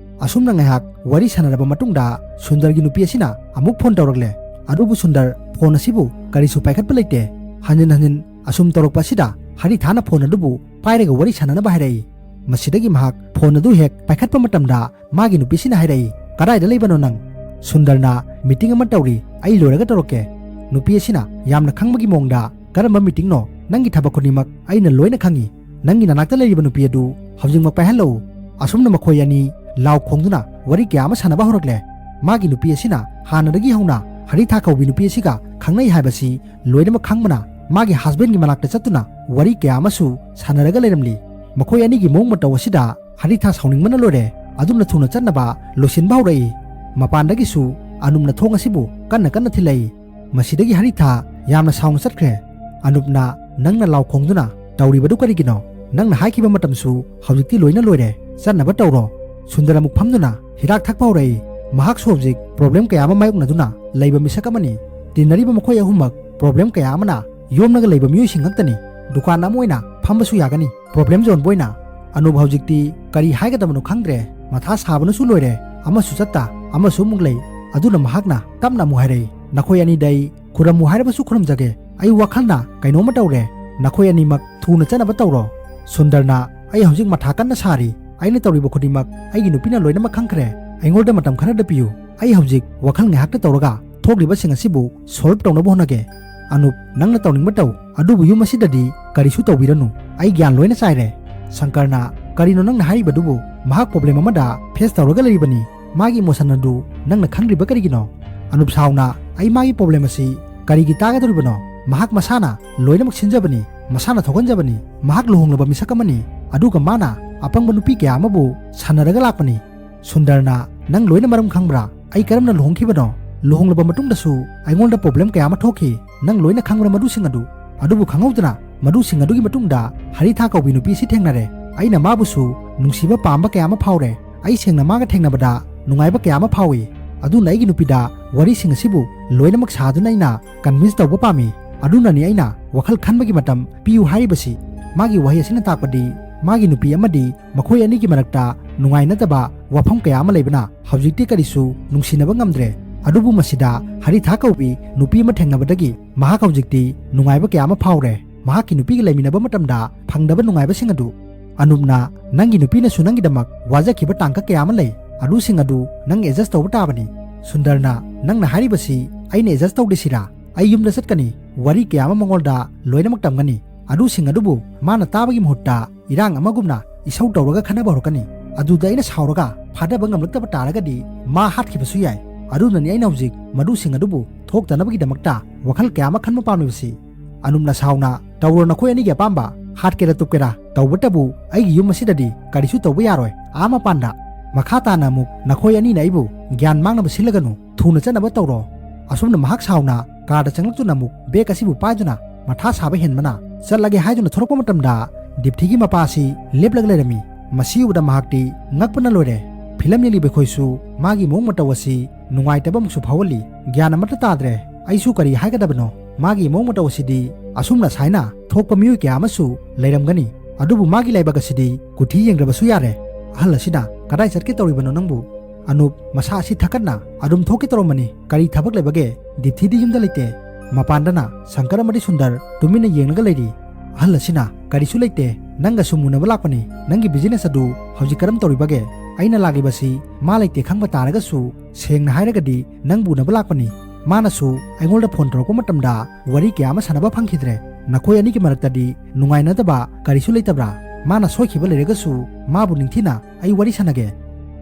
ꯑꯁꯨꯝꯅ ꯉꯥꯏꯍꯥꯛ ꯋꯥꯔꯤ ꯁꯥꯟꯅꯔꯕ ꯃꯇꯨꯡꯗ ꯁꯨꯟꯗꯔꯒꯤ ꯅꯨꯄꯤ ꯑꯁꯤꯅ ꯑꯃꯨꯛ ꯐꯣꯟ ꯇꯧꯔꯛꯂꯦ꯫ ꯑꯗꯨꯕꯨ ꯁꯨꯟꯗꯔ ꯐꯣꯟ ꯑꯁꯤꯕꯨ ꯀꯔꯤꯁꯨ ꯄꯥꯏꯈꯠꯄ ꯂꯩꯇꯦ꯫ ꯍꯟꯖꯤꯟ ꯍꯟꯖꯤꯟ ꯑꯁꯨꯝ ꯇꯧꯔꯛꯄ ꯑꯁꯤꯗ ꯍꯔꯤꯊꯥꯅ ꯐꯣꯟ ꯑꯗꯨꯕꯨ ꯄꯥꯏꯔꯒ ꯋꯥꯔꯤ ꯁꯥꯟꯅꯅꯕ ꯍꯥꯏꯔꯛꯏ꯫ ꯃꯁꯤꯗꯒꯤ ꯃꯍꯥꯛ ꯐꯣꯟ ꯑꯗꯨ ꯍꯦꯛ ꯄꯥꯏꯈꯠꯄ ꯃꯇꯝꯗ ꯃꯥꯒꯤ ꯅꯨꯄꯤꯁꯤꯅ ꯍꯥꯏꯔꯛꯏ, "ꯀꯗꯥꯏꯗ ꯂꯩꯕꯅꯣ ꯅꯪ?" ꯁꯨꯟꯗꯔꯅ, "ꯃꯤꯇꯤꯡ ꯑꯃ ꯇꯧꯔꯤ, ꯑꯩ ꯂꯣꯏꯔꯒ ꯇꯧꯔꯛꯀꯦ꯫" ꯅꯨꯄꯤ ꯑꯁꯤꯅ ꯌꯥꯝꯅ ꯈꯪꯕꯒꯤ ꯃꯑꯣꯡꯗ, "ꯀꯔꯝꯕ ꯃꯤꯇꯤꯡꯅꯣ? ꯅꯪꯒꯤ ꯊꯕꯛ ꯈꯨꯗꯤꯡꯃꯛ ꯑꯩꯅ ꯂꯣꯏꯅ ꯈꯪꯉꯤ꯫ ꯅꯪꯒꯤ ꯅꯅꯥꯛꯇ ꯂꯩꯔꯤꯕ ꯅꯨꯄꯤ ꯑꯗꯨ ꯍꯧꯖꯤꯛꯃꯛ ꯄꯥꯏꯍꯜꯂꯛꯎ꯫" ꯑꯁꯨꯝꯅ ꯃꯈꯣꯏ ꯑꯅꯤ ꯂꯥꯎ ꯈꯣꯡꯗꯨꯅ ꯋꯥꯔꯤ ꯀꯌꯥ ꯑꯃ ꯁꯥꯟꯅꯕ ꯍꯧꯔꯛꯂꯦ꯫ ꯃꯥꯒꯤ ꯅꯨꯄꯤ ꯑꯁꯤꯅ ꯍꯥꯟꯅꯗꯒꯤ ꯍꯧꯅ ꯍꯔꯤꯊꯥ ꯀꯧꯕꯤ ꯅꯨꯄꯤ ꯑꯁꯤꯒ ꯈꯪꯅꯩ ꯍꯥꯏꯕꯁꯤ ꯂꯣꯏꯅꯃꯛ ꯈꯪꯕꯅ, ꯃꯥꯒꯤ ꯍꯁꯕꯦꯟꯒꯤ ꯃꯅꯥꯛꯇ ꯆꯠꯇꯨꯅ ꯋꯥꯔꯤ ꯀꯌꯥ ꯑꯃꯁꯨ ꯁꯥꯟꯅꯔꯒ ꯂꯩꯔꯝꯂꯤ꯫ ꯃꯈꯣꯏ ꯑꯅꯤꯒꯤ ꯃꯑꯣꯡ ꯃꯇꯧ ꯑꯁꯤꯗ ꯍꯔꯤꯊꯥ ꯁꯥꯎꯅꯤꯡꯕꯅ ꯂꯣꯏꯔꯦ꯫ ꯑꯗꯨꯝꯅ ꯊꯨꯅ ꯆꯠꯅꯕ ꯂꯣꯏꯁꯤꯟꯕ ꯍꯧꯔꯛꯏ꯫ ꯃꯄꯥꯟꯗꯒꯤꯁꯨ ꯑꯅꯨꯞꯅ ꯊꯣꯡ ꯑꯁꯤꯕꯨ ꯀꯟꯅ ꯀꯟꯅ ꯊꯤꯜꯂꯛꯏ꯫ ꯃꯁꯤꯗꯒꯤ ꯍꯔꯤꯊꯥ ꯌꯥꯝꯅ ꯁꯥꯎꯅ ꯆꯠꯈ꯭ꯔꯦ꯫ ꯑꯅꯨꯞꯅ, "ꯅꯪꯅ ꯂꯥꯎ ꯈꯣꯡꯗꯨꯅ ꯇꯧꯔꯤꯕꯗꯨ ꯀꯔꯤꯒꯤꯅꯣ? ꯅꯪꯅ ꯍꯥꯏꯈꯤꯕ ꯃꯇꯝꯁꯨ ꯍꯧꯖꯤꯛꯇꯤ ꯂꯣꯏꯅ ꯂꯣꯏꯔꯦ꯫ ꯆꯠꯅꯕ ꯇꯧꯔꯣ꯫" ꯁꯨꯟꯗꯔ ꯑꯃꯨꯛ ꯐꯝꯗꯨꯅ ꯍꯤꯗꯥꯛ ꯊꯛꯄ ꯍꯧꯔꯛꯏ꯫ ꯃꯍꯥꯛꯁꯨ ꯍꯧꯖꯤꯛ ꯄ꯭ꯔꯣꯕ꯭ꯂꯦꯝ ꯀꯌꯥ ꯑꯃ ꯃꯥꯌꯣꯛꯅꯗꯨꯅ ꯂꯩꯕ ꯃꯤꯁꯛ ꯑꯃꯅꯤ꯫ ꯇꯤꯟꯅꯔꯤꯕ ꯃꯈꯣꯏ ꯑꯍꯨꯝꯃꯛ ꯄ꯭ꯔꯣꯕ꯭ꯂꯦꯝ ꯀꯌꯥ ꯑꯃꯅ ꯌꯣꯝꯂꯒ ꯂꯩꯕ ꯃꯤꯑꯣꯏꯁꯤꯡ ꯉꯥꯛꯇꯅꯤ꯫ ꯗꯨꯀꯥꯟ ꯑꯃ ꯑꯣꯏꯅ ꯐꯝꯕꯁꯨ ꯌꯥꯒꯅꯤ꯫ ꯄ꯭ꯔꯣꯕ꯭ꯂꯦꯝ ꯌꯣꯟꯕ ꯑꯣꯏꯅ꯫ ꯑꯅꯨꯞ ꯍꯧꯖꯤꯛꯇꯤ ꯀꯔꯤ ꯍꯥꯏꯒꯗꯕꯅꯣ ꯈꯪꯗ꯭ꯔꯦ꯫ ꯃꯊꯥ ꯁꯥꯕꯅꯁꯨ ꯂꯣꯏꯔꯦ꯫ ꯑꯃꯁꯨ ꯆꯠꯇ, ꯑꯃꯁꯨ ꯑꯃꯨꯛ ꯂꯩ꯫ ꯑꯗꯨꯅ ꯃꯍꯥꯛꯅ ꯇꯞꯅ ꯑꯃꯨꯛ ꯍꯥꯏꯔꯛꯏ, "ꯅꯈꯣꯏ ꯑꯅꯤꯗ ꯑꯩ ꯈꯨꯔꯝꯃꯨ ꯍꯥꯏꯔꯕꯁꯨ ꯈꯨꯔꯨꯝꯖꯒꯦ꯫ ꯑꯩ ꯋꯥꯈꯜꯅ ꯀꯩꯅꯣꯝꯃ ꯇꯧꯔꯦ꯫ ꯅꯈꯣꯏ ꯑꯅꯤꯃꯛ ꯊꯨꯅ ꯆꯠꯅꯕ ꯇꯧꯔꯣ꯫" ꯁꯨꯟꯗꯔꯅ, "ꯑꯩ ꯍꯧꯖꯤꯛ ꯃꯊꯥ ꯀꯟꯅ ꯁꯥꯔꯤ꯫ ꯑꯩꯅ ꯇꯧꯔꯤꯕ ꯈꯨꯗꯤꯡꯃꯛ ꯑꯩꯒꯤ ꯅꯨꯄꯤꯅ ꯂꯣꯏꯅꯃꯛ ꯈꯪꯈ꯭ꯔꯦ꯫ ꯑꯩꯉꯣꯟꯗ ꯃꯇꯝ ꯈꯔꯗ ꯄꯤꯌꯨ꯫ ꯑꯩ ꯍꯧꯖꯤꯛ ꯋꯥꯈꯜ ꯉꯥꯏꯍꯥꯛꯇ ꯇꯧꯔꯒ ꯊꯣꯛꯂꯤꯕꯁꯤꯡ ꯑꯁꯤꯕꯨ ꯁꯣꯜꯕ ꯇꯧꯅꯕ ꯍꯣꯠꯅꯒꯦ꯫" "ꯑꯅꯨꯞ, ꯅꯪꯅ ꯇꯧꯅꯤꯡꯕ ꯇꯧ, ꯑꯗꯨꯕꯨ ꯌꯨꯝ ꯑꯁꯤꯗꯗꯤ ꯀꯔꯤꯁꯨ ꯇꯧꯕꯤꯔꯅꯨ꯫ ꯑꯩ ꯒ꯭ꯌꯥꯟ ꯂꯣꯏꯅ ꯆꯥꯏꯔꯦ꯫" ꯁꯪꯀꯔꯅ, "ꯀꯔꯤꯅꯣ ꯅꯪꯅ ꯍꯥꯏꯔꯤꯕꯗꯨꯕꯨ? ꯃꯍꯥꯛ ꯄ꯭ꯔꯣꯕ꯭ꯂꯦꯝ ꯑꯃꯗ ꯐꯦꯁ ꯇꯧꯔꯒ ꯂꯩꯔꯤꯕꯅꯤ꯫ ꯃꯥꯒꯤ ꯏꯃꯣꯁꯟ ꯑꯗꯨ ꯅꯪꯅ ꯈꯪꯗ꯭ꯔꯤꯕ ꯀꯔꯤꯒꯤꯅꯣ?" ꯑꯅꯨꯞ ꯁꯥꯎꯅ, "ꯑꯩ ꯃꯥꯒꯤ ꯄ꯭ꯔꯣꯕ꯭ꯂꯦꯝ ꯑꯁꯤ ꯀꯔꯤꯒꯤ ꯇꯥꯒꯗꯧꯔꯤꯕꯅꯣ? ꯃꯍꯥꯛ ꯃꯁꯥꯅ ꯂꯣꯏꯅꯃꯛ ꯁꯤꯟꯖꯕꯅꯤ, ꯃꯁꯥꯅ ꯊꯣꯛꯍꯟꯖꯕꯅꯤ꯫ ꯃꯍꯥꯛ ꯂꯨꯍꯣꯡꯂꯕ ꯃꯤꯁꯛ ꯑꯃꯅꯤ, ꯑꯗꯨꯒ ꯃꯥꯅ ꯑꯄꯪꯕ ꯅꯨꯄꯤ ꯀꯌꯥ ꯑꯃꯕꯨ ꯁꯥꯟꯅꯔꯒ ꯂꯥꯛꯄꯅꯤ꯫" ꯁꯨꯟꯗꯔꯅ, "ꯅꯪ ꯂꯣꯏꯅ ꯃꯔꯝ ꯈꯪꯕ꯭ꯔꯥ? ꯑꯩ ꯀꯔꯝꯅ ꯂꯨꯍꯣꯡꯈꯤꯕꯅꯣ? ꯂꯨꯍꯣꯡꯂꯕ ꯃꯇꯨꯡꯗꯁꯨ ꯑꯩꯉꯣꯟꯗ ꯄ꯭ꯔꯣꯕ꯭ꯂꯦꯝ ꯀꯌꯥ ꯑꯃ ꯊꯣꯛꯈꯤ꯫ ꯅꯪ ꯂꯣꯏꯅ ꯈꯪꯕ꯭ꯔꯥ ꯃꯗꯨꯁꯤꯡ ꯑꯗꯨ?" ꯑꯗꯨꯕꯨ ꯈꯪꯍꯧꯗꯅ ꯃꯗꯨꯁꯤꯡ ꯑꯗꯨꯒꯤ ꯃꯇꯨꯡꯗ ꯍꯔꯤꯊꯥ ꯀꯧꯕꯤ ꯅꯨꯄꯤ ꯑꯁꯤ ꯊꯦꯡꯅꯔꯦ꯫ ꯑꯩꯅ ꯃꯥꯕꯨꯁꯨ ꯅꯨꯡꯁꯤꯕ ꯄꯥꯝꯕ ꯀꯌꯥ ꯑꯃ ꯐꯥꯎꯔꯦ꯫ ꯑꯩ ꯁꯦꯡꯅ ꯃꯥꯒ ꯊꯦꯡꯅꯕꯗ ꯅꯨꯡꯉꯥꯏꯕ ꯀꯌꯥ ꯑꯃ ꯐꯥꯎꯏ꯫ ꯑꯗꯨꯅ ꯑꯩꯒꯤ ꯅꯨꯄꯤꯗ ꯋꯥꯔꯤꯁꯤꯡ ꯑꯁꯤꯕꯨ ꯂꯣꯏꯅꯃꯛ ꯁꯥꯗꯨꯅ ꯑꯩꯅ ꯀꯟꯚꯤꯟꯁ ꯇꯧꯕ ꯄꯥꯝꯃꯤ꯫ ꯑꯗꯨꯅꯅꯤ ꯑꯩꯅ ꯋꯥꯈꯜ ꯈꯟꯕꯒꯤ ꯃꯇꯝ ꯄꯤꯌꯨ ꯍꯥꯏꯔꯤꯕꯁꯤ꯫ ꯃꯥꯒꯤ ꯋꯥꯍꯩ ꯑꯁꯤꯅ ꯇꯥꯛꯄꯗꯤ ꯃꯥꯒꯤ ꯅꯨꯄꯤ ꯑꯃꯗꯤ ꯃꯈꯣꯏ ꯑꯅꯤꯒꯤ ꯃꯔꯛꯇ ꯅꯨꯡꯉꯥꯏꯅꯗꯕ ꯋꯥꯐꯝ ꯀꯌꯥ ꯑꯃ ꯂꯩꯕꯅ ꯍꯧꯖꯤꯛꯇꯤ ꯀꯔꯤꯁꯨ ꯅꯨꯡꯁꯤꯅꯕ ꯉꯝꯗ꯭ꯔꯦ꯫ ꯑꯗꯨꯕꯨ ꯃꯁꯤꯗ ꯍꯔꯤꯊꯥ ꯀꯧꯕꯤ ꯅꯨꯄꯤ ꯑꯃ ꯊꯦꯡꯅꯕꯗꯒꯤ ꯃꯍꯥꯛ ꯍꯧꯖꯤꯛꯇꯤ ꯅꯨꯡꯉꯥꯏꯕ ꯀꯌꯥ ꯑꯃ ꯐꯥꯎꯔꯦ꯫ ꯃꯍꯥꯛꯀꯤ ꯅꯨꯄꯤꯒ ꯂꯩꯃꯤꯟꯅꯕ ꯃꯇꯝꯗ ꯐꯪꯗꯕ ꯅꯨꯡꯉꯥꯏꯕꯁꯤꯡ ꯑꯗꯨ꯫ ꯑꯅꯨꯞꯅ, "ꯅꯪꯒꯤ ꯅꯨꯄꯤꯅꯁꯨ ꯅꯪꯒꯤꯗꯃꯛ ꯋꯥꯖꯈꯤꯕ ꯇꯥꯡꯀꯛ ꯀꯌꯥ ꯑꯃ ꯂꯩ, ꯑꯗꯨꯁꯤꯡ ꯑꯗꯨ ꯅꯪ adjust ꯇꯧꯕ ꯇꯥꯕꯅꯤ꯫" ꯁꯨꯟꯗꯔꯅ, "ꯅꯪꯅ ꯍꯥꯏꯔꯤꯕꯁꯤ ꯑꯩꯅ adjust ꯇꯧꯗꯦ ꯁꯤꯔꯥ? ꯑꯩ ꯌꯨꯝꯗ ꯆꯠꯀꯅꯤ, ꯋꯥꯔꯤ ꯀꯌꯥ ꯑꯃ ꯃꯉꯣꯟꯗ ꯂꯣꯏꯅꯃꯛ ꯇꯝꯒꯅꯤ꯫ ꯑꯗꯨꯁꯤꯡ ꯑꯗꯨꯕꯨ ꯃꯥꯅ ꯇꯥꯕꯒꯤ ꯃꯍꯨꯠꯇ ꯏꯔꯥꯡ ꯑꯃꯒꯨꯝꯅ ꯏꯁꯧ ꯇꯧꯔꯒ ꯈꯟꯅꯕ ꯍꯧꯔꯛꯀꯅꯤ꯫ ꯑꯗꯨꯗ ꯑꯩꯅ ꯁꯥꯎꯔꯒ ꯐꯥꯗꯕ ꯉꯝꯂꯛꯇꯕ ꯇꯥꯔꯒꯗꯤ ꯃꯥ ꯍꯥꯠꯈꯤꯕꯁꯨ ꯌꯥꯏ꯫ ꯑꯗꯨꯅꯅꯤ ꯑꯩꯅ ꯍꯧꯖꯤꯛ ꯃꯗꯨꯁꯤꯡ ꯑꯗꯨꯕꯨ ꯊꯣꯛꯇꯅꯕꯒꯤꯗꯃꯛꯇ ꯋꯥꯈꯜ ꯀꯌꯥ ꯑꯃ ꯈꯟꯕ ꯄꯥꯝꯂꯤꯕꯁꯤ꯫" ꯑꯅꯨꯞꯅ ꯁꯥꯎꯅ, "ꯇꯧꯔꯣ ꯅꯈꯣꯏ ꯑꯅꯤꯒꯤ ꯑꯄꯥꯝꯕ, ꯍꯥꯠꯀꯦꯔꯥ ꯇꯨꯞꯀꯦꯔꯥ, ꯇꯧꯕꯇꯕꯨ ꯑꯩꯒꯤ ꯌꯨꯝ ꯑꯁꯤꯗꯗꯤ ꯀꯔꯤꯁꯨ ꯇꯧꯕ ꯌꯥꯔꯣꯏ꯫ ꯑꯥ ꯃꯄꯥꯟꯗ ꯃꯈꯥ ꯇꯥꯅ ꯑꯃꯨꯛ ꯅꯈꯣꯏ ꯑꯅꯤꯅ ꯑꯩꯕꯨ ꯒ꯭ꯌꯥꯟ ꯃꯥꯡꯅꯕ ꯁꯤꯜꯂꯒꯅꯨ, ꯊꯨꯅ ꯆꯠꯅꯕ ꯇꯧꯔꯣ꯫" ꯑꯁꯨꯝꯅ ꯃꯍꯥꯛ ꯁꯥꯎꯅ ꯀꯥꯔꯗ ꯆꯪꯂꯛꯇꯨꯅ ꯑꯃꯨꯛ ꯕꯦꯒ ꯑꯁꯤꯕꯨ ꯄꯥꯏꯗꯨꯅ ꯃꯊꯥ ꯁꯥꯕ ꯍꯦꯟꯕꯅ ꯆꯠꯂꯒꯦ ꯍꯥꯏꯗꯨꯅ ꯊꯣꯔꯛꯄ ꯃꯇꯝꯗ ꯗꯤꯞꯊꯤꯒꯤ ꯃꯄꯥ ꯑꯁꯤ ꯂꯦꯞꯂꯒ ꯂꯩꯔꯝꯃꯤ꯫ ꯃꯁꯤ ꯎꯕꯗ ꯃꯍꯥꯛꯇꯤ ꯉꯛꯄꯅ ꯂꯣꯏꯔꯦ꯫ ꯐꯤꯂꯝ ꯌꯦꯡꯂꯤꯕ ꯑꯩꯈꯣꯏꯁꯨ ꯃꯥꯒꯤ ꯃꯑꯣꯡ ꯃꯇꯧ ꯑꯁꯤ ꯅꯨꯡꯉꯥꯏꯇꯕ ꯑꯃꯁꯨ ꯐꯥꯎꯍꯜꯂꯤ꯫ ꯒ꯭ꯌꯥꯟ ꯑꯃꯠꯇ ꯇꯥꯗ꯭ꯔꯦ꯫ ꯑꯩꯁꯨ ꯀꯔꯤ ꯍꯥꯏꯒꯗꯕꯅꯣ? ꯃꯥꯒꯤ ꯃꯑꯣꯡ ꯃꯇꯧ ꯑꯁꯤꯗꯤ ꯑꯁꯨꯝꯅ ꯁꯥꯏꯅ ꯊꯣꯛꯄ ꯃꯤꯑꯣꯏ ꯀꯌꯥ ꯑꯃꯁꯨ ꯂꯩꯔꯝꯒꯅꯤ꯫ ꯑꯗꯨꯕꯨ ꯃꯥꯒꯤ ꯂꯥꯏꯕꯛ ꯑꯁꯤꯗꯤ ꯀꯨꯊꯤ ꯌꯦꯡꯗ꯭ꯔꯕꯁꯨ ꯌꯥꯔꯦ꯫ ꯑꯍꯜ ꯑꯁꯤꯅ, "ꯀꯗꯥꯏ ꯆꯠꯀꯦ ꯇꯧꯔꯤꯕꯅꯣ ꯅꯪꯕꯨ?" ꯑꯅꯨꯞ ꯃꯁꯥ ꯑꯁꯤ ꯊꯛꯀꯠꯅ, "ꯑꯗꯨꯝ ꯊꯣꯛꯀꯦ ꯇꯧꯔꯝꯕꯅꯤ꯫ ꯀꯔꯤ ꯊꯕꯛ ꯂꯩꯕꯒꯦ? ꯗꯤꯞꯊꯤꯗꯤ ꯌꯨꯝꯗ ꯂꯩꯇꯦ꯫" ꯃꯄꯥꯟꯗꯅ ꯁꯪꯀꯔ ꯑꯃꯗꯤ ꯁꯨꯟꯗꯔ ꯇꯨꯃꯤꯟꯅ ꯌꯦꯡꯂꯒ ꯂꯩꯔꯤ꯫ ꯑꯍꯜ ꯑꯁꯤꯅ, "ꯀꯔꯤꯁꯨ ꯂꯩꯇꯦ, ꯅꯪꯒ ꯁꯨꯝ ꯎꯅꯕ ꯂꯥꯛꯄꯅꯤ꯫ ꯅꯪꯒꯤ business ꯑꯗꯨ ꯍꯧꯖꯤꯛ ꯀꯔꯝ ꯇꯧꯔꯤꯕꯒꯦ? ꯑꯩꯅ ꯂꯥꯛꯂꯤꯕꯁꯤ ꯃꯥ ꯂꯩꯇꯦ ꯈꯪꯕ ꯇꯥꯔꯒꯁꯨ, ꯁꯦꯡꯅ ꯍꯥꯏꯔꯒꯗꯤ ꯅꯪꯕꯨ ꯎꯅꯕ ꯂꯥꯛꯄꯅꯤ꯫ ꯃꯥꯅꯁꯨ ꯑꯩꯉꯣꯟꯗ ꯐꯣꯟ ꯇꯧꯔꯛꯄ ꯃꯇꯝꯗ ꯋꯥꯔꯤ ꯀꯌꯥ ꯑꯃ ꯁꯥꯟꯅꯕ ꯐꯪꯈꯤꯗ꯭ꯔꯦ꯫ ꯅꯈꯣꯏ ꯑꯅꯤꯒꯤ ꯃꯔꯛꯇꯗꯤ ꯅꯨꯡꯉꯥꯏꯅꯗꯕ ꯀꯔꯤꯁꯨ ꯂꯩꯇꯕ꯭ꯔꯥ? ꯃꯥꯅ ꯁꯣꯏꯈꯤꯕ ꯂꯩꯔꯒꯁꯨ ꯃꯥꯕꯨ ꯅꯤꯡꯊꯤꯅ ꯑꯩ ꯋꯥꯔꯤ ꯁꯥꯟꯅꯒꯦ꯫"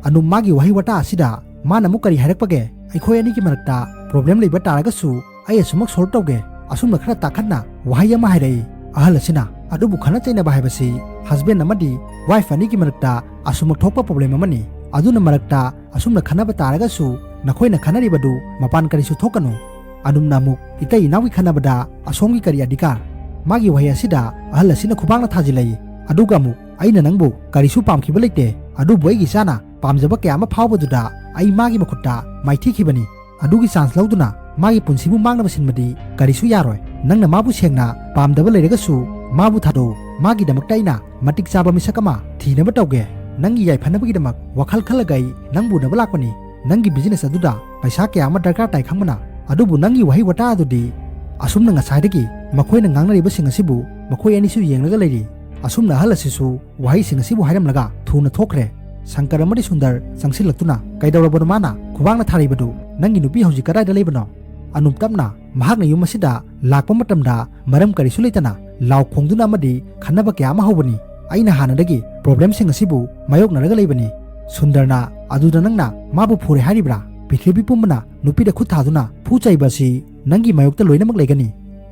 ꯑꯅꯨꯞ ꯃꯥꯒꯤ ꯋꯥꯍꯩ ꯋꯥꯇꯥ ꯑꯁꯤꯗ ꯃꯥꯅ ꯑꯃꯨꯛ ꯀꯔꯤ ꯍꯥꯏꯔꯛꯄꯒꯦ? "ꯑꯩꯈꯣꯏ ꯑꯅꯤꯒꯤ ꯃꯔꯛꯇ problem ꯂꯩꯕ ꯇꯥꯔꯒꯁꯨ ꯑꯩ ꯑꯁꯨꯃꯛ solve ꯇꯧꯒꯦ꯫" ꯑꯁꯨꯝꯅ ꯈꯔ ꯇꯥꯈꯠꯅ ꯋꯥꯍꯩ ꯑꯃ ꯍꯥꯏꯔꯛꯏ꯫ ꯑꯍꯜ ꯑꯁꯤꯅ, "ꯑꯗꯨꯕꯨ ꯈꯠꯅ ꯆꯩꯅꯕ ꯍꯥꯏꯕꯁꯤ husband ꯑꯃꯗꯤ wife ꯑꯅꯤꯒꯤ ꯃꯔꯛꯇ ꯑꯁꯨꯝꯃꯛ ꯊꯣꯛꯄ problem ꯑꯃꯅꯤ꯫ ꯑꯗꯨꯅ ꯃꯔꯛꯇ ꯑꯁꯨꯝꯅ ꯈꯟꯅꯕ ꯇꯥꯔꯒꯁꯨ ꯅꯈꯣꯏꯅ ꯈꯟꯅꯔꯤꯕꯗꯨ ꯃꯄꯥꯟ ꯀꯔꯤꯁꯨ ꯊꯣꯛꯀꯅꯨ꯫" ꯑꯅꯨꯞꯅ ꯑꯃꯨꯛ, "ꯏꯇꯩ ꯏꯅꯥꯎꯒꯤ ꯈꯟꯅꯕꯗ ꯑꯁꯣꯝꯒꯤ ꯀꯔꯤ ꯑꯙꯤꯀꯥꯔ?" ꯃꯥꯒꯤ ꯋꯥꯍꯩ ꯑꯁꯤꯗ ꯑꯍꯜ ꯑꯁꯤꯅ ꯈꯨꯕꯥꯛꯅ ꯊꯥꯖꯤꯜꯂꯛꯏ꯫ ꯑꯗꯨꯒ ꯑꯃꯨꯛ, "ꯑꯩꯅ ꯅꯪꯕꯨ ꯀꯔꯤꯁꯨ ꯄꯥꯝꯈꯤꯕ ꯂꯩꯇꯦ, ꯑꯗꯨꯕꯨ ꯑꯩꯒꯤ ꯏꯆꯥꯅ ꯄꯥꯝꯖꯕ ꯀꯌꯥ ꯑꯃ ꯐꯥꯎꯕꯗꯨꯗ ꯑꯩ ꯃꯥꯒꯤ ꯃꯈꯨꯠꯇ ꯃꯥꯏꯊꯤꯈꯤꯕꯅꯤ꯫ ꯑꯗꯨꯒꯤ chance ꯂꯧꯗꯨꯅ ꯃꯥꯒꯤ ꯄꯨꯟꯁꯤꯕꯨ ꯃꯥꯡꯅꯕ ꯁꯤꯟꯕꯗꯤ ꯀꯔꯤꯁꯨ ꯌꯥꯔꯣꯏ꯫ ꯅꯪꯅ ꯃꯥꯕꯨ ꯁꯦꯡꯅ ꯄꯥꯝꯗꯕ ꯂꯩꯔꯒꯁꯨ ꯃꯥꯕꯨ ꯊꯥꯗꯣꯛꯎ꯫ ꯃꯥꯒꯤꯗꯃꯛꯇ ꯑꯩꯅ ꯃꯇꯤꯛ ꯆꯥꯕ ꯃꯤꯁꯛ ꯑꯃ ꯊꯤꯅꯕ ꯇꯧꯒꯦ꯫ ꯅꯪꯒꯤ ꯌꯥꯏꯐꯅꯕꯒꯤꯗꯃꯛ ꯋꯥꯈꯜ ꯈꯜꯂꯒ ꯑꯩ ꯅꯪꯕꯨ ꯎꯅꯕ ꯂꯥꯛꯄꯅꯤ꯫ ꯅꯪꯒꯤ business ꯑꯗꯨꯗ ꯄꯩꯁꯥ ꯀꯌꯥ ꯑꯃ ꯗꯔꯀꯥꯔ ꯇꯥꯏ ꯈꯪꯕꯅ꯫ ꯑꯗꯨꯕꯨ ꯅꯪꯒꯤ ꯋꯥꯍꯩ ꯋꯥꯇꯥ ꯑꯗꯨꯗꯤ ꯑꯁꯨꯝꯅ ꯉꯁꯥꯏꯗꯒꯤ ꯃꯈꯣꯏꯅ ꯉꯥꯡꯅꯔꯤꯕꯁꯤꯡ ꯑꯁꯤꯕꯨ ꯃꯈꯣꯏ ꯑꯅꯤꯁꯨ ꯌꯦꯡꯂꯒ ꯂꯩꯔꯤ꯫ ꯑꯁꯨꯝꯅ ꯑꯍꯜ ꯑꯁꯤꯁꯨ ꯋꯥꯍꯩꯁꯤꯡ ꯑꯁꯤꯕꯨ ꯍꯥꯏꯔꯝꯂꯒ ꯊꯨꯅ ꯊꯣꯛꯈ꯭ꯔꯦ꯫ ꯁꯪꯀꯔ ꯑꯃꯗꯤ ꯁꯨꯟꯗꯔ ꯆꯪꯁꯤꯜꯂꯛꯇꯨꯅ, "ꯀꯩꯗꯧꯔꯕꯅꯣ ꯃꯥꯅ ꯈꯨꯕꯥꯛꯅ ꯊꯥꯔꯤꯕꯗꯨ? ꯅꯪꯒꯤ ꯅꯨꯄꯤ ꯍꯧꯖꯤꯛ ꯀꯗꯥꯏꯗ ꯂꯩꯕꯅꯣ?" ꯑꯅꯨꯞ ꯇꯞꯅ ꯃꯍꯥꯛꯅ ꯌꯨꯝ ꯑꯁꯤꯗ ꯂꯥꯛꯄ ꯃꯇꯝꯗ ꯃꯔꯝ ꯀꯔꯤꯁꯨ ꯂꯩꯇꯅ ꯂꯥꯎ ꯈꯣꯡꯗꯨꯅ ꯑꯃꯗꯤ ꯈꯟꯅꯕ ꯀꯌꯥ ꯑꯃ ꯍꯧꯕꯅꯤ꯫ ꯑꯩꯅ ꯍꯥꯟꯅꯗꯒꯤ ꯄ꯭ꯔꯣꯕ꯭ꯂꯦꯝꯁꯤꯡ ꯑꯁꯤꯕꯨ ꯃꯥꯌꯣꯛꯅꯔꯒ ꯂꯩꯕꯅꯤ꯫ ꯁꯨꯟꯗꯔꯅ, "ꯑꯗꯨꯗ ꯅꯪꯅ ꯃꯥꯕꯨ ꯐꯨꯔꯦ ꯍꯥꯏꯔꯤꯕ꯭ꯔꯥ? ꯄ꯭ꯔꯤꯊꯤꯕꯤ ꯄꯨꯝꯕꯅ ꯅꯨꯄꯤꯗ ꯈꯨꯠ ꯊꯥꯗꯨꯅ ꯐꯨ ꯆꯩꯕ ꯑꯁꯤ ꯅꯪꯒꯤ ꯃꯥꯌꯣꯛꯇ ꯂꯣꯏꯅꯃꯛ ꯂꯩꯒꯅꯤ"꯫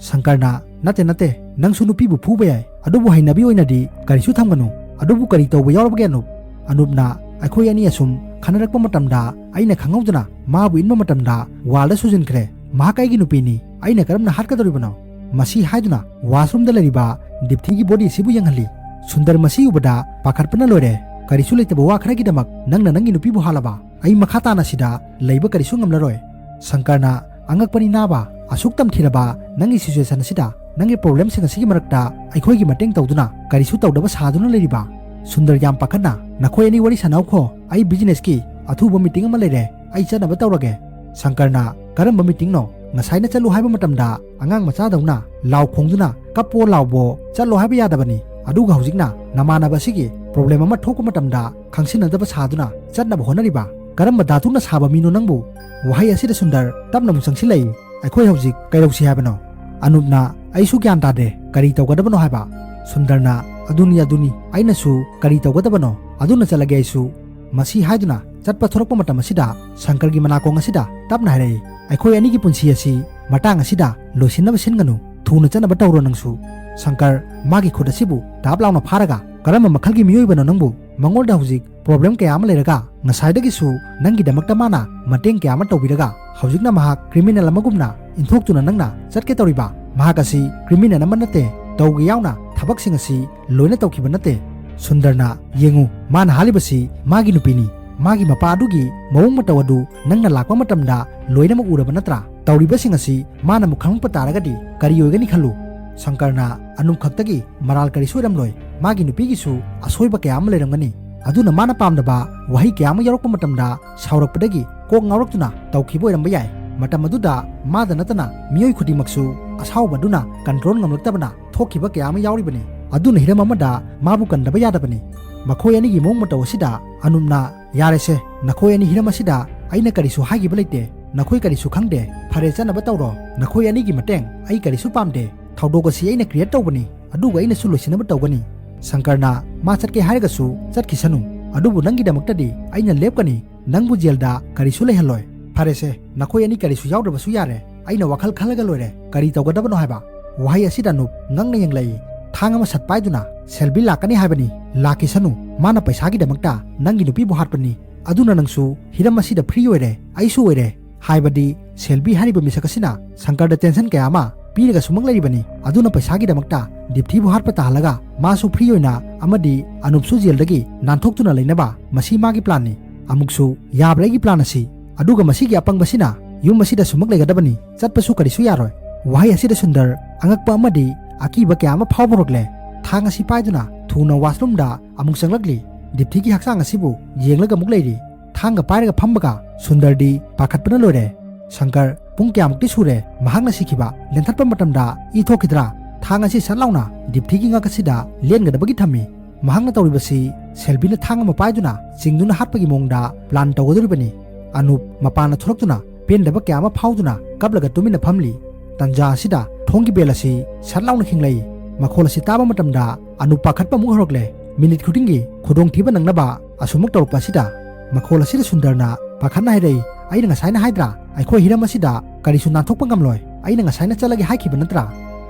ꯁꯪꯀꯔꯅ, "ꯅꯠꯇꯦ, ꯅꯠꯇꯦ, ꯅꯪꯁꯨ ꯅꯨꯄꯤꯕꯨ ꯐꯨꯕ ꯌꯥꯏ, ꯑꯗꯨꯕꯨ ꯍꯩꯅꯕꯤ ꯑꯣꯏꯅꯗꯤ ꯀꯔꯤꯁꯨ ꯊꯝꯒꯅꯨ꯫ ꯑꯗꯨꯕꯨ ꯀꯔꯤ ꯇꯧꯕ ꯌꯥꯎꯔꯕꯒꯦ ꯑꯅꯨꯞ?" ꯑꯅꯨꯞꯅ, "ꯑꯩꯈꯣꯏ ꯑꯅꯤ ꯑꯁꯨꯝ ꯈꯟꯅꯔꯛꯄ ꯃꯇꯝꯗ ꯑꯩꯅ ꯈꯪꯍꯧꯗꯅ ꯃꯥꯕꯨ ꯏꯟꯕ ꯃꯇꯝꯗ ꯋꯥꯜꯗ ꯁꯨꯖꯤꯟꯈ꯭ꯔꯦ꯫ ꯃꯍꯥꯛ ꯑꯩꯒꯤ ꯅꯨꯄꯤꯅꯤ, ꯑꯩꯅ ꯀꯔꯝꯅ ꯍꯥꯠꯀꯗꯧꯔꯤꯕꯅꯣ?" ꯃꯁꯤ ꯍꯥꯏꯗꯨꯅ ꯋꯥꯁꯔꯨꯝꯗ ꯂꯩꯔꯤꯕ ꯗꯤꯞꯊꯤꯒꯤ ꯕꯣꯗꯤ ꯑꯁꯤꯕꯨ ꯌꯦꯡꯍꯜꯂꯤ꯫ ꯁꯨꯟꯗꯔ ꯃꯁꯤ ꯎꯕꯗ ꯄꯥꯈꯠꯄꯅ ꯂꯣꯏꯔꯦ꯫ "ꯀꯔꯤꯁꯨ ꯂꯩꯇꯕ ꯋꯥ ꯈꯔꯒꯤꯗꯃꯛ ꯅꯪꯅ ꯅꯪꯒꯤ ꯅꯨꯄꯤꯕꯨ ꯍꯥꯠꯂꯕ? ꯑꯩ ꯃꯈꯥ ꯇꯥꯅ ꯁꯤꯗ ꯂꯩꯕ ꯀꯔꯤꯁꯨ ꯉꯝꯂꯔꯣꯏ"꯫ ꯁꯪꯀꯔꯅ, "ꯑꯉꯛꯄꯅꯤ ꯅꯥꯕ, ꯑꯁꯨꯛ ꯇꯝꯊꯤꯔꯕ ꯅꯪꯒꯤ ꯁꯤꯆꯨꯋꯦꯁꯟ ꯑꯁꯤꯗ ꯅꯪꯒꯤ ꯄ꯭ꯔꯣꯕ꯭ꯂꯦꯝꯁꯤꯡ ꯑꯁꯤꯒꯤ ꯃꯔꯛꯇ ꯑꯩꯈꯣꯏꯒꯤ ꯃꯇꯦꯡ ꯇꯧꯗꯨꯅ ꯀꯔꯤꯁꯨ ꯇꯧꯗꯕ ꯁꯥꯗꯨꯅ ꯂꯩꯔꯤꯕ?" ꯁꯨꯟꯗꯔ ꯌꯥꯝ ꯄꯥꯈꯠꯅ, "ꯅꯈꯣꯏ ꯑꯅꯤ ꯋꯥꯔꯤ ꯁꯥꯟꯅꯧꯈꯣ, ꯑꯩ ꯕꯤꯖꯤꯅꯦꯁꯀꯤ ꯑꯊꯨꯕ ꯃꯤꯇꯤꯡ ꯑꯃ ꯂꯩꯔꯦ, ꯑꯩ ꯆꯠꯅꯕ ꯇꯧꯔꯒꯦ"꯫ ꯁꯪꯀꯔꯅ, "ꯀꯔꯝꯕ ꯃꯤꯇꯤꯡꯅꯣ? ꯉꯁꯥꯏꯅ ꯆꯠꯂꯨ ꯍꯥꯏꯕ ꯃꯇꯝꯗ ꯑꯉꯥꯡ ꯃꯆꯥꯗꯧꯅ ꯂꯥꯎ ꯈꯣꯡꯗꯨꯅ ꯀꯞꯄꯣ ꯂꯥꯎꯕꯣ ꯆꯠꯂꯣ ꯍꯥꯏꯕ ꯌꯥꯗꯕꯅꯤ꯫ ꯑꯗꯨꯒ ꯍꯧꯖꯤꯛꯅ ꯅꯃꯥꯟꯅꯕ ꯑꯁꯤꯒꯤ ꯄ꯭ꯔꯣꯕ꯭ꯂꯦꯝ ꯑꯃ ꯊꯣꯛꯄ ꯃꯇꯝꯗ ꯈꯪꯁꯤꯟꯅꯗꯕ ꯁꯥꯗꯨꯅ ꯆꯠꯅꯕ ꯍꯣꯠꯅꯔꯤꯕ? ꯀꯔꯝꯕ ꯙꯥꯇꯨꯅ ꯁꯥꯕ ꯃꯤꯅꯣ ꯅꯪꯕꯨ?" ꯋꯥꯍꯩ ꯑꯁꯤꯗ ꯁꯨꯟꯗꯔ ꯇꯞꯅ ꯑꯃꯨꯛ ꯆꯪꯁꯤꯜꯂꯛꯏ꯫ "ꯑꯩꯈꯣꯏ ꯍꯧꯖꯤꯛ ꯀꯩꯗꯧꯁꯤ ꯍꯥꯏꯕꯅꯣ?" ꯑꯅꯨꯞꯅ, "ꯑꯩꯁꯨ ꯒ꯭ꯌꯥꯟ ꯇꯥꯗꯦ, ꯀꯔꯤ ꯇꯧꯒꯗꯕꯅꯣ ꯍꯥꯏꯕ?" ꯁꯨꯟꯗꯔꯅ, "ꯑꯗꯨꯅꯤ, ꯑꯗꯨꯅꯤ, ꯑꯩꯅꯁꯨ ꯀꯔꯤ ꯇꯧꯒꯗꯕꯅꯣ? ꯑꯗꯨꯅ ꯆꯠꯂꯒꯦ ꯑꯩꯁꯨ"꯫ ꯃꯁꯤ ꯍꯥꯏꯗꯨꯅ ꯆꯠꯄ ꯊꯣꯔꯛꯄ ꯃꯇꯝ ꯑꯁꯤꯗ ꯁꯪꯀꯔꯒꯤ ꯃꯅꯥꯀꯣꯡ ꯑꯁꯤꯗ ꯇꯞꯅ ꯍꯥꯏꯔꯛꯏ, "ꯑꯩꯈꯣꯏ ꯑꯅꯤꯒꯤ ꯄꯨꯟꯁꯤ ꯑꯁꯤ ꯃꯇꯥꯡ ꯑꯁꯤꯗ ꯂꯣꯏꯁꯤꯟꯅꯕ ꯁꯤꯟꯒꯅꯨ, ꯊꯨꯅ ꯆꯠꯅꯕ ꯇꯧꯔꯣ ꯅꯪꯁꯨ"꯫ ꯁꯪꯀꯔ ꯃꯥꯒꯤ ꯈꯨꯠ ꯑꯁꯤꯕꯨ ꯇꯥꯞ ꯂꯥꯎꯅ ꯐꯥꯔꯒ, "ꯀꯔꯝꯕ ꯃꯈꯜꯒꯤ ꯃꯤꯑꯣꯏꯕꯅꯣ ꯅꯪꯕꯨ? ꯃꯉꯣꯟꯗ ꯍꯧꯖꯤꯛ ꯄ꯭ꯔꯣꯕ꯭ꯂꯦꯝ ꯀꯌꯥ ꯑꯃ ꯂꯩꯔꯒ ꯉꯁꯥꯏꯗꯒꯤꯁꯨ ꯅꯪꯒꯤꯗꯃꯛꯇ ꯃꯥꯅ ꯃꯇꯦꯡ ꯀꯌꯥ ꯑꯃ ꯇꯧꯕꯤꯔꯒ ꯍꯧꯖꯤꯛꯅ ꯃꯍꯥꯛ ꯀ꯭ꯔꯤꯃꯤꯅꯦꯜ ꯑꯃꯒꯨꯝꯅ ꯏꯟꯊꯣꯛꯇꯨꯅ ꯅꯪꯅ ꯆꯠꯀꯦ ꯇꯧꯔꯤꯕ? ꯃꯍꯥꯛ ꯑꯁꯤ ꯀ꯭ꯔꯤꯃꯤꯅꯦꯜ ꯑꯃ ꯅꯠꯇꯦ, ꯇꯧꯒꯦ ꯌꯥꯎꯅ ꯊꯕꯛꯁꯤꯡ ꯑꯁꯤ ꯂꯣꯏꯅ ꯇꯧꯈꯤꯕ ꯅꯠꯇꯦ"꯫ ꯁꯨꯟꯗꯔꯅ, "ꯌꯦꯡꯉꯨ, ꯃꯥꯅ ꯍꯥꯠꯂꯤꯕꯁꯤ ꯃꯥꯒꯤ ꯅꯨꯄꯤꯅꯤ꯫ ꯃꯥꯒꯤ ꯃꯄꯥ ꯑꯗꯨꯒꯤ ꯃꯑꯣꯡ ꯃꯇꯧ ꯑꯗꯨ ꯅꯪꯅ ꯂꯥꯛꯄ ꯃꯇꯝꯗ ꯂꯣꯏꯅꯃꯛ ꯎꯔꯕ ꯅꯠꯇ꯭ꯔꯥ? ꯇꯧꯔꯤꯕꯁꯤꯡ ꯑꯁꯤ ꯃꯥꯅ ꯑꯃꯨꯛ ꯈꯪꯂꯛꯄ ꯇꯥꯔꯒꯗꯤ ꯀꯔꯤ ꯑꯣꯏꯒꯅꯤ ꯈꯜꯂꯨ"꯫ ꯁꯪꯀꯔꯅ, "ꯑꯅꯨꯞ ꯈꯛꯇꯒꯤ ꯃꯔꯥꯜ ꯀꯔꯤꯁꯨ ꯑꯣꯏꯔꯝꯂꯣꯏ, ꯃꯥꯒꯤ ꯅꯨꯄꯤꯒꯤꯁꯨ ꯑꯁꯣꯏꯕ ꯀꯌꯥ ꯑꯃ ꯂꯩꯔꯝꯒꯅꯤ꯫ ꯑꯗꯨꯅ ꯃꯥꯅ ꯄꯥꯝꯗꯕ ꯋꯥꯍꯩ ꯀꯌꯥ ꯑꯃ ꯌꯥꯎꯔꯛꯄ ꯃꯇꯝꯗ ꯁꯥꯎꯔꯛꯄꯗꯒꯤ ꯀꯣꯛ ꯉꯥꯎꯔꯛꯇꯨꯅ ꯇꯧꯈꯤꯕ ꯑꯣꯏꯔꯝꯕ ꯌꯥꯏ꯫ ꯃꯇꯝ ꯑꯗꯨꯗ ꯃꯥꯗ ꯅꯠꯇꯅ ꯃꯤꯑꯣꯏ ꯈꯨꯗꯤꯡꯃꯛꯁꯨ ꯑꯁꯥꯎꯕ ꯑꯗꯨꯅ ꯀꯟꯇ꯭ꯔꯣꯜ ꯉꯝꯂꯛꯇꯕꯅ ꯊꯣꯛꯈꯤꯕ ꯀꯌꯥ ꯑꯃ ꯌꯥꯎꯔꯤꯕꯅꯤ꯫ ꯑꯗꯨꯅ ꯍꯤꯔꯝ ꯑꯃꯗ ꯃꯥꯕꯨ ꯀꯟꯗꯕ ꯌꯥꯗꯕꯅꯤ꯫ ꯃꯈꯣꯏ ꯑꯅꯤꯒꯤ ꯃꯑꯣꯡ ꯃꯇꯧ ꯑꯁꯤꯗ ꯑꯅꯨꯞꯅ, "ꯌꯥꯔꯦꯁꯦ, ꯅꯈꯣꯏ ꯑꯅꯤ ꯍꯤꯔꯝ ꯑꯁꯤꯗ ꯑꯩꯅ ꯀꯔꯤꯁꯨ ꯍꯥꯏꯈꯤꯕ ꯂꯩꯇꯦ꯫ ꯅꯈꯣꯏ ꯀꯔꯤꯁꯨ ꯈꯪꯗꯦ꯫ ꯐꯔꯦ, ꯆꯠꯅꯕ ꯇꯧꯔꯣ꯫ ꯅꯈꯣꯏ ꯑꯅꯤꯒꯤ ꯃꯇꯦꯡ ꯑꯩ ꯀꯔꯤꯁꯨ ꯄꯥꯝꯗꯦ꯫ ꯊꯧꯗꯣꯛ ꯑꯁꯤ ꯑꯩꯅ ꯀ꯭ꯔꯤꯌꯦꯠ ꯇꯧꯕꯅꯤ, ꯑꯗꯨꯒ ꯑꯩꯅꯁꯨ ꯂꯣꯏꯁꯤꯟꯅꯕ ꯇꯧꯒꯅꯤ꯫" ꯁꯪꯀꯔꯅ, "ꯃꯥ ꯆꯠꯀꯦ ꯍꯥꯏꯔꯒꯁꯨ ꯆꯠꯈꯤꯁꯅꯨ꯫ ꯑꯗꯨꯕꯨ ꯅꯪꯒꯤꯗꯃꯛꯇꯗꯤ ꯑꯩꯅ ꯂꯦꯞꯀꯅꯤ꯫ ꯅꯪꯕꯨ ꯖꯦꯜꯗ ꯀꯔꯤꯁꯨ ꯂꯩꯍꯜꯂꯣꯏ꯫ ꯐꯔꯦꯁꯦ, ꯅꯈꯣꯏ ꯑꯅꯤ ꯀꯔꯤꯁꯨ ꯌꯥꯎꯗ꯭ꯔꯕꯁꯨ ꯌꯥꯔꯦ꯫ ꯑꯩꯅ ꯋꯥꯈꯜ ꯈꯜꯂꯒ ꯂꯣꯏꯔꯦ꯫ ꯀꯔꯤ ꯇꯧꯒꯗꯕꯅꯣ ꯍꯥꯏꯕ?" ꯋꯥꯍꯩ ꯑꯁꯤꯗ ꯑꯅꯨꯞ ꯉꯛꯅ ꯌꯦꯡꯂꯛꯏ꯫ ꯊꯥꯡ ꯑꯃ ꯁꯠ ꯄꯥꯏꯗꯨꯅ, "ꯁꯦꯜꯕꯤ ꯂꯥꯛꯀꯅꯤ ꯍꯥꯏꯕꯅꯤ꯫ ꯂꯥꯛꯈꯤꯁꯅꯨ꯫ ꯃꯥꯅ ꯄꯩꯁꯥꯒꯤꯗꯃꯛꯇ ꯅꯪꯒꯤ ꯅꯨꯄꯤꯕꯨ ꯍꯥꯠꯄꯅꯤ꯫ ꯑꯗꯨꯅ ꯅꯪꯁꯨ ꯍꯤꯔꯝ ꯑꯁꯤꯗ ꯐ꯭ꯔꯤ ꯑꯣꯏꯔꯦ, ꯑꯩꯁꯨ ꯑꯣꯏꯔꯦ꯫ ꯍꯥꯏꯕꯗꯤ ꯁꯦꯜꯕꯤ ꯍꯥꯏꯔꯤꯕ ꯃꯤꯁꯛ ꯑꯁꯤꯅ ꯁꯪꯀꯔꯗ ꯇꯦꯟꯁꯟ ꯀꯌꯥ ꯑꯃ ꯄꯤꯔꯒ ꯁꯨꯃꯛ ꯂꯩꯔꯤꯕꯅꯤ꯫ ꯑꯗꯨꯅ ꯄꯩꯁꯥꯒꯤꯗꯃꯛꯇ ꯗꯤꯞꯊꯤꯕꯨ ꯍꯥꯠꯄ ꯇꯥꯍꯜꯂꯒ ꯃꯥꯁꯨ ꯐ꯭ꯔꯤ ꯑꯣꯏꯅ ꯑꯃꯗꯤ ꯑꯅꯨꯞꯁꯨ ꯖꯦꯜꯗꯒꯤ ꯅꯥꯟꯊꯣꯛꯇꯨꯅ ꯂꯩꯅꯕ ꯃꯁꯤ ꯃꯥꯒꯤ ꯄ꯭ꯂꯥꯟꯅꯤ꯫" ꯑꯃꯨꯛꯁꯨ, "ꯌꯥꯕ꯭ꯔꯥ ꯑꯩꯒꯤ ꯄ꯭ꯂꯥꯟ ꯑꯁꯤ? ꯑꯗꯨꯒ ꯃꯁꯤꯒꯤ ꯑꯄꯪꯕꯁꯤꯅ ꯌꯨꯝ ꯑꯁꯤꯗ ꯁꯨꯃꯛ ꯂꯩꯒꯗꯕꯅꯤ, ꯆꯠꯄꯁꯨ ꯀꯔꯤꯁꯨ ꯌꯥꯔꯣꯏ꯫" ꯋꯥꯍꯩ ꯑꯁꯤꯗ ꯁꯨꯟꯗꯔ ꯑꯉꯛꯄ ꯑꯃꯗꯤ ꯑꯀꯤꯕ ꯀꯌꯥ ꯑꯃ ꯐꯥꯎꯕ ꯍꯧꯔꯛꯂꯦ꯫ ꯊꯥꯡ ꯑꯁꯤ ꯄꯥꯏꯗꯨꯅ ꯊꯨꯅ ꯋꯥꯁꯔꯨꯝꯗ ꯑꯃꯨꯛ ꯆꯪꯂꯛꯂꯤ꯫ ꯗꯤꯞꯊꯤꯒꯤ ꯍꯛꯆꯥꯡ ꯑꯁꯤꯕꯨ ꯌꯦꯡꯂꯒ ꯑꯃꯨꯛ ꯂꯩꯔꯤ꯫ ꯊꯥꯡꯒ ꯄꯥꯏꯔꯒ ꯐꯝꯕꯒ ꯁꯨꯟꯗꯔꯗꯤ ꯄꯥꯈꯠꯄꯅ ꯂꯣꯏꯔꯦ꯫ "ꯁꯪꯀꯔ, ꯄꯨꯡ ꯀꯌꯥꯃꯨꯛꯇꯤ ꯁꯨꯔꯦ ꯃꯍꯥꯛꯅ ꯁꯤꯈꯤꯕ? ꯂꯦꯟꯊꯠꯄ ꯃꯇꯝꯗ ꯏ ꯊꯣꯛꯈꯤꯗ꯭ꯔꯥ?" ꯊꯥꯡ ꯑꯁꯤ ꯁꯠ ꯂꯥꯎꯅ ꯗꯤꯞꯊꯤꯒꯤ ꯉꯛ ꯑꯁꯤꯗ ꯂꯦꯟꯒꯗꯕꯒꯤ ꯊꯝꯃꯤ꯫ ꯃꯍꯥꯛꯅ ꯇꯧꯔꯤꯕꯁꯤ ꯁꯦꯜꯕꯤꯅ ꯊꯥꯡ ꯑꯃ ꯄꯥꯏꯗꯨꯅ ꯆꯤꯡꯗꯨꯅ ꯍꯥꯠꯄꯒꯤ ꯃꯑꯣꯡꯗ ꯄ꯭ꯂꯥꯟ ꯇꯧꯒꯗꯧꯔꯤꯕꯅꯤ꯫ ꯑꯅꯨꯞ ꯃꯄꯥꯟꯗ ꯊꯣꯛꯂꯛꯇꯨꯅ ꯄꯦꯟꯗꯕ ꯀꯌꯥ ꯑꯃ ꯐꯥꯎꯗꯨꯅ ꯀꯞꯂꯒ ꯇꯨꯃꯤꯟꯅ ꯐꯝꯂꯤ꯫ ꯇꯟꯖꯥ ꯑꯁꯤꯗ ꯊꯣꯡꯒꯤ ꯕꯦꯜ ꯑꯁꯤ ꯁꯠ ꯂꯥꯎꯅ ꯈꯤꯡꯂꯛꯏ꯫ ꯃꯈꯣꯜ ꯑꯁꯤ ꯇꯥꯕ ꯃꯇꯝꯗ ꯑꯅꯨꯞ ꯄꯥꯈꯠꯄ ꯑꯃꯨꯛ ꯍꯧꯔꯛꯂꯦ꯫ ꯃꯤꯅꯤꯠ ꯈꯨꯗꯤꯡꯒꯤ ꯈꯨꯗꯣꯡꯊꯤꯕ ꯅꯪꯅꯕ ꯑꯁꯨꯃꯛ ꯇꯧꯔꯛꯄ ꯑꯁꯤꯗ꯫ ꯃꯈꯣꯜ ꯑꯁꯤꯗ ꯁꯨꯟꯗꯔꯅ ꯄꯥꯈꯠꯅ ꯍꯥꯏꯔꯛꯏ, "ꯑꯩꯅ ꯉꯁꯥꯏꯅ ꯍꯥꯏꯗ꯭ꯔꯥ, ꯑꯩꯈꯣꯏ ꯍꯤꯔꯝ ꯑꯁꯤꯗ ꯀꯔꯤꯁꯨ ꯅꯥꯟꯊꯣꯛꯄ ꯉꯝꯂꯣꯏ? ꯑꯩꯅ ꯉꯁꯥꯏꯅ ꯆꯠꯂꯒꯦ ꯍꯥꯏꯈꯤꯕ ꯅꯠꯇ꯭ꯔꯥ?"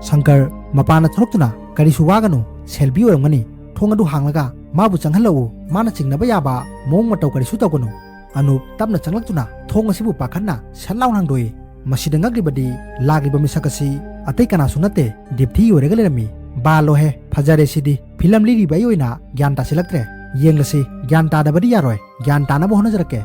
ꯁꯪꯀꯔ ꯃꯄꯥꯟꯗ ꯊꯣꯛꯂꯛꯇꯨꯅ, "ꯀꯔꯤꯁꯨ ꯋꯥꯒꯅꯨ, ꯁꯦꯜꯕꯤ ꯑꯣꯏꯔꯝꯒꯅꯤ꯫ ꯊꯣꯡ ꯑꯗꯨ ꯍꯥꯡꯂꯒ ꯃꯥꯕꯨ ꯆꯪꯍꯜꯂꯛꯎ꯫ ꯃꯥꯅ ꯆꯤꯡꯅꯕ ꯌꯥꯕ ꯃꯑꯣꯡ ꯃꯇꯧ ꯀꯔꯤꯁꯨ ꯇꯧꯒꯅꯨ꯫" ꯑꯅꯨꯞ ꯇꯞꯅ ꯆꯪꯂꯛꯇꯨꯅ ꯊꯣꯡ ꯑꯁꯤꯕꯨ ꯄꯥꯈꯠꯅ ꯁꯠ ꯂꯥꯎꯅ ꯍꯥꯡꯗꯣꯛꯏ꯫ ꯃꯁꯤꯗ ꯉꯛꯂꯤꯕꯗꯤ ꯂꯥꯛꯂꯤꯕ ꯃꯤꯁꯛ ꯑꯁꯤ ꯑꯇꯩ ꯀꯅꯥꯁꯨ ꯅꯠꯇꯦ, ꯗꯤꯞꯊꯤ ꯑꯣꯏꯔꯒ ꯂꯩꯔꯝꯃꯤ꯫ "ꯕꯥꯂꯣꯍꯦ, ꯐꯖꯔꯦ ꯁꯤꯗꯤ꯫ ꯐꯤꯂꯝ ꯂꯤꯔꯤꯕ ꯑꯩ ꯑꯣꯏꯅ ꯒ꯭ꯌꯥꯟ ꯇꯥꯁꯤꯜꯂꯛꯇ꯭ꯔꯦ꯫ ꯌꯦꯡꯂꯁꯤ, ꯒ꯭ꯌꯥꯟ ꯇꯥꯗꯕꯗꯤ ꯌꯥꯔꯣꯏ꯫ ꯒ꯭ꯌꯥꯟ ꯇꯥꯅꯕ ꯍꯣꯠꯅꯖꯔꯛꯀꯦ꯫"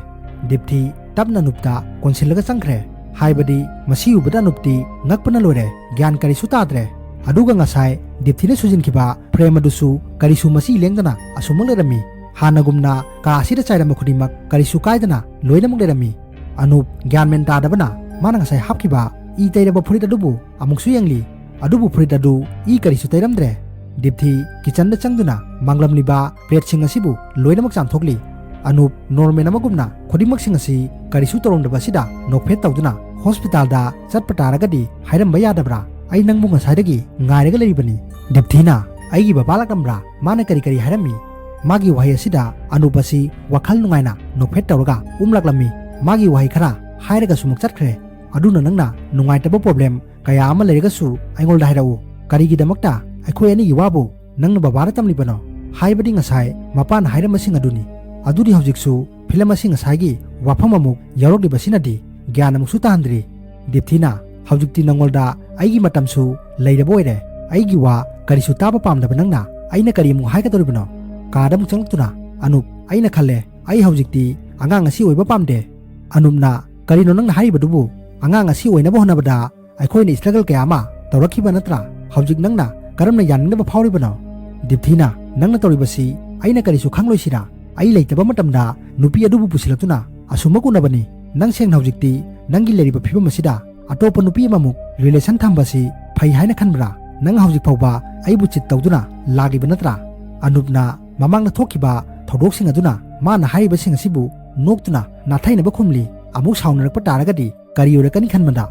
ꯗꯤꯞꯊꯤ ꯇꯞꯅ ꯑꯅꯨꯞꯇ ꯀꯣꯟꯁꯤꯜꯂꯒ ꯆꯪꯈ꯭ꯔꯦ꯫ ꯍꯥꯏꯕꯗꯤ ꯃꯁꯤ ꯎꯕꯗ ꯑꯅꯨꯞꯇꯤ ꯉꯛꯄꯅ ꯂꯣꯏꯔꯦ꯫ ꯒ꯭ꯌꯥꯟ ꯀꯔꯤꯁꯨ ꯇꯥꯗ꯭ꯔꯦ꯫ ꯑꯗꯨꯒ ꯉꯁꯥꯏ ꯗꯤꯞꯊꯤꯅ ꯁꯨꯖꯤꯟꯈꯤꯕ ꯐ꯭ꯔꯦꯝ ꯑꯗꯨꯁꯨ ꯀꯔꯤꯁꯨ ꯃꯆꯤ ꯂꯦꯡꯗꯅ ꯑꯁꯨꯃꯛ ꯂꯩꯔꯝꯃꯤ꯫ ꯍꯥꯟꯅꯒꯨꯝꯅ ꯀꯥ ꯑꯁꯤꯗ ꯆꯥꯏꯔꯝꯕ ꯈꯨꯗꯤꯡꯃꯛ ꯀꯔꯤꯁꯨ ꯀꯥꯏꯗꯅ ꯂꯣꯏꯅꯃꯛ ꯂꯩꯔꯝꯃꯤ꯫ ꯑꯅꯨꯞ ꯒ꯭ꯌꯥꯟ ꯃꯦꯟ ꯇꯥꯗꯕꯅ ꯃꯥꯅ ꯉꯁꯥꯏ ꯍꯥꯞꯈꯤꯕ ꯏ ꯇꯩꯔꯕ ꯐꯨꯔꯤꯠ ꯑꯗꯨꯕꯨ ꯑꯃꯨꯛꯁꯨ ꯌꯦꯡꯂꯤ꯫ ꯑꯗꯨꯕꯨ ꯐꯨꯔꯤꯠ ꯑꯗꯨ ꯏ ꯀꯔꯤꯁꯨ ꯇꯩꯔꯝꯗ꯭ꯔꯦ꯫ ꯗꯤꯞꯊꯤ ꯀꯤꯆꯟꯗ ꯆꯪꯗꯨꯅ ꯃꯥꯡꯂꯝꯂꯤꯕ ꯄ꯭ꯂꯦꯠꯁꯤꯡ ꯑꯁꯤꯕꯨ ꯂꯣꯏꯅꯃꯛ ꯆꯥꯝꯊꯣꯛꯂꯤ꯫ ꯑꯅꯨꯞ ꯅꯣꯔꯃꯦꯜ ꯑꯃꯒꯨꯝꯅ ꯈꯨꯗꯤꯡꯃꯛꯁꯤꯡ ꯑꯁꯤ ꯀꯔꯤꯁꯨ ꯇꯧꯔꯝꯗꯕ ꯑꯁꯤꯗ ꯅꯣꯛꯐꯦꯠ ꯇꯧꯗꯨꯅ, "ꯍꯣꯁꯄꯤꯇꯥꯜꯗ ꯆꯠꯄ ꯇꯥꯔꯒꯗꯤ ꯍꯥꯏꯔꯝꯕ ꯌꯥꯗꯕ꯭ꯔꯥ? ꯑꯩ ꯅꯪꯕꯨ ꯉꯁꯥꯏꯗꯒꯤ ꯉꯥꯏꯔꯒ ꯂꯩꯔꯤꯕꯅꯤ꯫" ꯗꯤꯞꯊꯤꯅ, "ꯑꯩꯒꯤ ꯕꯕꯥ ꯂꯥꯛꯂꯝꯕ꯭ꯔꯥ? ꯃꯥꯅ ꯀꯔꯤ ꯀꯔꯤ ꯍꯥꯏꯔꯝꯃꯤ?" ꯃꯥꯒꯤ ꯋꯥꯍꯩ ꯑꯁꯤꯗ ꯑꯅꯨꯞ ꯑꯁꯤ ꯋꯥꯈꯜ ꯅꯨꯡꯉꯥꯏꯅ ꯅꯣꯛꯐꯦꯠ ꯇꯧꯔꯒ ꯎꯝꯂꯛꯂꯝꯃꯤ꯫ ꯃꯥꯒꯤ ꯋꯥꯍꯩ ꯈꯔ ꯍꯥꯏꯔꯒ ꯁꯨꯃꯛ ꯆꯠꯈ꯭ꯔꯦ꯫ "ꯑꯗꯨꯅ ꯅꯪꯅ ꯅꯨꯡꯉꯥꯏꯇꯕ ꯄ꯭ꯔꯣꯕ꯭ꯂꯦꯝ ꯀꯌꯥ ꯑꯃ ꯂꯩꯔꯒꯁꯨ ꯑꯩꯉꯣꯟꯗ ꯍꯥꯏꯔꯛꯎ꯫ ꯀꯔꯤꯒꯤꯗꯃꯛꯇ ꯑꯩꯈꯣꯏ ꯑꯅꯤꯒꯤ ꯋꯥꯕꯨ ꯅꯪꯅ ꯕꯕꯥꯗ ꯇꯝꯂꯤꯕꯅꯣ? ꯍꯥꯏꯕꯗꯤ ꯉꯁꯥꯏ ꯃꯄꯥꯅ ꯍꯥꯏꯔꯝꯕꯁꯤꯡ ꯑꯗꯨꯅꯤ꯫ ꯑꯗꯨꯗꯤ ꯍꯧꯖꯤꯛꯁꯨ ꯐꯤꯂꯝ ꯑꯁꯤ ꯉꯁꯥꯏꯒꯤ ꯋꯥꯐꯝ ꯑꯃꯨꯛ ꯌꯥꯎꯔꯛꯂꯤꯕꯁꯤꯅꯗꯤ ꯒ꯭ꯌꯥꯟ ꯑꯃꯨꯛꯁꯨ ꯇꯥꯍꯟꯗ꯭ꯔꯤ꯫" ꯗꯤꯞꯊꯤꯅ, "ꯍꯧꯖꯤꯛꯇꯤ ꯅꯉꯣꯟꯗ ꯑꯩꯒꯤ ꯃꯇꯝꯁꯨ ꯂꯩꯔꯕ ꯑꯣꯏꯔꯦ꯫ ꯑꯩꯒꯤ ꯋꯥ ꯀꯔꯤꯁꯨ ꯇꯥꯕ ꯄꯥꯝꯗꯕ ꯅꯪꯅ ꯑꯩꯅ ꯀꯔꯤ ꯑꯃꯨꯛ ꯍꯥꯏꯒꯗꯧꯔꯤꯕꯅꯣ?" ꯀꯥꯗ ꯑꯃꯨꯛ ꯆꯪꯂꯛꯇꯨꯅ, "ꯑꯅꯨꯞ, ꯑꯩꯅ ꯈꯜꯂꯦ, ꯑꯩ ꯍꯧꯖꯤꯛꯇꯤ ꯑꯉꯥꯡ ꯑꯁꯤ ꯑꯣꯏꯕ ꯄꯥꯝꯗꯦ꯫" ꯑꯅꯨꯞꯅ, "ꯀꯔꯤꯅꯣ ꯅꯪꯅ ꯍꯥꯏꯔꯤꯕꯗꯨꯕꯨ? ꯑꯉꯥꯡ ꯑꯁꯤ ꯑꯣꯏꯅꯕ ꯍꯣꯠꯅꯕꯗ ꯑꯩꯈꯣꯏꯅ ꯏꯁꯇ꯭ꯔꯒꯜ ꯀꯌꯥ ꯑꯃ ꯇꯧꯔꯛꯈꯤꯕ ꯅꯠꯇ꯭ꯔꯥ? ꯍꯧꯖꯤꯛ ꯅꯪꯅ ꯀꯔꯝꯅ ꯌꯥꯅꯤꯡꯗꯕ ꯐꯥꯎꯔꯤꯕꯅꯣ?" ꯗꯤꯞꯊꯤꯅ, "ꯅꯪꯅ ꯇꯧꯔꯤꯕꯁꯤ ꯑꯩꯅ ꯀꯔꯤꯁꯨ ꯈꯪꯂꯣꯏꯁꯤꯔꯥ? ꯑꯩ ꯂꯩꯇꯕ ꯃꯇꯝꯗ ꯅꯨꯄꯤ ꯑꯗꯨꯕꯨ ꯄꯨꯁꯤꯜꯂꯛꯇꯨꯅ ꯑꯁꯨꯝꯃꯛ ꯎꯅꯕꯅꯤ꯫ ꯅꯪ ꯁꯦꯡꯅ ꯍꯧꯖꯤꯛꯇꯤ ꯅꯪꯒꯤ ꯂꯩꯔꯤꯕ ꯐꯤꯕꯝ ꯑꯁꯤꯗ ꯑꯇꯣꯞꯄ ꯅꯨꯄꯤ ꯑꯃꯃꯨꯛ ꯔꯤꯂꯦꯁꯟ ꯊꯝꯕꯁꯤ ꯐꯩ ꯍꯥꯏꯅ ꯈꯟꯕ꯭ꯔꯥ? ꯅꯪ ꯍꯧꯖꯤꯛ ꯐꯥꯎꯕ ꯑꯩꯕꯨ ꯆꯤꯠ ꯇꯧꯗꯨꯅ ꯂꯥꯛꯂꯤꯕ ꯅꯠꯇ꯭ꯔꯥ?" ꯑꯅꯨꯞꯅ ꯃꯃꯥꯡꯗ ꯊꯣꯛꯈꯤꯕ ꯊꯧꯗꯣꯛꯁꯤꯡ ꯑꯗꯨꯅ ꯃꯥꯅ ꯍꯥꯏꯔꯤꯕꯁꯤꯡ ꯑꯁꯤꯕꯨ ꯅꯣꯛꯇꯨꯅ ꯅꯥꯊꯩꯅꯕ ꯈꯨꯝꯂꯤ꯫ ꯑꯃꯨꯛ ꯁꯥꯎꯅꯔꯛꯄ ꯇꯥꯔꯒꯗꯤ ꯀꯔꯤ ꯑꯣꯏꯔꯛꯀꯅꯤ ꯈꯟꯕꯗ꯫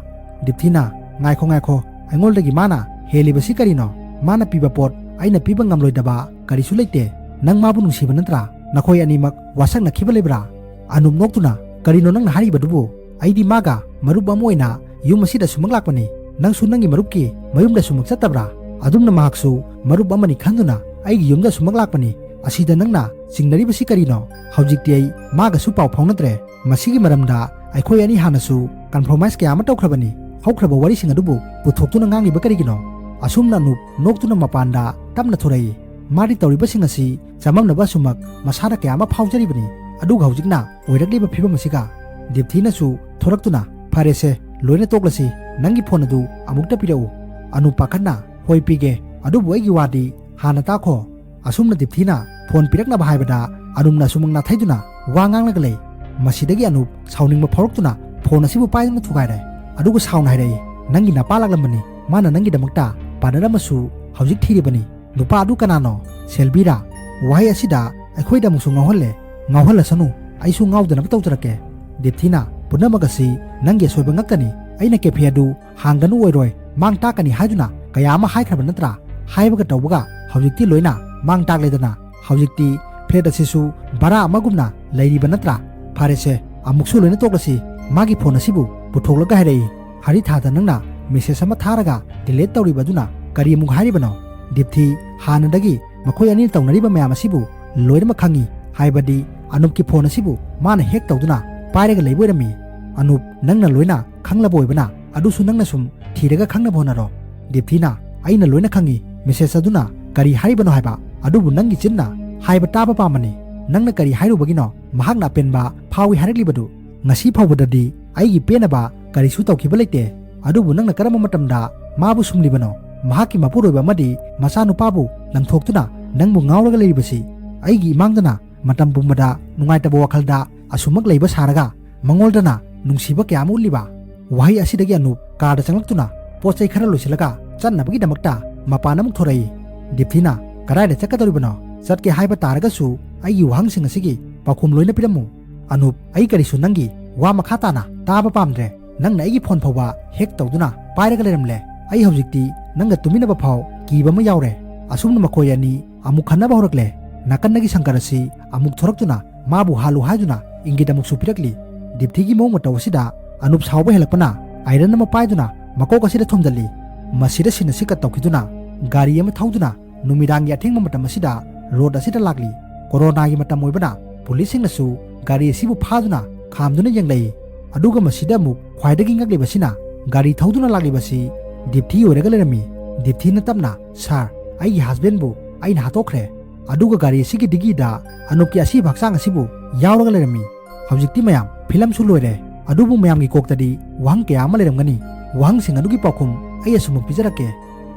ꯗꯤꯞꯊꯤꯅ, "ꯉꯥꯏꯈꯣ, ꯉꯥꯏꯈꯣ, ꯑꯩꯉꯣꯟꯗꯒꯤ ꯃꯥꯅ ꯍꯦꯜꯂꯤꯕꯁꯤ ꯀꯔꯤꯅꯣ? ꯃꯥꯅ ꯄꯤꯕ ꯄꯣꯠ ꯑꯩꯅ ꯄꯤꯕ ꯉꯝꯂꯣꯏꯗꯕ ꯀꯔꯤꯁꯨ ꯂꯩꯇꯦ꯫ ꯅꯪ ꯃꯥꯕꯨ ꯅꯨꯡꯁꯤꯕ ꯅꯠꯇ꯭ꯔꯥ? ꯅꯈꯣꯏ ꯑꯅꯤꯃꯛ ꯋꯥꯁꯛꯅꯈꯤꯕ ꯂꯩꯕ꯭ꯔꯥ?" ꯑꯅꯨꯞ ꯅꯣꯛꯇꯨꯅ, "ꯀꯔꯤꯅꯣ ꯅꯪꯅ ꯍꯥꯏꯔꯤꯕꯗꯨꯕꯨ? ꯑꯩꯗꯤ ꯃꯥꯒ ꯃꯔꯨꯞ ꯑꯃ ꯑꯣꯏꯅ ꯌꯨꯝ ꯑꯁꯤꯗ ꯁꯨꯃꯛ ꯂꯥꯛꯄꯅꯤ꯫ ꯅꯪꯁꯨ ꯅꯪꯒꯤ ꯃꯔꯨꯞꯀꯤ ꯃꯌꯨꯝꯗ ꯁꯨꯃꯛ ꯆꯠꯇꯕ꯭ꯔꯥ? ꯑꯗꯨꯝꯅ ꯃꯍꯥꯛꯁꯨ ꯃꯔꯨꯞ ꯑꯃꯅꯤ ꯈꯟꯗꯨꯅ ꯑꯩꯒꯤ ꯌꯨꯝꯗ ꯁꯨꯃꯛ ꯂꯥꯛꯄꯅꯤ꯫ ꯑꯁꯤꯗ ꯅꯪꯅ ꯆꯤꯡꯅꯔꯤꯕꯁꯤ ꯀꯔꯤꯅꯣ? ꯍꯧꯖꯤꯛꯇꯤ ꯑꯩ ꯃꯥꯒꯁꯨ ꯄꯥꯎ ꯐꯥꯎꯅꯗ꯭ꯔꯦ꯫ ꯃꯁꯤꯒꯤ ꯃꯔꯝꯗ ꯑꯩꯈꯣꯏ ꯑꯅꯤ ꯍꯥꯟꯅꯁꯨ ꯀꯝꯄ꯭ꯔꯣꯃꯥꯏꯁ ꯀꯌꯥ ꯑꯃ ꯇꯧꯈ꯭ꯔꯕꯅꯤ꯫ ꯍꯧꯈ꯭ꯔꯕ ꯋꯥꯔꯤꯁꯤꯡ ꯑꯗꯨꯕꯨ ꯄꯨꯊꯣꯛꯇꯨꯅ ꯉꯥꯡꯂꯤꯕ ꯀꯔꯤꯒꯤꯅꯣ?" ꯑꯁꯨꯝꯅ ꯑꯅꯨꯞ ꯅꯣꯛꯇꯨꯅ ꯃꯄꯥꯟꯗ ꯇꯞꯅ ꯊꯣꯔꯛꯏ꯫ ꯃꯥꯗꯤ ꯇꯧꯔꯤꯕꯁꯤꯡ ꯑꯁꯤ ꯆꯃꯝꯅꯕ ꯑꯁꯨꯃꯛ ꯃꯁꯥꯗ ꯀꯌꯥ ꯑꯃ ꯐꯥꯎꯖꯔꯤꯕꯅꯤ꯫ ꯑꯗꯨꯒ ꯍꯧꯖꯤꯛꯅ ꯑꯣꯏꯔꯛꯂꯤꯕ ꯐꯤꯕꯝ ꯑꯁꯤꯒ꯫ ꯗꯤꯞꯊꯤꯅꯁꯨ ꯊꯣꯔꯛꯇꯨꯅ, "ꯐꯔꯦꯁꯦ, ꯂꯣꯏꯅ ꯇꯣꯛꯂꯁꯤ꯫ ꯅꯪꯒꯤ ꯐꯣꯟ ꯑꯗꯨ ꯑꯃꯨꯛꯇ ꯄꯤꯔꯛꯎ꯫" ꯑꯅꯨꯞ ꯄꯥꯈꯠꯅ, "ꯍꯣꯏ, ꯄꯤꯒꯦ꯫ ꯑꯗꯨꯕꯨ ꯑꯩꯒꯤ ꯋꯥꯗꯤ ꯍꯥꯟꯅ ꯇꯥꯈꯣ꯫ ꯑꯁꯨꯝꯅ ꯗꯤꯞꯊꯤꯅ ꯐꯣꯟ ꯄꯤꯔꯛꯅꯕ ꯍꯥꯏꯕꯗ ꯑꯅꯨꯞꯅ ꯑꯁꯨꯃꯛ ꯅꯥꯊꯩꯗꯨꯅ ꯋꯥ ꯉꯥꯡꯂꯒ ꯂꯩ꯫ ꯃꯁꯤꯗꯒꯤ ꯑꯅꯨꯞ ꯁꯥꯎꯅꯤꯡꯕ ꯐꯥꯎꯔꯛꯇꯨꯅ ꯐꯣꯟ ꯑꯁꯤꯕꯨ ꯄꯥꯏꯗꯨꯅ ꯊꯨꯒꯥꯏꯔꯦ꯫ ꯑꯗꯨꯒ ꯁꯥꯎꯅ ꯍꯥꯏꯔꯛꯏ, "ꯅꯪꯒꯤ ꯅꯄꯥ ꯂꯥꯛꯂꯝꯕꯅꯤ, ꯃꯥꯅ ꯅꯪꯒꯤꯗꯃꯛꯇ ꯄꯥꯔꯠꯅꯔ ꯑꯃꯁꯨ ꯍꯧꯖꯤꯛ ꯊꯤꯔꯤꯕꯅꯤ꯫ ꯅꯨꯄꯥ ꯑꯗꯨ ꯀꯅꯥꯅꯣ? ꯁꯦꯜꯕꯤꯔꯥ?" ꯋꯥꯍꯩ ꯑꯁꯤꯗ ꯑꯩꯈꯣꯏꯗ ꯑꯃꯨꯛꯁꯨ ꯉꯥꯎꯍꯜꯂꯦ꯫ "ꯉꯥꯎꯍꯜꯂꯁꯅꯨ, ꯑꯩꯁꯨ ꯉꯥꯎꯗꯅꯕ ꯇꯧꯖꯔꯛꯀꯦ꯫ ꯗꯤꯞꯊꯤꯅ ꯄꯨꯝꯅꯃꯛ ꯑꯁꯤ ꯅꯪꯒꯤ ꯑꯁꯣꯏꯕ ꯉꯥꯛꯇꯅꯤ꯫ ꯑꯩꯅ ꯀꯦꯐꯦ ꯑꯗꯨ ꯍꯥꯡꯒꯅꯨ ꯑꯣꯏꯔꯣꯏ, ꯃꯥꯡ ꯇꯥꯛꯀꯅꯤ ꯍꯥꯏꯗꯨꯅ ꯀꯌꯥ ꯑꯃ ꯍꯥꯏꯈ꯭ꯔꯕ ꯅꯠꯇ꯭ꯔꯥ? ꯍꯥꯏꯕꯒ ꯇꯧꯕꯒ ꯍꯧꯖꯤꯛꯇꯤ ꯂꯣꯏꯅ ꯃꯥꯡ ꯇꯥꯛꯂꯦꯗꯅ꯫ ꯍꯧꯖꯤꯛꯇꯤ ꯐ꯭ꯂꯦꯠ ꯑꯁꯤꯁꯨ ꯚꯔꯥ ꯑꯃꯒꯨꯝꯅ ꯂꯩꯔꯤꯕ ꯅꯠꯇ꯭ꯔꯥ? ꯐꯔꯦꯁꯦ, ꯑꯃꯨꯛꯁꯨ ꯂꯣꯏꯅ ꯇꯣꯛꯂꯁꯤ꯫" ꯃꯥꯒꯤ ꯐꯣꯟ ꯑꯁꯤꯕꯨ ꯄꯨꯊꯣꯛꯂꯒ ꯍꯥꯏꯔꯛꯏ, "ꯍꯔꯤꯊꯥꯗ ꯅꯪꯅ ꯃꯦꯁꯦꯖ ꯑꯃ ꯊꯥꯔꯒ ꯗꯤꯂꯤꯠ ꯇꯧꯔꯤꯕ ꯑꯗꯨꯅ ꯀꯔꯤ ꯑꯃꯨꯛ ꯍꯥꯏꯔꯤꯕꯅꯣ?" ꯗꯤꯞꯊꯤ ꯍꯥꯟꯅꯗꯒꯤ ꯃꯈꯣꯏ ꯑꯅꯤꯅ ꯇꯧꯅꯔꯤꯕ ꯃꯌꯥꯝ ꯑꯁꯤꯕꯨ ꯂꯣꯏꯅꯃꯛ ꯈꯪꯏ꯫ ꯍꯥꯏꯕꯗꯤ ꯑꯅꯨꯞꯀꯤ ꯐꯣꯟ ꯑꯁꯤꯕꯨ ꯃꯥꯅ ꯍꯦꯛ ꯇꯧꯗꯨꯅ ꯄꯥꯏꯔꯒ ꯂꯩꯕ ꯑꯣꯏꯔꯝꯃꯤ꯫ "ꯑꯅꯨꯞ, ꯅꯪꯅ ꯂꯣꯏꯅ ꯈꯪꯂꯕ ꯑꯣꯏꯕꯅ ꯑꯗꯨꯁꯨ ꯅꯪꯅ ꯁꯨꯝ ꯊꯤꯔꯒ ꯈꯪꯅꯕ ꯍꯣꯠꯅꯔꯣ꯫" ꯗꯤꯞꯊꯤꯅ, "ꯑꯩꯅ ꯂꯣꯏꯅ ꯈꯪꯏ, ꯃꯦꯁꯦꯖ ꯑꯗꯨꯅ ꯀꯔꯤ ꯍꯥꯏꯔꯤꯕꯅꯣ ꯍꯥꯏꯕ, ꯑꯗꯨꯕꯨ ꯅꯪꯒꯤ ꯆꯤꯟꯅ ꯍꯥꯏꯕ ꯇꯥꯕ ꯄꯥꯝꯕꯅꯤ꯫ ꯅꯪꯅ ꯀꯔꯤ ꯍꯥꯏꯔꯨꯕꯒꯤꯅꯣ ꯃꯍꯥꯛꯅ ꯑꯄꯦꯟꯕ ꯐꯥꯎꯏ ꯍꯥꯏꯔꯛꯂꯤꯕꯗꯨ? ꯉꯁꯤ ꯐꯥꯎꯕꯗꯗꯤ ꯑꯩꯒꯤ ꯄꯦꯟꯅꯕ ꯀꯔꯤꯁꯨ ꯇꯧꯈꯤꯕ ꯂꯩꯇꯦ꯫ ꯑꯗꯨꯕꯨ ꯅꯪꯅ ꯀꯔꯝꯕ ꯃꯇꯝꯗ ꯃꯥꯕꯨ ꯁꯨꯝꯂꯤꯕꯅꯣ? ꯃꯍꯥꯛꯀꯤ ꯃꯄꯨꯔꯣꯏꯕ ꯑꯃꯗꯤ ꯃꯆꯥꯅꯨꯄꯥꯕꯨ ꯂꯪꯊꯣꯛꯇꯨꯅ ꯅꯪꯕꯨ ꯉꯥꯎꯔꯒ ꯂꯩꯔꯤꯕꯁꯤ ꯑꯩꯒꯤ ꯏꯃꯥꯡꯗꯅ ꯃꯇꯝ ꯄꯨꯝꯕꯗ ꯅꯨꯡꯉꯥꯏꯇꯕ ꯋꯥꯈꯜꯗ ꯑꯁꯨꯝꯃꯛ ꯂꯩꯕ ꯁꯥꯔꯒ ꯃꯉꯣꯟꯗꯅ ꯅꯨꯡꯁꯤꯕ ꯀꯌꯥ ꯑꯃ ꯎꯠꯂꯤꯕ?" ꯋꯥꯍꯩ ꯑꯁꯤꯗꯒꯤ ꯑꯅꯨꯞ ꯀꯥꯔꯗ ꯆꯪꯂꯛꯇꯨꯅ ꯄꯣꯠ ꯆꯩ ꯈꯔ ꯂꯣꯏꯁꯤꯜꯂꯒ ꯆꯠꯅꯕꯒꯤꯗꯃꯛꯇ ꯃꯄꯥꯟ ꯑꯃꯨꯛ ꯊꯣꯔꯛꯏ꯫ ꯗꯤꯞꯊꯤꯅ, "ꯀꯗꯥꯏꯗ ꯆꯠꯀꯗꯧꯔꯤꯕꯅꯣ? ꯆꯠꯀꯦ ꯍꯥꯏꯕ ꯇꯥꯔꯒꯁꯨ ꯑꯩꯒꯤ ꯋꯥꯍꯪꯁꯤꯡ ꯑꯁꯤꯒꯤ ꯄꯥꯎꯈꯨꯝ ꯂꯣꯏꯅ ꯄꯤꯔꯝꯃꯨ꯫" "ꯑꯅꯨꯞ, ꯑꯩ ꯀꯔꯤꯁꯨ ꯅꯪꯒꯤ ꯋꯥ ꯃꯈꯥ ꯇꯥꯅ ꯇꯥꯕ ꯄꯥꯝꯗ꯭ꯔꯦ꯫ ꯅꯪꯅ ꯑꯩꯒꯤ ꯐꯣꯟ ꯐꯥꯎꯕ ꯍꯦꯛ ꯇꯧꯗꯨꯅ ꯄꯥꯏꯔꯒ ꯂꯩꯔꯝꯂꯦ꯫ ꯑꯩ ꯍꯧꯖꯤꯛꯇꯤ ꯅꯪꯒ ꯇꯨꯃꯤꯟꯅꯕ ꯐꯥꯎ ꯀꯤꯕ ꯑꯃ ꯌꯥꯎꯔꯦ꯫" ꯑꯁꯨꯝꯅ ꯃꯈꯣꯏ ꯑꯅꯤ ꯑꯃꯨꯛ ꯈꯟꯅꯕ ꯍꯧꯔꯛꯂꯦ꯫ ꯅꯥꯀꯟꯗꯒꯤ ꯁꯪꯀꯔ ꯑꯁꯤ ꯑꯃꯨꯛ ꯊꯣꯔꯛꯇꯨꯅ ꯃꯥꯕꯨ ꯍꯥꯜꯂꯨ ꯍꯥꯏꯗꯨꯅ ꯏꯪꯒꯤꯠ ꯑꯃꯨꯛꯁꯨ ꯄꯤꯔꯛꯂꯤ꯫ ꯗꯤꯞꯊꯤꯒꯤ ꯃꯑꯣꯡ ꯃꯇꯧ ꯑꯁꯤꯗ ꯑꯅꯨꯞ ꯁꯥꯎꯕ ꯍꯦꯜꯂꯛꯄꯅ ꯑꯥꯏꯔꯟ ꯑꯃ ꯄꯥꯏꯗꯨꯅ ꯃꯀꯣꯛ ꯑꯁꯤꯗ ꯊꯣꯝꯖꯤꯜꯂꯤ꯫ ꯃꯁꯤꯗ ꯁꯤꯟ ꯑꯁꯤ ꯀꯠ ꯇꯧꯈꯤꯗꯨꯅ ꯒꯥꯔꯤ ꯑꯃ ꯊꯧꯗꯨꯅ ꯅꯨꯃꯤꯗꯥꯡꯒꯤ ꯑꯊꯦꯡꯕ ꯃꯇꯝ ꯑꯁꯤꯗ ꯔꯣꯗ ꯑꯁꯤꯗ ꯂꯥꯛꯂꯤ꯫ ꯀꯣꯔꯣꯅꯥꯒꯤ ꯃꯇꯝ ꯑꯣꯏꯕꯅ ꯄꯨꯂꯤꯁꯁꯤꯡꯅꯁꯨ ꯒꯥꯔꯤ ꯑꯁꯤꯕꯨ ꯐꯥꯗꯨꯅ ꯈꯥꯝꯗꯨꯅ ꯌꯦꯡꯂꯛꯏ꯫ ꯑꯗꯨꯒ ꯃꯁꯤꯗ ꯑꯃꯨꯛ ꯈ꯭ꯋꯥꯏꯗꯒꯤ ꯉꯛꯂꯤꯕꯁꯤꯅ ꯒꯥꯔꯤ ꯊꯧꯗꯨꯅ ꯂꯥꯛꯂꯤꯕꯁꯤ ꯗꯤꯞꯊꯤ ꯑꯣꯏꯔꯒ ꯂꯩꯔꯝꯃꯤ꯫ ꯗꯤꯞꯊꯤꯅ ꯇꯞꯅ, "ꯁꯥꯔ, ꯑꯩꯒꯤ ꯍꯁꯕꯦꯟꯕꯨ ꯑꯩꯅ ꯍꯥꯠꯇꯣꯛꯈ꯭ꯔꯦ꯫" ꯑꯗꯨꯒ ꯒꯥꯔꯤ ꯑꯁꯤꯒꯤ ꯗꯤꯒꯤꯗ ꯑꯅꯨꯞꯀꯤ ꯑꯁꯤꯕ ꯍꯛꯆꯥꯡ ꯑꯁꯤꯕꯨ ꯌꯥꯎꯔꯒ ꯂꯩꯔꯝꯃꯤ꯫ ꯍꯧꯖꯤꯛꯇꯤ ꯃꯌꯥꯝ, ꯐꯤꯂꯝꯁꯨ ꯂꯣꯏꯔꯦ꯫ ꯑꯗꯨꯕꯨ ꯃꯌꯥꯝꯒꯤ ꯀꯣꯛꯇꯗꯤ ꯋꯥꯍꯪ ꯀꯌꯥ ꯑꯃ ꯂꯩꯔꯝꯒꯅꯤ꯫ ꯋꯥꯍꯪꯁꯤꯡ ꯑꯗꯨꯒꯤ ꯄꯥꯎꯈꯨꯝ ꯑꯩ ꯑꯁꯨꯝꯃꯛ ꯄꯤꯖꯔꯛꯀꯦ꯫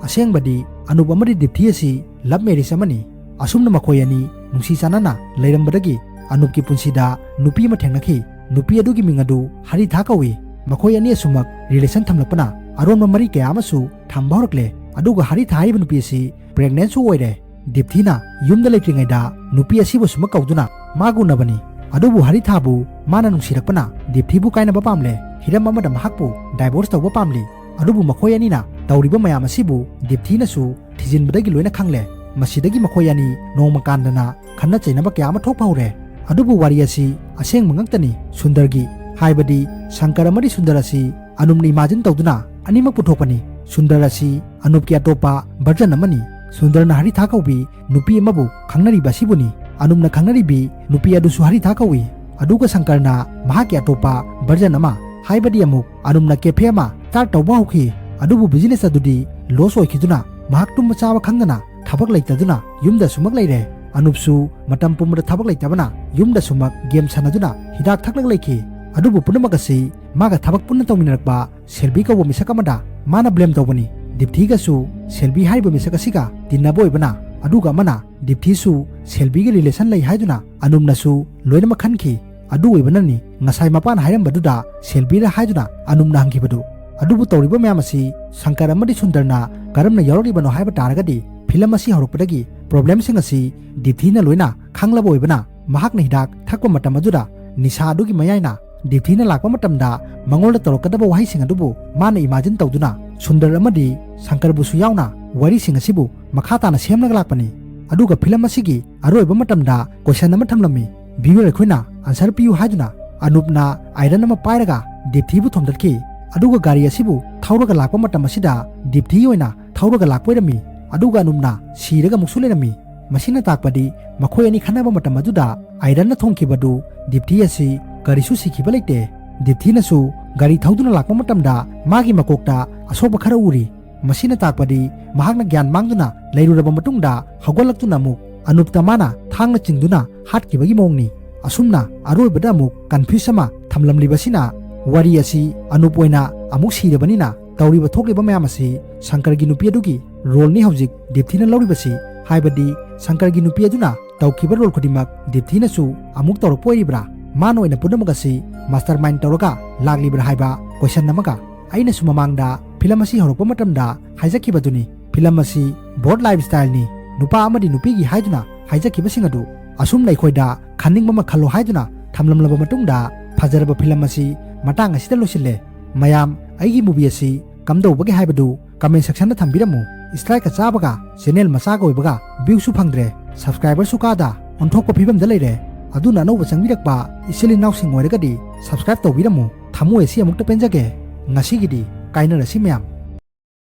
ꯑꯁꯦꯡꯕꯗꯤ ꯑꯅꯨꯞ ꯑꯃꯗꯤ ꯗꯤꯞꯊꯤ ꯑꯁꯤ ꯂꯚ ꯃꯦꯔꯤꯖ ꯑꯃꯅꯤ꯫ ꯑꯁꯨꯝꯅ ꯃꯈꯣꯏ ꯑꯅꯤ ꯅꯨꯡꯁꯤ ꯆꯥꯟꯅꯅ ꯂꯩꯔꯝꯕꯗꯒꯤ ꯑꯅꯨꯞꯀꯤ ꯄꯨꯟꯁꯤꯗ ꯅꯨꯄꯤ ꯑꯃ ꯊꯦꯡꯅꯈꯤ꯫ ꯅꯨꯄꯤ ꯑꯗꯨꯒꯤ ꯃꯤꯡ ꯑꯗꯨ ꯍꯔꯤꯊꯥ ꯀꯧꯏ꯫ ꯃꯈꯣꯏ ꯑꯅꯤ ꯑꯁꯨꯃꯛ ꯔꯤꯂꯦꯁꯟ ꯊꯝꯂꯛꯄꯅ ꯑꯔꯣꯟꯕ ꯃꯔꯤ ꯀꯌꯥ ꯑꯃꯁꯨ ꯊꯝꯕ ꯍꯧꯔꯛꯂꯦ꯫ ꯑꯗꯨꯒ ꯍꯔꯤꯊꯥ ꯍꯥꯏꯔꯤꯕ ꯅꯨꯄꯤ ꯑꯁꯤ ꯄ꯭ꯔꯦꯒꯅꯦꯟꯁꯨ ꯑꯣꯏꯔꯦ꯫ ꯗꯤꯞꯊꯤꯅ ꯌꯨꯝꯗ ꯂꯩꯇ꯭ꯔꯤꯉꯩꯗ ꯅꯨꯄꯤ ꯑꯁꯤꯕꯨ ꯁꯨꯃꯛ ꯀꯧꯗꯨꯅ ꯃꯥꯒ ꯎꯅꯕꯅꯤ꯫ ꯑꯗꯨꯕꯨ ꯍꯔꯤꯊꯥꯕꯨ ꯃꯥꯅ ꯅꯨꯡꯁꯤꯔꯛꯄꯅ ꯗꯤꯞꯊꯤꯕꯨ ꯀꯥꯏꯅꯕ ꯄꯥꯝꯂꯦ꯫ ꯍꯤꯔꯝ ꯑꯃꯗ ꯃꯍꯥꯛꯄꯨ ꯗꯥꯏꯚꯣꯔꯁ ꯇꯧꯕ ꯄꯥꯝꯂꯤ꯫ ꯑꯗꯨꯕꯨ ꯃꯈꯣꯏ ꯑꯅꯤꯅ ꯇꯧꯔꯤꯕ ꯃꯌꯥꯝ ꯑꯁꯤꯕꯨ ꯗꯤꯞꯊꯤꯅꯁꯨ ꯊꯤꯖꯤꯟꯕꯗꯒꯤ ꯂꯣꯏꯅ ꯈꯪꯂꯦ꯫ ꯃꯁꯤꯗꯒꯤ ꯃꯈꯣꯏ ꯑꯅꯤ ꯅꯣꯡꯃ ꯀꯥꯟꯗꯅ ꯈꯟꯅ ꯆꯩꯅꯕ ꯀꯌꯥ ꯑꯃ ꯊꯣꯛꯄ ꯍꯧꯔꯦ꯫ ꯑꯗꯨꯕꯨ ꯋꯥꯔꯤ ꯑꯁꯤ ꯑꯁꯦꯡꯕ ꯉꯛꯇꯅꯤ꯫ ꯁꯨꯟꯗꯔꯒꯤ, ꯍꯥꯏꯕꯗꯤ ꯁꯪꯀꯔ ꯑꯃꯗꯤ ꯁꯨꯟꯗꯔ ꯑꯁꯤ ꯑꯅꯨꯞꯅ ꯏꯃꯥꯖꯤꯟ ꯇꯧꯗꯨꯅ ꯑꯅꯤꯃꯛ ꯄꯨꯊꯣꯛꯄꯅꯤ꯫ ꯁꯨꯟꯗꯔ ꯑꯁꯤ ꯑꯅꯨꯞꯀꯤ ꯑꯇꯣꯞꯄ ꯚꯔꯖꯟ ꯑꯃꯅꯤ꯫ ꯁꯨꯟꯗꯔꯅ ꯍꯔꯤꯊꯥ ꯀꯧꯕꯤ ꯅꯨꯄꯤ ꯑꯃꯕꯨ ꯈꯪꯅꯔꯤꯕ ꯑꯁꯤꯕꯨꯅꯤ꯫ ꯑꯅꯨꯞꯅ ꯈꯪꯅꯔꯤꯕꯤ ꯅꯨꯄꯤ ꯑꯗꯨꯁꯨ ꯍꯔꯤꯊꯥ ꯀꯧꯏ꯫ ꯑꯗꯨꯒ ꯁꯪꯀꯔꯅ ꯃꯍꯥꯛꯀꯤ ꯑꯇꯣꯞꯄ ꯚꯔꯖꯟ ꯑꯃ, ꯍꯥꯏꯕꯗꯤ ꯑꯃꯨꯛ ꯑꯅꯨꯞꯅ ꯀꯦꯐꯦ ꯑꯃ ꯁ꯭ꯇꯥꯔꯠ ꯇꯧꯕ ꯍꯧꯈꯤ꯫ ꯑꯗꯨꯕꯨ ꯕꯤꯖꯤꯅꯦꯁ ꯑꯗꯨꯗꯤ ꯂꯣꯁ ꯑꯣꯏꯈꯤꯗꯨꯅ ꯃꯍꯥꯛ ꯇꯨꯝꯕ ꯆꯥꯕ ꯈꯪꯗꯅ ꯊꯕꯛ ꯂꯩꯇꯗꯨꯅ ꯌꯨꯝꯗ ꯁꯨꯃꯛ ꯂꯩꯔꯦ꯫ ꯑꯅꯨꯞꯁꯨ ꯃꯇꯝ ꯄꯨꯝꯕꯗ ꯊꯕꯛ ꯂꯩꯇꯕꯅ ꯌꯨꯝꯗ ꯁꯨꯃꯛ ꯒꯦꯝ ꯁꯥꯟꯅꯗꯨꯅ ꯍꯤꯗꯥꯛ ꯊꯛꯂꯒ ꯂꯩꯈꯤ꯫ ꯑꯗꯨꯕꯨ ꯄꯨꯝꯅꯃꯛ ꯑꯁꯤ ꯃꯥꯒ ꯊꯕꯛ ꯄꯨꯟꯅ ꯇꯧꯃꯤꯟꯅꯔꯛꯄ ꯁꯦꯜꯕꯤ ꯀꯧꯕ ꯃꯤꯁꯛ ꯑꯃꯗ ꯃꯥꯅ ꯕ꯭ꯂꯦꯝ ꯇꯧꯕꯅꯤ꯫ ꯗꯤꯞꯊꯤꯒꯁꯨ ꯁꯦꯜꯕꯤ ꯍꯥꯏꯔꯤꯕ ꯃꯤꯁꯛ ꯑꯁꯤꯒ ꯇꯤꯟꯅꯕ ꯑꯣꯏꯕꯅ, ꯑꯗꯨꯒ ꯑꯃꯅ ꯗꯤꯞꯊꯤꯁꯨ ꯁꯦꯜꯕꯤꯒ ꯔꯤꯂꯦꯁꯟ ꯂꯩ ꯍꯥꯏꯗꯨꯅ ꯑꯅꯨꯞꯅꯁꯨ ꯂꯣꯏꯅꯃꯛ ꯈꯟꯈꯤ꯫ ꯑꯗꯨ ꯑꯣꯏꯕꯅꯅꯤ ꯉꯁꯥꯏ ꯃꯄꯥꯅ ꯍꯥꯏꯔꯝꯕꯗꯨꯗ ꯁꯦꯜꯕꯤꯔ ꯍꯥꯏꯗꯨꯅ ꯑꯅꯨꯞꯅ ꯍꯪꯈꯤꯕꯗꯨ꯫ ꯑꯗꯨꯕꯨ ꯇꯧꯔꯤꯕ ꯃꯌꯥꯝ ꯑꯁꯤ ꯁꯪꯀꯔ ꯑꯃꯗꯤ ꯁꯨꯟꯗꯔꯅ ꯀꯔꯝꯅ ꯌꯥꯎꯔꯛꯂꯤꯕꯅꯣ ꯍꯥꯏꯕ ꯇꯥꯔꯒꯗꯤ, ꯐꯤꯂꯝ ꯑꯁꯤ ꯍꯧꯔꯛꯄꯗꯒꯤ ꯄ꯭ꯔꯣꯕ꯭ꯂꯦꯝꯁꯤꯡ ꯑꯁꯤ ꯗꯤꯞꯊꯤꯅ ꯂꯣꯏꯅ ꯈꯪꯂꯕ ꯑꯣꯏꯕꯅ, ꯃꯍꯥꯛꯅ ꯍꯤꯗꯥꯛ ꯊꯛꯄ ꯃꯇꯝ ꯑꯗꯨꯗ ꯅꯤꯁꯥ ꯑꯗꯨꯒꯤ ꯃꯌꯥꯏꯅ ꯗꯤꯞꯊꯤꯅ ꯂꯥꯛꯄ ꯃꯇꯝꯗ ꯃꯉꯣꯟꯗ ꯇꯧꯔꯛꯀꯗꯕ ꯋꯥꯍꯩꯁꯤꯡ ꯑꯗꯨꯕꯨ ꯃꯥꯅ ꯏꯃꯥꯖꯤꯟ ꯇꯧꯗꯨꯅ ꯁꯨꯟꯗꯔ ꯑꯃꯗꯤ ꯁꯪꯀꯔꯕꯨꯁꯨ ꯌꯥꯎꯅ ꯋꯥꯔꯤꯁꯤꯡ ꯑꯁꯤꯕꯨ ꯃꯈꯥ ꯇꯥꯅ ꯁꯦꯝꯂꯒ ꯂꯥꯛꯄꯅꯤ꯫ ꯑꯗꯨꯒ ꯐꯤꯂꯝ ꯑꯁꯤꯒꯤ ꯑꯔꯣꯏꯕ ꯃꯇꯝꯗ ꯀꯣꯏꯁꯟ ꯑꯃ ꯊꯝꯂꯝꯃꯤ꯫ ꯚꯤꯌꯨꯋꯔ ꯑꯩꯈꯣꯏꯅ ꯑꯟꯁꯔ ꯄꯤꯌꯨ ꯍꯥꯏꯗꯨꯅ ꯑꯅꯨꯞꯅ ꯑꯥꯏꯔꯟ ꯑꯃ ꯄꯥꯏꯔꯒ ꯗꯤꯞꯊꯤꯕꯨ ꯊꯣꯝꯗꯠꯈꯤ꯫ ꯑꯗꯨꯒ ꯒꯥꯔꯤ ꯑꯁꯤꯕꯨ ꯊꯧꯔꯒ ꯂꯥꯛꯄ ꯃꯇꯝ ꯑꯁꯤꯗ ꯗꯤꯞꯊꯤ ꯑꯣꯏꯅ ꯊꯧꯔꯒ ꯂꯥꯛꯄ ꯑꯣꯏꯔꯝꯃꯤ꯫ ꯑꯗꯨꯒ ꯑꯅꯨꯞꯅ ꯁꯤꯔꯒ ꯑꯃꯨꯛꯁꯨ ꯂꯩꯔꯝꯃꯤ꯫ ꯃꯁꯤꯅ ꯇꯥꯛꯄꯗꯤ ꯃꯈꯣꯏ ꯑꯅꯤ ꯈꯟꯅꯕ ꯃꯇꯝ ꯑꯗꯨꯗ ꯑꯥꯏꯔꯟꯅ ꯊꯣꯝꯈꯤꯕꯗꯨ ꯗꯤꯞꯊꯤ ꯑꯁꯤ ꯀꯔꯤꯁꯨ ꯁꯤꯈꯤꯕ ꯂꯩꯇꯦ꯫ ꯗꯤꯞꯊꯤꯅꯁꯨ ꯒꯥꯔꯤ ꯊꯧꯗꯨꯅ ꯂꯥꯛꯄ ꯃꯇꯝꯗ ꯃꯥꯒꯤ ꯃꯀꯣꯛꯇ ꯑꯁꯣꯛꯄ ꯈꯔ ꯎꯔꯤ꯫ ꯃꯁꯤꯅ ꯇꯥꯛꯄꯗꯤ ꯃꯍꯥꯛꯅ ꯒ꯭ꯌꯥꯟ ꯃꯥꯡꯗꯨꯅ ꯂꯩꯔꯨꯔꯕ ꯃꯇꯨꯡꯗ ꯍꯧꯒꯠꯂꯛꯇꯨꯅ ꯑꯃꯨꯛ ꯑꯅꯨꯞꯇ ꯃꯥꯅ ꯊꯥꯡꯅ ꯆꯤꯡꯗꯨꯅ ꯍꯥꯠꯈꯤꯕꯒꯤ ꯃꯑꯣꯡꯅꯤ꯫ ꯑꯁꯨꯝꯅ ꯑꯔꯣꯏꯕꯗ ꯑꯃꯨꯛ ꯀꯟꯐ꯭ꯌꯨꯁ ꯑꯃ ꯊꯝꯂꯝꯂꯤꯕꯁꯤꯅ ꯋꯥꯔꯤ ꯑꯁꯤ ꯑꯅꯨꯞ ꯑꯣꯏꯅ ꯑꯃꯨꯛ ꯁꯤꯔꯕꯅꯤꯅ ꯇꯧꯔꯤꯕ ꯊꯣꯛꯂꯤꯕ ꯃꯌꯥꯝ ꯑꯁꯤ ꯁꯪꯀꯔꯒꯤ ꯅꯨꯄꯤ ꯑꯗꯨꯒꯤ ꯔꯣꯜꯅꯤ ꯍꯧꯖꯤꯛ ꯗꯤꯞꯊꯤꯅ ꯂꯧꯔꯤꯕꯁꯤ꯫ ꯍꯥꯏꯕꯗꯤ ꯁꯪꯀꯔꯒꯤ ꯅꯨꯄꯤ ꯑꯗꯨꯅ ꯇꯧꯈꯤꯕ ꯔꯣꯜ ꯈꯨꯗꯤꯡꯃꯛ ꯗꯤꯞꯊꯤꯅꯁꯨ ꯑꯃꯨꯛ ꯇꯧꯔꯛꯄ ꯑꯣꯏꯔꯤꯕ꯭ꯔꯥ? ꯃꯥꯅ ꯑꯣꯏꯅ ꯄꯨꯝꯅꯃꯛ ꯑꯁꯤ ꯃꯥꯁꯇꯔ ꯃꯥꯏꯟ ꯇꯧꯔꯒ ꯂꯥꯛꯂꯤꯕ꯭ꯔꯥ ꯍꯥꯏꯕ ꯀꯣꯏꯁꯟ ꯑꯃꯒ꯫ ꯑꯩꯅꯁꯨ ꯃꯃꯥꯡꯗ ꯐꯤꯂꯝ ꯑꯁꯤ ꯍꯧꯔꯛꯄ ꯃꯇꯝꯗ ꯍꯥꯏꯖꯈꯤꯕꯗꯨꯅꯤ, ꯐꯤꯂꯝ ꯑꯁꯤ ꯕꯣꯠ ꯂꯥꯏꯐ ꯁ꯭ꯇꯥꯏꯜꯅꯤ, ꯅꯨꯄꯥ ꯑꯃꯗꯤ ꯅꯨꯄꯤꯒꯤ ꯍꯥꯏꯗꯨꯅ ꯍꯥꯏꯖꯈꯤꯕꯁꯤꯡ ꯑꯗꯨ ꯑꯁꯨꯝꯅ ꯑꯩꯈꯣꯏꯗ ꯈꯟꯅꯤꯡꯕ ꯑꯃ ꯈꯜꯂꯣ ꯍꯥꯏꯗꯨꯅ ꯊꯝꯂꯝꯂꯕ ꯃꯇꯨꯡꯗ, ꯐꯖꯔꯕ ꯐꯤꯂꯝ ꯑꯁꯤ ꯃꯇꯥꯡ ꯑꯁꯤꯗ ꯂꯣꯏꯁꯤꯜꯂꯦ꯫ ꯃꯌꯥꯝ, ꯑꯩꯒꯤ ꯃꯨꯚꯤ ꯑꯁꯤ ꯀꯝꯗꯧꯕꯒꯦ ꯍꯥꯏꯕꯗꯨ ꯀꯃꯦꯟ ꯁꯦꯛꯁꯟꯗ ꯊꯝꯕꯤꯔꯝꯃꯨ꯫ ꯏꯁꯇ꯭ꯔꯥꯏꯛꯀ ꯆꯥꯕꯒ, ꯆꯦꯅꯦꯜ ꯃꯆꯥꯒ ꯑꯣꯏꯕꯒ ꯚ꯭ꯌꯨꯁꯨ ꯐꯪꯗ꯭ꯔꯦ, ꯁꯕꯁꯀ꯭ꯔꯥꯏꯕꯔꯁꯨ ꯀꯥꯗ ꯑꯣꯟꯊꯣꯛꯄ ꯐꯤꯕꯝꯗ ꯂꯩꯔꯦ꯫ ꯑꯗꯨꯅ ꯑꯅꯧꯕ ꯆꯪꯕꯤꯔꯛꯄ ꯏꯆꯤꯜ ꯏꯅꯥꯎꯁꯤꯡ ꯑꯣꯏꯔꯒꯗꯤ ꯁꯕꯁꯀ꯭ꯔꯥꯏꯕ ꯇꯧꯕꯤꯔꯝꯃꯨ꯫ ꯊꯃꯣꯏ ꯑꯁꯤ ꯑꯃꯨꯛꯇ ꯄꯦꯟꯖꯒꯦ꯫ ꯉꯁꯤꯒꯤꯗꯤ ꯀꯥꯏꯅꯔꯁꯤ ꯃꯌꯥꯝ꯫